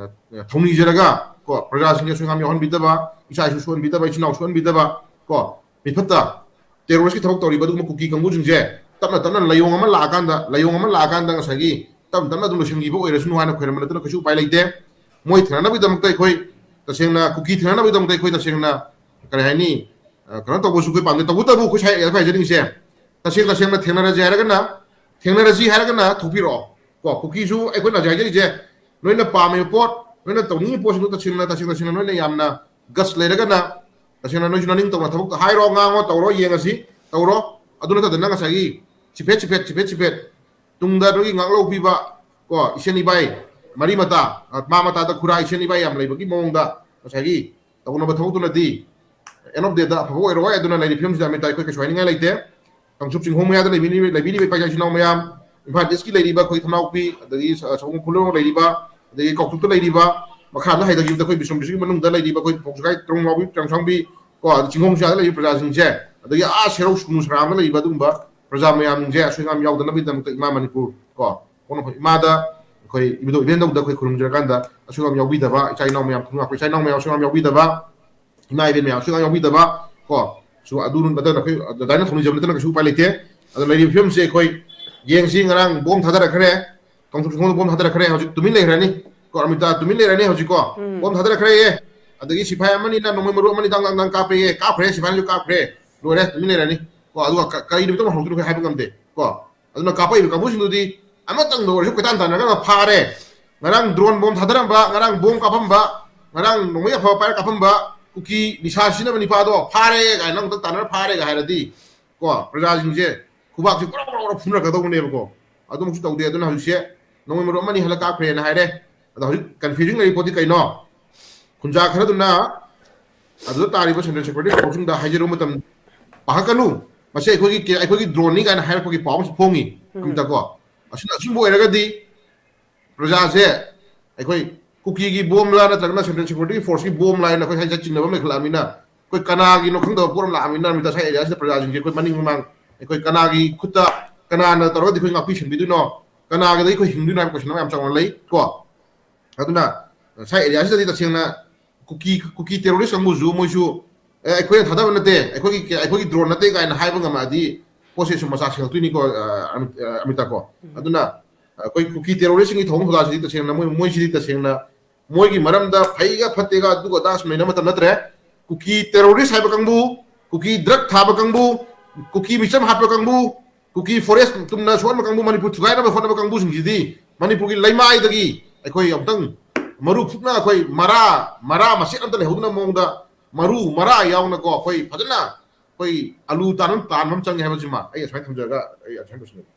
ꯊꯧꯅꯤꯖꯔꯒ ꯀꯣ, ꯄ꯭ꯔꯖꯥꯁꯤꯡꯒꯤ ꯑꯁꯣꯏ ꯑꯉꯥꯝ ꯌꯥꯎꯍꯟꯕꯤꯗꯕ, ꯏꯆꯥ ꯏꯁꯨ ꯁꯣꯛꯍꯟꯕꯤꯗꯕ, ꯏꯆꯤꯟ ꯏꯅꯥꯎ ꯁꯣꯛꯍꯟꯕꯤꯗꯕ ꯀꯣ, ꯃꯤꯐꯠꯇ ꯇꯦꯔꯣꯔꯤꯁꯀꯤ ꯊꯕꯛ ꯇꯧꯔꯤꯕ ꯑꯗꯨꯒꯨꯝꯕ ꯀꯨꯀꯤ ꯀꯥꯡꯕꯨꯁꯤꯡꯁꯦ ꯇꯞꯅ ꯇꯞꯅ ꯂꯥꯏꯑꯣꯡ ꯑꯃ ꯂꯥꯛꯑꯀꯥꯟꯗ, ꯂꯥꯏꯑꯣꯡ ꯑꯃ ꯂꯥꯛꯑꯀꯥꯟꯗ ꯉꯁꯥꯏꯒꯤ ꯇꯞꯅ ꯇꯞꯅ ꯑꯗꯨꯝ ꯂꯣꯏꯁꯤꯟꯈꯤꯕ ꯑꯣꯏꯔꯁꯅꯨ ꯍꯥꯏꯅ ꯈꯣꯏꯔꯝꯕ ꯅꯠꯇꯅ ꯀꯩꯁꯨ ꯎꯄꯥꯏ ꯂꯩꯇꯦ꯫ ꯃꯣꯏ ꯊꯦꯡꯅꯅꯕꯒꯤꯗꯃꯛꯇ ꯑꯩꯈꯣꯏ ꯇꯁꯦꯡꯅ ꯀꯨꯀꯤ ꯊꯦꯡꯅꯅꯕꯒꯤꯗꯃꯛꯇ ꯑꯩꯈꯣꯏ ꯇꯁꯦꯡꯅ ꯀꯔꯤ ꯍꯥꯏꯅꯤ, ꯀꯩꯅꯣ ꯇꯧꯕꯁꯨ ꯑꯩꯈꯣꯏ ꯄꯥꯝꯗꯦ꯫ ꯇꯧꯕꯇꯕꯨ ꯑꯩꯈꯣꯏ ꯁ꯭ꯋꯥꯏ ꯍꯥꯏꯖꯅꯤꯡꯉꯤꯁꯦ, ꯇꯁꯦꯡ ꯇꯁꯦꯡꯅ ꯊꯦꯡꯅꯔꯁꯤ ꯍꯥꯏꯔꯒꯅ, ꯊꯦꯡꯅꯔꯁꯤ ꯍꯥꯏꯔꯒꯅ ꯊꯣꯛꯄꯤꯔꯛꯑꯣ ꯀꯣ꯫ ꯀꯨꯀꯤꯁꯨ ꯑꯩꯈꯣꯏꯅ ꯍꯧꯖꯤꯛ ꯍꯥꯏꯖꯔꯤꯁꯦ, ꯅꯣꯏꯅ ꯄꯥꯝꯃꯤꯕ ꯄꯣꯠ, ꯅꯣꯏꯅ ꯇꯧꯅꯤꯡꯉꯤꯕ ꯄꯣꯠꯁꯤꯡꯗꯣ ꯇꯁꯦꯡꯅ, ꯇꯁꯦꯡ ꯇꯁꯦꯡꯅ ꯅꯣꯏꯅ ꯌꯥꯝꯅ ꯒꯠꯁ ꯂꯩꯔꯒꯅ, ꯇꯁꯦꯡꯅ ꯅꯣꯏꯁꯨ ꯅꯅꯤꯡ ꯇꯧꯅ ꯊꯕꯛꯇꯣ ꯍꯥꯏꯔꯣ, ꯉꯥꯡꯉꯣ, ꯇꯧꯔꯣ, ꯌꯦꯡꯉꯁꯤ, ꯇꯧꯔꯣ꯫ ꯑꯗꯨ ꯅꯠꯇꯗꯅ ꯉꯁꯥꯏꯒꯤ ꯆꯤꯐꯦꯠ ꯆꯤꯐꯦꯠ, ꯆꯤꯐꯦꯠ ꯆꯤꯐꯦꯠ, ꯇꯨꯡꯗ ꯅꯣꯏꯒꯤ ꯉꯥꯛꯂꯧ ꯄꯤꯕ ꯀꯣ, ꯏꯁꯦꯟ ꯏꯕꯥꯏ, ꯃꯔꯤ ꯃꯇꯥ, ꯃꯥ ꯃꯇꯥꯗ ꯈꯨꯔꯥ, ꯏꯁꯦꯟ ꯏꯕꯥꯏ ꯌꯥꯝ ꯂꯩꯕꯒꯤ ꯃꯑꯣꯡꯗ ꯉꯁꯥꯏꯒꯤ ꯇꯧꯅꯕ ꯊꯕꯛꯇꯨꯅꯗꯤ end of day ꯗ ꯑꯐꯕ ꯑꯣꯏꯔꯣꯏ꯫ ꯑꯗꯨꯅ ꯂꯩꯔꯤꯕ ꯐꯤꯕꯝꯁꯤꯗ ꯑꯃꯤꯇꯥ ꯑꯩꯈꯣꯏ ꯀꯩꯁꯨ ꯍꯥꯏꯅꯤꯡꯉꯥꯏ ꯂꯩꯇꯦ꯫ ꯀꯥꯡꯆꯨꯞ ꯆꯤꯡꯈꯣꯡ ꯃꯌꯥꯗ ꯂꯩꯕꯤꯔꯤꯕ, ꯂꯩꯕꯤꯔꯤꯕ ꯏꯄꯥ ꯏꯆꯥ ꯏꯆꯤꯟ ꯏꯅꯥꯎ ꯃꯌꯥꯝ, ꯏꯝꯐꯥꯜ ꯏꯁꯀꯤ ꯂꯩꯔꯤꯕ ꯑꯩꯈꯣꯏ ꯊꯝꯅꯥꯎꯄꯤ, ꯑꯗꯒꯤ ꯁ-, ꯁꯑꯣꯝ ꯈꯨꯂꯣꯡ ꯂꯩꯔꯤꯕ, ꯑꯗꯒꯤ ꯀꯥꯎꯇꯨꯛꯇ ꯂꯩꯔꯤꯕ, ꯃꯈꯥꯗ ꯍꯥꯏꯊꯈꯤꯕꯗ ꯑꯩꯈꯣꯏ ꯕꯤꯁꯝ ꯗꯤꯁꯇ꯭ꯔꯤꯛꯀꯤ ꯃꯅꯨꯡꯗ ꯂꯩꯔꯤꯕ ꯑꯩꯈꯣꯏ ꯄꯣꯛꯆꯒꯥꯏ, ꯇ꯭ꯔꯣꯡ ꯂꯥꯎꯕꯤ, ꯇ꯭ꯔꯥꯡꯁꯥꯡꯕꯤ ꯀꯣ, ꯑꯗ ꯆꯤꯡꯈꯣꯡ ꯃꯌꯥꯗ ꯂꯩꯔꯤꯕ ꯄ꯭ꯔꯖꯥꯁꯤꯡꯁꯦ, ꯑꯗꯒꯤ ꯑꯥ ꯁꯦꯔꯧ ꯁꯨꯅꯨ ꯁꯔꯥꯝꯗ ꯂꯩꯔꯤꯕ ꯑꯗꯨꯒꯨꯝꯕ ꯄ꯭ꯔꯖꯥ ꯃꯌꯥꯝꯁꯦ ꯑꯁꯣꯏ ꯑꯉꯥꯝ ꯌꯥꯎꯗꯅꯕꯒꯤꯗꯃꯛꯇ ꯏꯃꯥ ꯃꯅꯤꯄꯨꯔ ꯀꯣ, ꯄꯣꯛꯅꯐꯝ ꯏꯃꯥꯗ ꯑꯩꯈꯣꯏ ꯏꯕꯨꯙꯧ ꯏꯕꯦꯟꯗꯧꯗ ꯑꯩꯈꯣꯏ ꯈꯨꯔꯨꯝꯖꯔꯀꯥꯟꯗ ꯑꯁꯣꯏ ꯑꯉꯥꯝ ꯌꯥꯎꯕꯤꯗꯕ, ꯏꯆꯥ ꯏꯅꯥꯎ ꯃꯌꯥꯝ, ꯊꯨꯡꯉꯥꯛꯄ ꯏꯆꯥ ꯏꯅꯥꯎ ꯃꯌꯥꯝ ꯑꯁꯣꯏ ꯑꯉꯥꯝ ꯌꯥꯎꯕꯤꯗꯕ, ꯏꯃꯥ ꯏꯕꯦꯟ ꯃꯌꯥꯝ ꯑꯁꯣꯏ ꯑꯉꯥꯝ ꯌꯥꯎꯕꯤꯗꯕ ꯀꯣ, ꯁꯨ ꯑꯗꯨ ꯅꯠꯇꯅ ꯑꯩꯈꯣꯏ ꯑꯗꯨꯃꯥꯏꯅ ꯊꯧꯅꯤꯖꯕ ꯅꯠꯇꯅ ꯀꯩꯁꯨ ꯎꯄꯥꯏ ꯂꯩꯇꯦ꯫ ꯑꯗꯣ ꯂꯩꯔꯤꯕ ꯐꯤꯕꯝꯁꯦ ꯑꯩꯈꯣꯏ ꯌꯦꯡꯁꯤ꯫ ꯉꯔꯥꯡ ꯕꯣꯝ ꯊꯥꯗꯔꯛꯈ꯭ꯔꯦ, ꯀꯥꯡꯆꯨꯞ ꯆꯤꯡꯈꯣꯡꯗ ꯕꯣꯝ ꯊꯥꯗꯔꯛꯈ꯭ꯔꯦ, ꯍꯧꯖꯤꯛ ꯇꯨꯃꯤꯟ ꯂꯩꯈ꯭ꯔꯅꯤ ꯀꯣ, ꯑꯔꯃꯤꯇꯥ ꯇꯨꯃꯤꯟ ꯂꯩꯔꯅꯤ ꯍꯧꯖꯤꯛꯀꯣ꯫ ꯎꯝ꯫ ꯕꯣꯝ ꯊꯥꯗꯔꯛꯈ꯭ꯔꯦꯌꯦ, ꯑꯗꯒꯤ ꯁꯤꯐꯥꯏ ꯑꯃꯅꯤꯅ ꯅꯣꯡꯃꯩ ꯃꯔꯨ ꯑꯃꯅꯤ ꯗꯥꯡ ꯗꯥꯡ ꯗꯥꯡ ꯀꯥꯞꯄꯦꯌꯦ, ꯀꯥꯞꯈ꯭ꯔꯦ, ꯁꯤꯐꯥꯏꯅꯁꯨ ꯀꯥꯞꯈ꯭ꯔꯦ, ꯂꯣꯏꯔꯦ, ꯇꯨꯃꯤꯟ ꯂꯩꯔꯅꯤ ꯀꯣ꯫ ꯑꯗꯨꯒ ꯀ-, ꯀꯔꯤ ꯅꯨꯃꯤꯠꯇ ꯑꯃꯨꯛ ꯍꯧꯔꯛꯇꯣꯏꯅꯣ ꯑꯩꯈꯣꯏ ꯍꯥꯏꯕ ꯉꯝꯗꯦ ꯀꯣ꯫ ꯑꯗꯨꯅ ꯀꯥꯞꯄꯛꯏꯕ ꯀꯥꯡꯕꯨꯁꯤꯡꯗꯨꯗꯤ ꯑꯃꯇꯪꯗ ꯑꯣꯏꯔꯁꯨ ꯀꯣꯏꯇꯥꯟ ꯇꯥꯟꯅꯔꯒ ꯐꯥꯔꯦ꯫ ꯉꯔꯥꯡ ꯗ꯭ꯔꯣꯟ ꯕꯣꯝ ꯊꯥꯗꯔꯝꯕ, ꯉꯔꯥꯡ ꯕꯣꯝ ꯀꯥꯞꯄꯝꯕ, ꯉꯔꯥꯡ ꯅꯣꯡꯃꯩ ꯑꯐꯕ ꯄꯥꯏꯔ ꯀꯥꯞꯄꯝꯕ ꯀꯨꯀꯤ ꯅꯤꯁꯥ ꯁꯤꯖꯤꯟꯅꯕ ꯅꯤꯄꯥꯗꯣ ꯐꯥꯔꯦ ꯀꯥꯏꯅ ꯑꯃꯨꯛꯇ ꯇꯥꯟꯅꯔ ꯐꯥꯔꯦꯒ ꯍꯥꯏꯔꯗꯤ ꯀꯣ, ꯄ꯭ꯔꯖꯥꯁꯤꯡꯁꯦ ꯈꯨꯕꯥꯛꯁꯦ ꯒ꯭ꯔꯣ ꯒ꯭ꯔꯣ ꯒ꯭ꯔꯣ ꯐꯨꯅꯔꯛꯀꯗꯧꯕꯅꯦꯕꯀꯣ꯫ ꯑꯗꯨꯃꯛꯁꯨ ꯇꯧꯗꯦ꯫ ꯑꯗꯨꯅ ꯍꯧꯖꯤꯛꯁꯦ ꯅꯣꯡꯃꯩ ꯃꯔꯨ ꯑꯃꯅꯤ ꯍꯜꯂ ꯀꯥꯞꯈ꯭ꯔꯦꯅ ꯍꯥꯏꯔꯦ꯫ ꯑꯗꯣ ꯍꯧꯖꯤꯛ ꯀꯟꯐ꯭ꯌꯨꯖꯤꯡ ꯂꯩꯔꯤ ꯄꯣꯠꯇꯤ ꯀꯩꯅꯣ? ꯈꯨꯟꯖꯥ ꯈꯔꯗꯨꯅ ꯑꯗꯨꯗ ꯇꯥꯔꯤꯕ ꯁꯦꯟꯇ꯭ꯔꯦꯜ ꯁꯦꯀ꯭ꯌꯨꯔꯤꯇꯤ ꯐꯣꯔꯁꯁꯤꯡꯗ ꯍꯥꯏꯖꯔꯨꯕ ꯃꯇꯝ, ꯄꯥꯈꯠꯀꯅꯨ, ꯃꯁꯤ ꯑꯩꯈꯣꯏꯒꯤ, ꯑꯩꯈꯣꯏꯒꯤ ꯗ꯭ꯔꯣꯟꯅꯤ ꯀꯥꯏꯅ ꯍꯥꯏꯔꯛꯄꯒꯤ ꯄꯥꯎ ꯑꯃꯁꯨ ꯐꯣꯡꯉꯤ꯫ ꯎꯝ꯫ ꯑꯝꯇꯀꯣ, ꯑꯁꯤꯅ ꯑꯆꯨꯝꯕ ꯑꯣꯏꯔꯒꯗꯤ ꯄ꯭ꯔꯖꯥꯁꯦ ꯑꯩꯈꯣꯏ ꯀꯨꯀꯤꯒꯤ ꯕꯣꯝꯂ ꯅꯠꯇ꯭ꯔꯒꯅ ꯁꯦꯟꯇ꯭ꯔꯦꯜ ꯁꯦꯀ꯭ꯌꯨꯔꯤꯇꯤ ꯐꯣꯔꯁꯀꯤ ꯕꯣꯝꯂ ꯍꯥꯏꯅ ꯑꯩꯈꯣꯏ ꯁ꯭ꯋꯥꯏꯗ ꯆꯤꯡꯅꯕ ꯑꯃ ꯂꯩꯈꯠꯂꯛꯑꯃꯤꯅ, ꯑꯩꯈꯣꯏ ꯀꯅꯥꯒꯤꯅꯣ ꯈꯪꯗꯕ ꯄꯣꯠ ꯑꯃ ꯂꯥꯛꯑꯃꯤꯅ, ꯃꯤꯇ ꯁ꯭ꯋꯥꯏ ꯑꯦꯔꯤꯌꯥꯁꯤꯗ ꯄ꯭ꯔꯖꯥꯁꯤꯡꯁꯦ ꯑꯩꯈꯣꯏ ꯃꯅꯤꯡ ꯃꯃꯥꯡ, ꯑꯩꯈꯣꯏ ꯀꯅꯥꯒꯤ ꯈꯨꯠꯇ, ꯀꯅꯥꯅ ꯇꯧꯔꯒꯗꯤ ꯑꯩꯈꯣꯏ ꯉꯥꯛꯄꯤ ꯁꯦꯟꯕꯤꯗꯣꯏꯅꯣ? ꯀꯅꯥꯒꯤꯗ ꯑꯩꯈꯣꯏ ꯍꯤꯡꯗꯣꯏꯅꯣ ꯍꯥꯏꯕ ꯀꯣꯏꯁꯟ ꯑꯃ ꯌꯥꯝ ꯆꯥꯎꯅ ꯂꯩ ꯀꯣ꯫ ꯑꯗꯨꯅ ꯉꯁꯥꯏ ꯑꯦꯔꯤꯌꯥꯁꯤꯗꯗꯤ ꯇꯁꯦꯡꯅ ꯀꯨꯀꯤ ꯀꯨꯀꯤ ꯇꯦꯔꯣꯔꯤꯁ ꯀꯥꯡꯕꯨꯁꯨ ꯃꯣꯏꯁꯨ "ꯑꯦ, ꯑꯩꯈꯣꯏꯅ ꯊꯥꯗꯕ ꯅꯠꯇꯦ, ꯑꯩꯈꯣꯏꯒꯤ ꯑꯩꯈꯣꯏꯒꯤ ꯗ꯭ꯔꯣꯟ ꯅꯠꯇꯦ" ꯀꯥꯏꯅ ꯍꯥꯏꯕ ꯉꯝꯃꯛꯑꯗꯤ ꯄꯣꯠꯁꯦ ꯁꯨꯝ ꯃꯆꯥ ꯁꯦꯡꯉꯛꯇꯣꯏꯅꯤꯀꯣ꯫ ꯑ, ꯑꯃꯤꯠ-, ꯑ, ꯑꯃꯤꯇꯥ ꯀꯣ꯫ ꯑꯗꯨꯅ ꯑꯩꯈꯣꯏ ꯀꯨꯀꯤ ꯇꯦꯔꯣꯔꯤꯁꯁꯤꯡꯒꯤ ꯊꯧꯑꯣꯡ ꯊꯧꯗꯥꯁꯤꯗꯤ ꯇꯁꯦꯡꯅ ꯃꯣꯏ ꯃꯣꯏꯁꯤꯗꯤ ꯇꯁꯦꯡꯅ ꯃꯣꯏꯒꯤ ꯃꯔꯝꯗ ꯐꯩꯒ ꯐꯠꯇꯦꯒ ꯑꯗꯨꯒ ꯑꯗꯥ ꯁꯨꯝ ꯂꯩꯅꯕ ꯃꯇꯝ ꯅꯠꯇ꯭ꯔꯦ꯫ ꯀꯨꯀꯤ ꯇꯦꯔꯣꯔꯤꯁ ꯍꯥꯏꯕ ꯀꯥꯡꯕꯨ, ꯀꯨꯀꯤ ꯗ꯭ꯔꯒ ꯊꯥꯕ ꯀꯥꯡꯕꯨ, ꯀꯨꯀꯤ ꯃꯤꯆꯝ ꯍꯥꯠꯄ ꯀꯥꯡꯕꯨ, ꯀꯨꯀꯤ ꯐꯣꯔꯦꯁ ꯇꯨꯝꯅ ꯁꯣꯛꯍꯟꯕ ꯀꯥꯡꯕꯨ, ꯃꯅꯤꯄꯨꯔ ꯊꯨꯒꯥꯏꯅꯕ ꯍꯣꯠꯅꯕ ꯀꯥꯡꯕꯨꯁꯤꯡꯁꯤꯗꯤ ꯃꯅꯤꯄꯨꯔꯒꯤ ꯂꯩꯃꯥꯏꯗꯒꯤ ꯑꯩꯈꯣꯏ ꯑꯃꯨꯛꯇꯪ ꯃꯔꯨ ꯐꯨꯛꯅ ꯑꯩꯈꯣꯏ ꯃꯔꯥ ꯃꯔꯥ ꯃꯆꯦꯠ ꯑꯝꯇ ꯂꯩꯍꯧꯗꯅ ꯃꯑꯣꯡꯗ ꯃꯔꯨ ꯃꯔꯥ ꯌꯥꯎꯅꯀꯣ ꯑꯩꯈꯣꯏ ꯐꯖꯅ ꯑꯩꯈꯣꯏ ꯑꯂꯨ ꯇꯥꯟꯕ ꯇꯥꯟꯕ ꯑꯃ ꯆꯪꯉꯦ ꯍꯥꯏꯕꯁꯤꯃ ꯑꯩ ꯑꯁꯨꯃꯥꯏꯅ ꯊꯝꯖꯔꯒ ꯑꯩ ꯑꯁꯨꯃꯥꯏꯅ ꯂꯣꯏꯁꯤꯟꯖꯒꯦ꯫